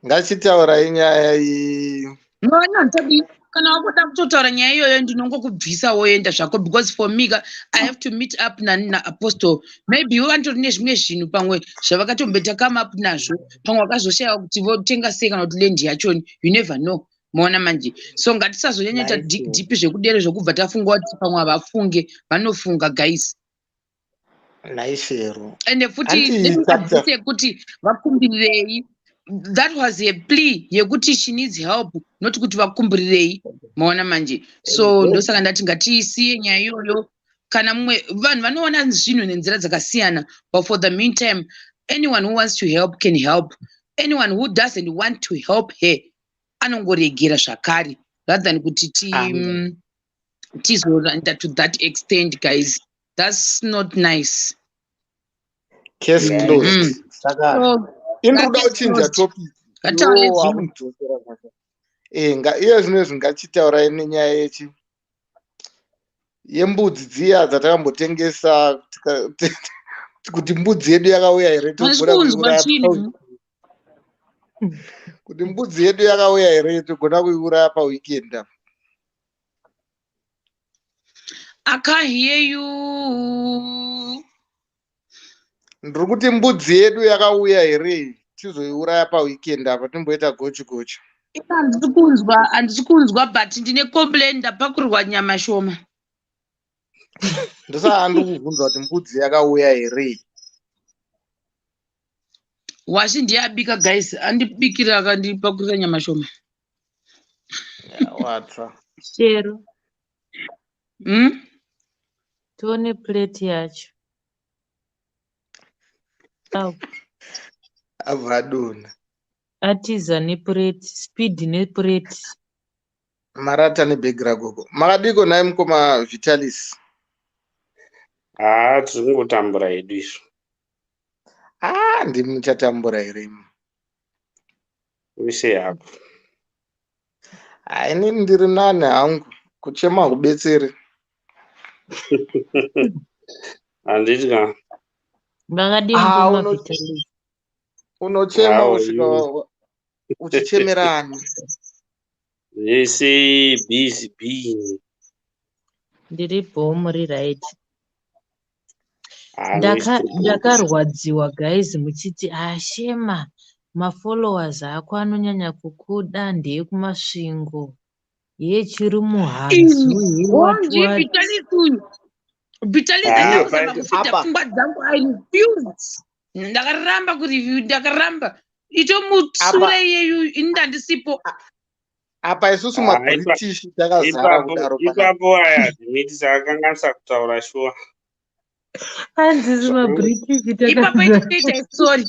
ngachitaurai nyaya iyi. No, no, Tobi, kana wakuda kutotaura nyaya iyoyo, ndinongokubvisa woenda zvako, because for me ka, I have to meet up naapostle. Maybe ivo vanotori nezvimwe zvinhu pamwe zvavakatombeta come up nazvo, pamwe vakazoshaiwa kuti votenga sei kana kuti land yachoni, you never know. Maona manje? So ngatisazonyanya Nice. Dig deep zvekudero zvokubva tafunga kuti pamwe havafunge. Vanofunga, guys. Naishero. Ende futi Anti chapter yekuti vakumbirirei, that was a plea yekuti she needs help, not kuti vakumbirirei. Maona manje? So ndosaka ndati ngatiisiye nyaya iyoyo. Kana mumwe vanhu vanoona zvinhu nenzira dzakasiyana, but for the meantime, anyone who wants to help can help. Anyone who doesn't want to help her anongoregera zvakare, rather than kuti ti Amen. Tizoenda to that extent, guys. That's not nice. Case closed. Saka So, ini kuda case kuchinja closed. topic. Ngataure Iwo zvimwe. wakundidzosera zvaka. Nga iye zvino izvi ngachitaurai nenyaya yechi yembudzi dziya dzatakambotengesa, kuti mbudzi yedu yakauya here, Handisi togona kunzwa kuiuraya chinhu. Kuti mbudzi yedu yakauya here, togona kuiuraya paweekend apa. I can't hear you. Ndiri kuti mbudzi yedu yakauya here, tizoiuraya paweekend apa, timboita gochi gochi. Ina handisi kunzwa, handisi kunzwa, but ndine complain, ndapakurirwa nyama shoma. Ndosaka ndiri kubvunza kuti mbudzi yakauya here. Washi ndiye abika, guys, andibikira akandipakurira nyama shoma. Ya, watsva. Shero, Tione plate yacho. Au, Abva adonha. Atiza nepureti, speed nepureti. Marata nebhegi ragogo. Makadiko nhai mukoma Vitalis? Haa, tiri kungotambura hedu izvo. Ah, ndimi muchatambura here imi? Uise yako. Hai, inini ndiri nani hangu, kuchema hakubetseri. Handiti ka? Makadii Ah, mukoma Vitalis? Unochema How are kusvika you? uchichemerani. Zvese busy being. Ndiri bho, muri right? Ah, no. Ndakarwadziwa guys, muchiti ashema mafollowers ako anonyanya kukuda ndeyekuMasvingo, yechiri muhanzu, ye what Honzi what. Vitalis uyu, Vitalis Ah, aida kuzama kufita Apa. pfungwa dzangu. I refused, ndakaramba kureview, ndakaramba itomutsura Apa. iyeyu, ini ndandisipo. Apa isusu Ah, maBritish takazara ipapo kudaro panapa. Ipapo aya admit takakanganisa kutaura shuwa. Hanzi maBritish Ipapo takazara. itoita sorry.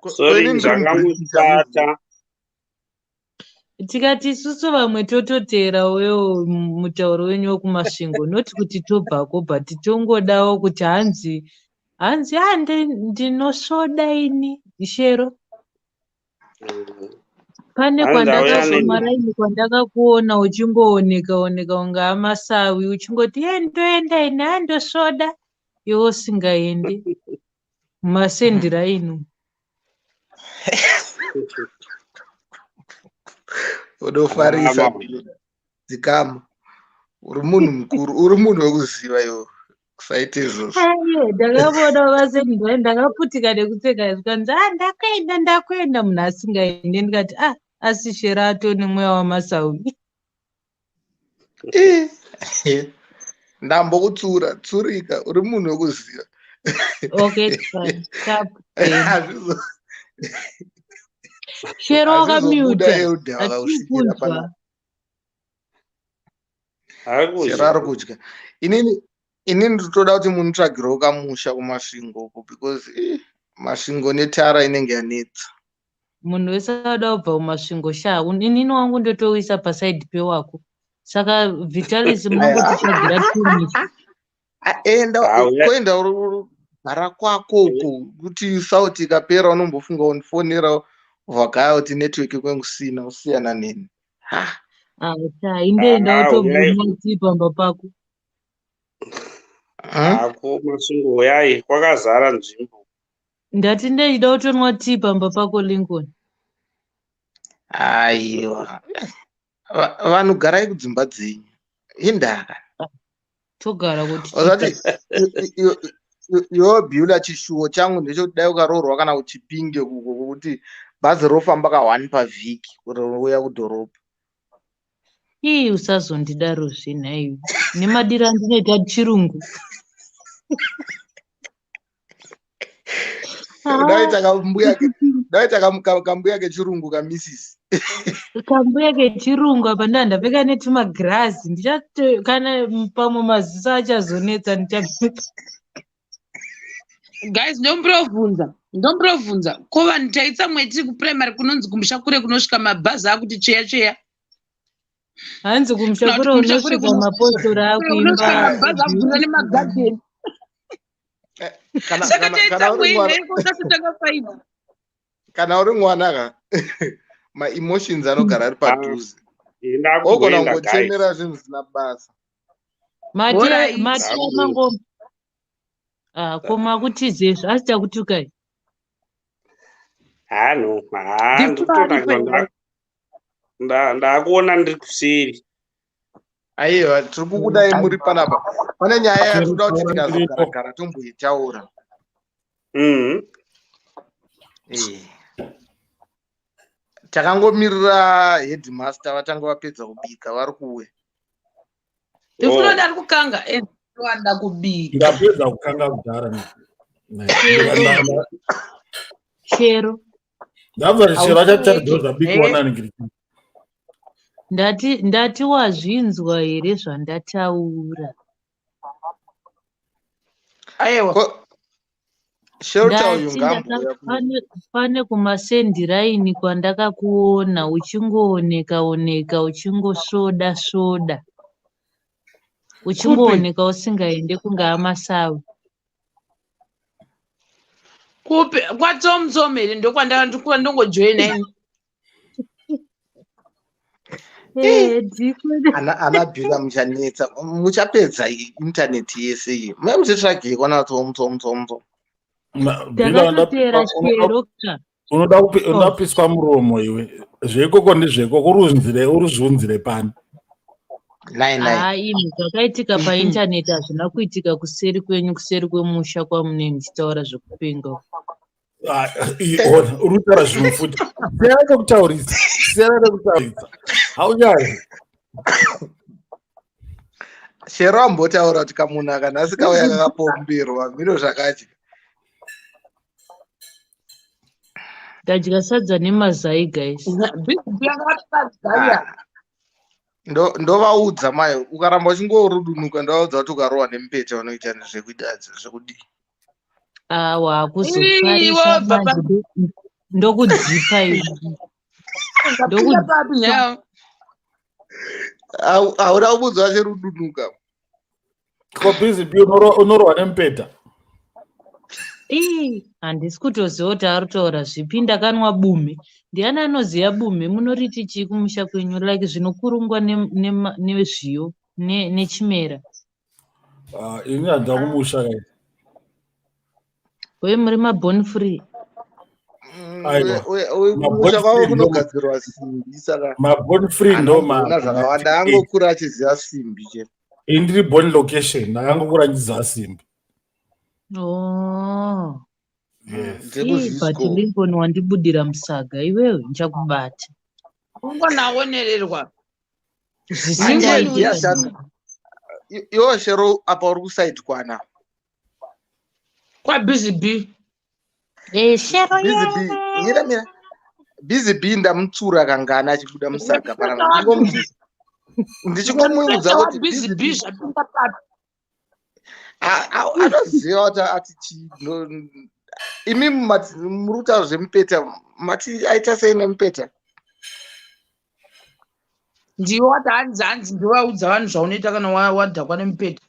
Sorry. Ini ndiri muBritish, hamuzivi. Zvakangotibata. Tikati isusu vamwe tototeerawo mutauro wenyu wekuMasvingo, noti kuti tobvako, but tongodawo kuti hanzi a ndinosvoda ini, Shero. Pane Hanzi auya kwandakazomaraini kwandakakuona uchingooneka oneka kunge amasawi, uchingoti ye ndoenda ini, handosvoda, iwe usingaendi mumasendiraini. Unofarisa. Mama. Dzikama, uri munhu mukuru, uri munhu wekuziva iwe, usaite izvozvo. Aye, ndakaona vasendiraini, ndakaputika nekuseka, zvikanzi a ndakaenda, ndakuenda, munhu asingaendi. Ndikati a asi Shero atone mweya wamasawi. Ndambokutsura tsurika, uri munhu wekuziva. Okay, fine. Stop then. Shero Hazvizobuda. wakamuta. Elder vakakusvikira pana. Hatiri Shero ari kudya. Inini Inini nditoda kuti munitsvagirewo kamusha kuMasvingo uko because Masvingo netara inenge yanetsa. Munhu wese ada kubva kuMasvingo sha. Inini wangu ndotouisa pasaidi pewako. Saka Vitalis munongotitsvagira tumisha. Enda kuenda gara kwako uko kuti sauti ikapera unombofunga undifonera vagaya kuti network kwengu sina usiyana neni. Ha. Ah, indoenda utobvuma tii pamba pako. Ako Masvingo uyai kwakazara nzvimbo. Ndati ndeida kutonwa tii pamba pako, Lincoln. Aiwa. Vanhu garai kudzimba dzenyu. Indaka. Togara kuti Usati iwe Bhula, chishuwo changu ndechekuti dai ukaroorwa kana kuChipinge kuko kuti bhazi rofamba ka1 pavhiki rouya kudhorobha. Ii, usazondidarozve nhaiwe, nemadiro andinoita chirungu. Dai kambuya kechirungu kamisisi. Kambuya kechirungu apa ndaa ndapfeka netumagirazi, ndichato kana pamwe maziso achazonetsa ndichapfeka. Guys, ndomburovhunza ko vanhu taitsamwe tiri kupuraimary kunonzi kumusha kure kunosvika mabhazi akuti tsveya tsveya. Hanzi kumusha Kana kure kuti kumusha kure unosvika mapostori kunosvika akuimba. mabhazi akubvunza nemagadheni. Kana Saka kana kana uri taitsamwei mwana nhaiko tasitanga 5? Kana uri mwana ka, maemotions anogara ari padhuze. Ogona Ndakumboenda, guys. kungochemera zvinhu zvisina basa. Mati Alright. mati mangoma. Ah, ko makutizezvo asi takutukai. Hano, ha, Ndikutoaripo. ndikutoona ndakuona ndiri kuseri. Aiwa, tiri kukudai muri panapa. Pane nyaya yatinoda kuti tikazogara tomboitaura. Takangomirira headmaster vatanga vapedza kubika, vari kuuya. Ndikunoda ari kukanga wanda kubika. Ndapedza kukanga kudhara. Chero. Chero. Ndabva chero achataridza zvabikiwa nani. Ndati wazvinzwa here zvandataura? Aiwa. Shelter uyu Ndati ngaamboya. Pane kumasendiraini kwandakakuona uchingooneka oneka, uchingosvoda svoda, uchingooneka usingaende kunge amasawi. Kupi? KwaTsomtsom here? Ndokwandongojoina ini. Ndiko. Ana Bhila, muchanetsa, muchapedza intaneti yese iyi. Mai muchitsvagei kwana Tsom Tsom Tsom Tsom? Takatotera chero ka. Unoda kupiswa muromo iwe. Zvekoko ndezvekoko, uruzviunzire pano. Nai nai. Haa imi, zvakaitika paintaneti hazvina kuitika kuseri kwenyu, kuseri kwemusha kwamunenge muchitaura zvekupenga. Ah, ona, uri kutaura zvimwe futi. Siyana nekutaurisa, siyana nekutaurisa, haunyari. Shero ambotaura kuti kamunhu aka nhasi kauya kakapomberwa mhino zvakadya. Ndadya sadza nemazai, guys. Ah, ndovaudza mai, ukaramba uchingorudunuka, ndovaudza kuti ukarohwa nemupete vanoita zvekuita zvekudii. Awa, Iwe kuzofarisa baba. manje ndokudzipa iwe. Ndapinda papi nyayo? Hauna kubudzwa achirudunuka. Ko Busy B, unorohwa nemupeta? Ii, handisi kutoziva kuti ari kutaura zvipi. Ndakanwa bume. Ndiani anoziva bume? Munoriti chii kumusha kwenyu? Like zvinokurungwa nezviyo nechimera. Ah, ini handina kumusha kai. Uye muri maborn free. Aiwa. Kumusha kwavo kunogadzirwa simbi, saka Maborn free ndo haana zvakawanda, angokura achiziva simbi chete. Ini ndiri born location, ndakangokura ndichiziva simbi. Oh. Yes. Ii, but Lincoln, wandibudira musaga iwewe, ndichakubata. Ungonaonererwa. Zvisingaiti. Iwo Shero, apa uri kusaidi kwana KwaBusy B. Eh, Shero. Busy B, mira mira. Busy B ndamutsura kangana achibuda musaga pana, ndichingomuudza kuti Busy B, zvapinda papi? Anoziva kuti ati chii. Imi muri kutaura zvemupeta, mati aita sei nemupeta? Ndiwe wati hanzi hanzi ndiwaudza vanhu zvaunoita kana wadhakwa nemupeta.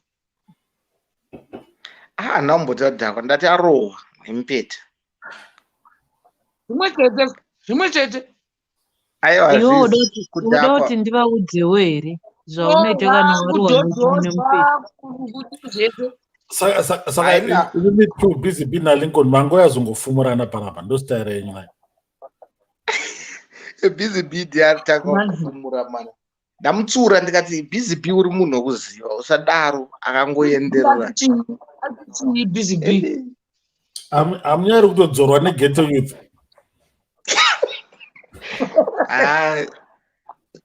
Ah, handina kumboti adhakwa, ndati arohwa nemupeta. Zvimwe chete, zvimwe chete. Aiwa, Iwe uda hazvizi kuti uda kudhakwa. kuti ndivaudzewo here zvaunoita kana warohwa nemupeta? Kuti zvese. Saka Haina. Imimi two Busy Bee naLincoln mangoyazongofumurana panapa, ndositaira yenyu nayo. Busy Bee ndiye atanga Manje. kufumura mana. Ndamutsiura ndikati, Busy Bee, uri munhu wekuziva, usadaro. Akangoenderera. Chii Busy Bee? Hamunyari kutodzorwa neghetto youth. Ah,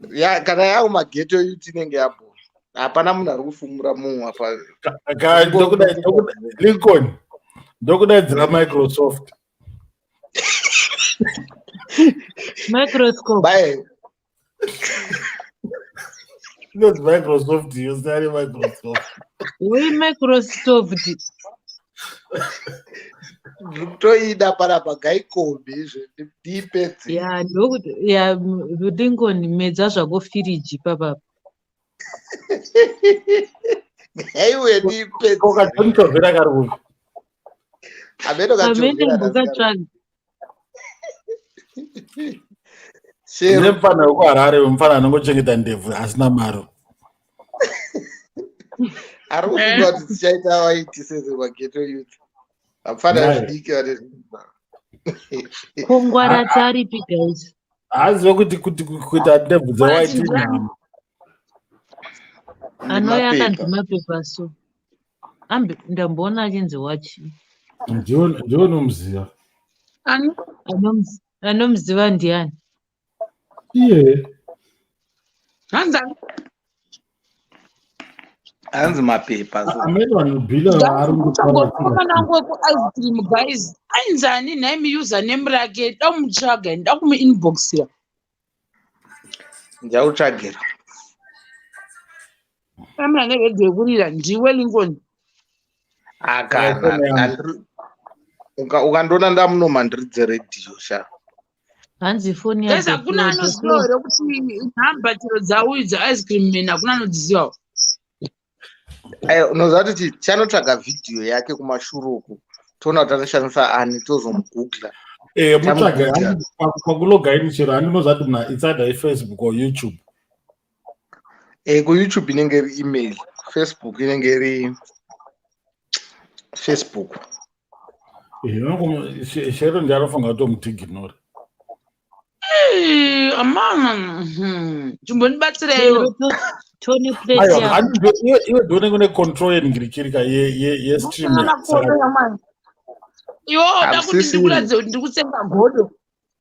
ya, kana yawo maghetto youth inenge yabhora. Hapana munhu ari kufumura mumwe apa. Lincoln, ndokudaidzira Microsoft. Microscope. Bye. Inonzi Microsoft iyo, zita reMicrosoft. Wei Microsoft. Ndiri kutoida panapa gaikombi izvo ndiipedze. Ya, ndokuti ya Lincoln, medza zvako firiji papapa. Ngaiuye ndiipedze. Koka John Chovera kari kupi? Ameno. Amene. Kachovera. Mbukatsvaga. Shero. Ndine mufana wekuHarare, mufana anongochengeta ndebvu asina maro. Ari kufunga kuti tichaita vaiti sezvemaghetto youth, vapfana Nayo. zvidiki vane zvinhu zvavo. Kongwarati aripi, guys? Haazive kuti kuita ndebvu dzewhite inhamo. Anouya akanzi Nemapepa. Mapepa, so ambi ndamboona achinzi wachi. Ndiwe unomuziva. Ani? Anomuziva ndiani? Iye. Hanzi ani? Hanzi Mapepa so. Amene vanhu bhila vari. Mukomana wangu wekuice cream, guys, ainzi ani nhaimi username rake? Da kumutsvaga, nda kumuinboxira. Ndichakutsvagira. Amuna neredhiyo yekurira, ndiwe Lincoln. Akana. Phone yangu. Ukandiona ndamunoma, ndiridze redhiyo sha. Hanzi foni. Guys, hakuna anozivawo here kuti nhamba chero dzauyu dzeice cream man, hakuna anodzizivawo? Aiwa, unoziva kuti tichanotsvaga vhidhiyo yake kumashure uku, toona kuti anoshandisa ani, tozomugoogla. Eh, mutsvage. Tamugoogla. Pakuloga in chero handinoziva kuti muna, it's either iFacebook or YouTube. Eh, kuYouTube inenge iri email, kuFacebook inenge iri Facebook. Eh, Shero ndiye anofanira kutomutiginora. Eh, amana, chimbondibatsireiwo. Tony plate. Aiwa. Yako. Iwe ndionenge une control yenhingirikirika yestream. Iwe uda kuti Hamusisiri. ndikuratidze kuti ndikutsenga godo,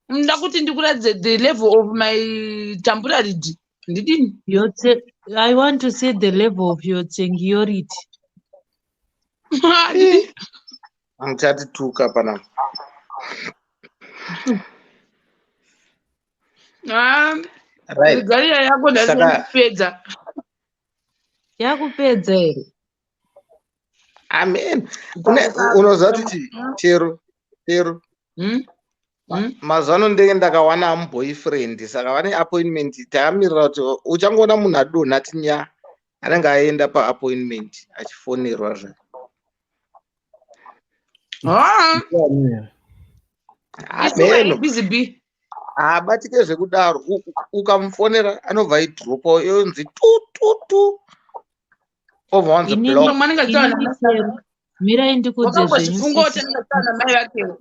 nda kuti ndikuratidze the level of my tamburarity, ndidini? I want to see the level of your tsengiority. Ndidini? Muchatituka panapa. Ah, Right. regalia yako ndasipedza. Yakupedza here? Amen. Unoziva kuti chero chero mazuva ano ndenge ndakawana muboyfriend, saka vane appointment takamirira kuti uchangoona munhu adonha tinya, anenge aenda paappointment achifonerwa zve. Ah, Ameno. Busy Bee. Haabatike zvekudaro. Ukamufonera anobva aidropa, yonzi tu tu tu, obva wanzi block. Mwanenge achitaura Inini chero, mirai ndikudze zvenyu. Wakangozvifunga kuti anenge achitaura namai vakewo.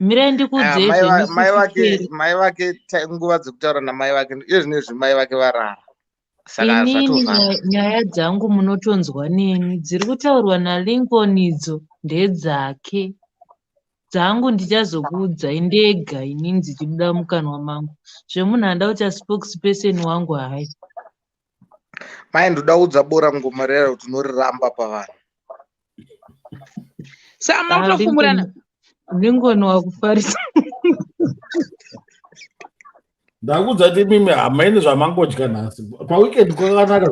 Mirai Ah, ndikudze mai zvenyu. mai vake Sisi. Mai vake, nguva dzekutaura namai vake iye zvinezvi mai vake varara, saka Inini zvatovhara. nyaya dzangu munotonzwa neni, dziri kutaurwa naLincoln idzo ndedzake, dzangu ndichazokuudzai ndega inini dzichibuda mukanwa mangu. Zvemunhu anoda kuita spokesperson wangu, hai. Mai, ndoda kuudza bora ngoma rera kuti unoriramba pavanhu. Sama Ah, kutofumurana. Lincoln wakufarisa. Ndakuudza kuti imimi hamaini zvamangodya nhasi paweekend kwakanaka,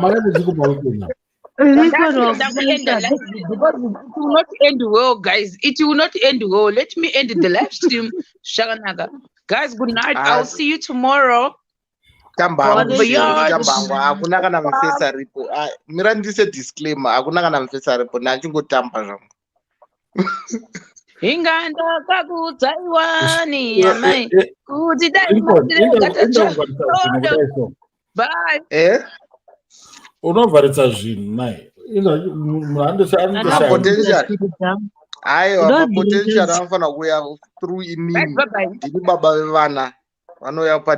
makadedziko paweekend apa? Lincoln Ndasida kuenda wakuisa. Live because it will not end well, guys. It will not end well. Let me end the live stream. Zvakanaka. Guys, good night. Ah, I'll see you tomorrow. Tambangu. Beyond. Tambangu, hakuna kana mufesi aripo. Ah, mira ndise disclaimer, hakuna kana mufesi aripo, ndachingotamba zvangu. Inga ndakakudzaiwani amai kuti dai Lincoln, matirega tatsva. inda kudai so. Bye. Eh. Unovharisa zvinhu nai. Munhu andoshaya. Mapotential, aiwa, Unovhiringidza. mapotential anofanira kuuya through inini. Bye bye. Ndini baba vevana, vanouya pa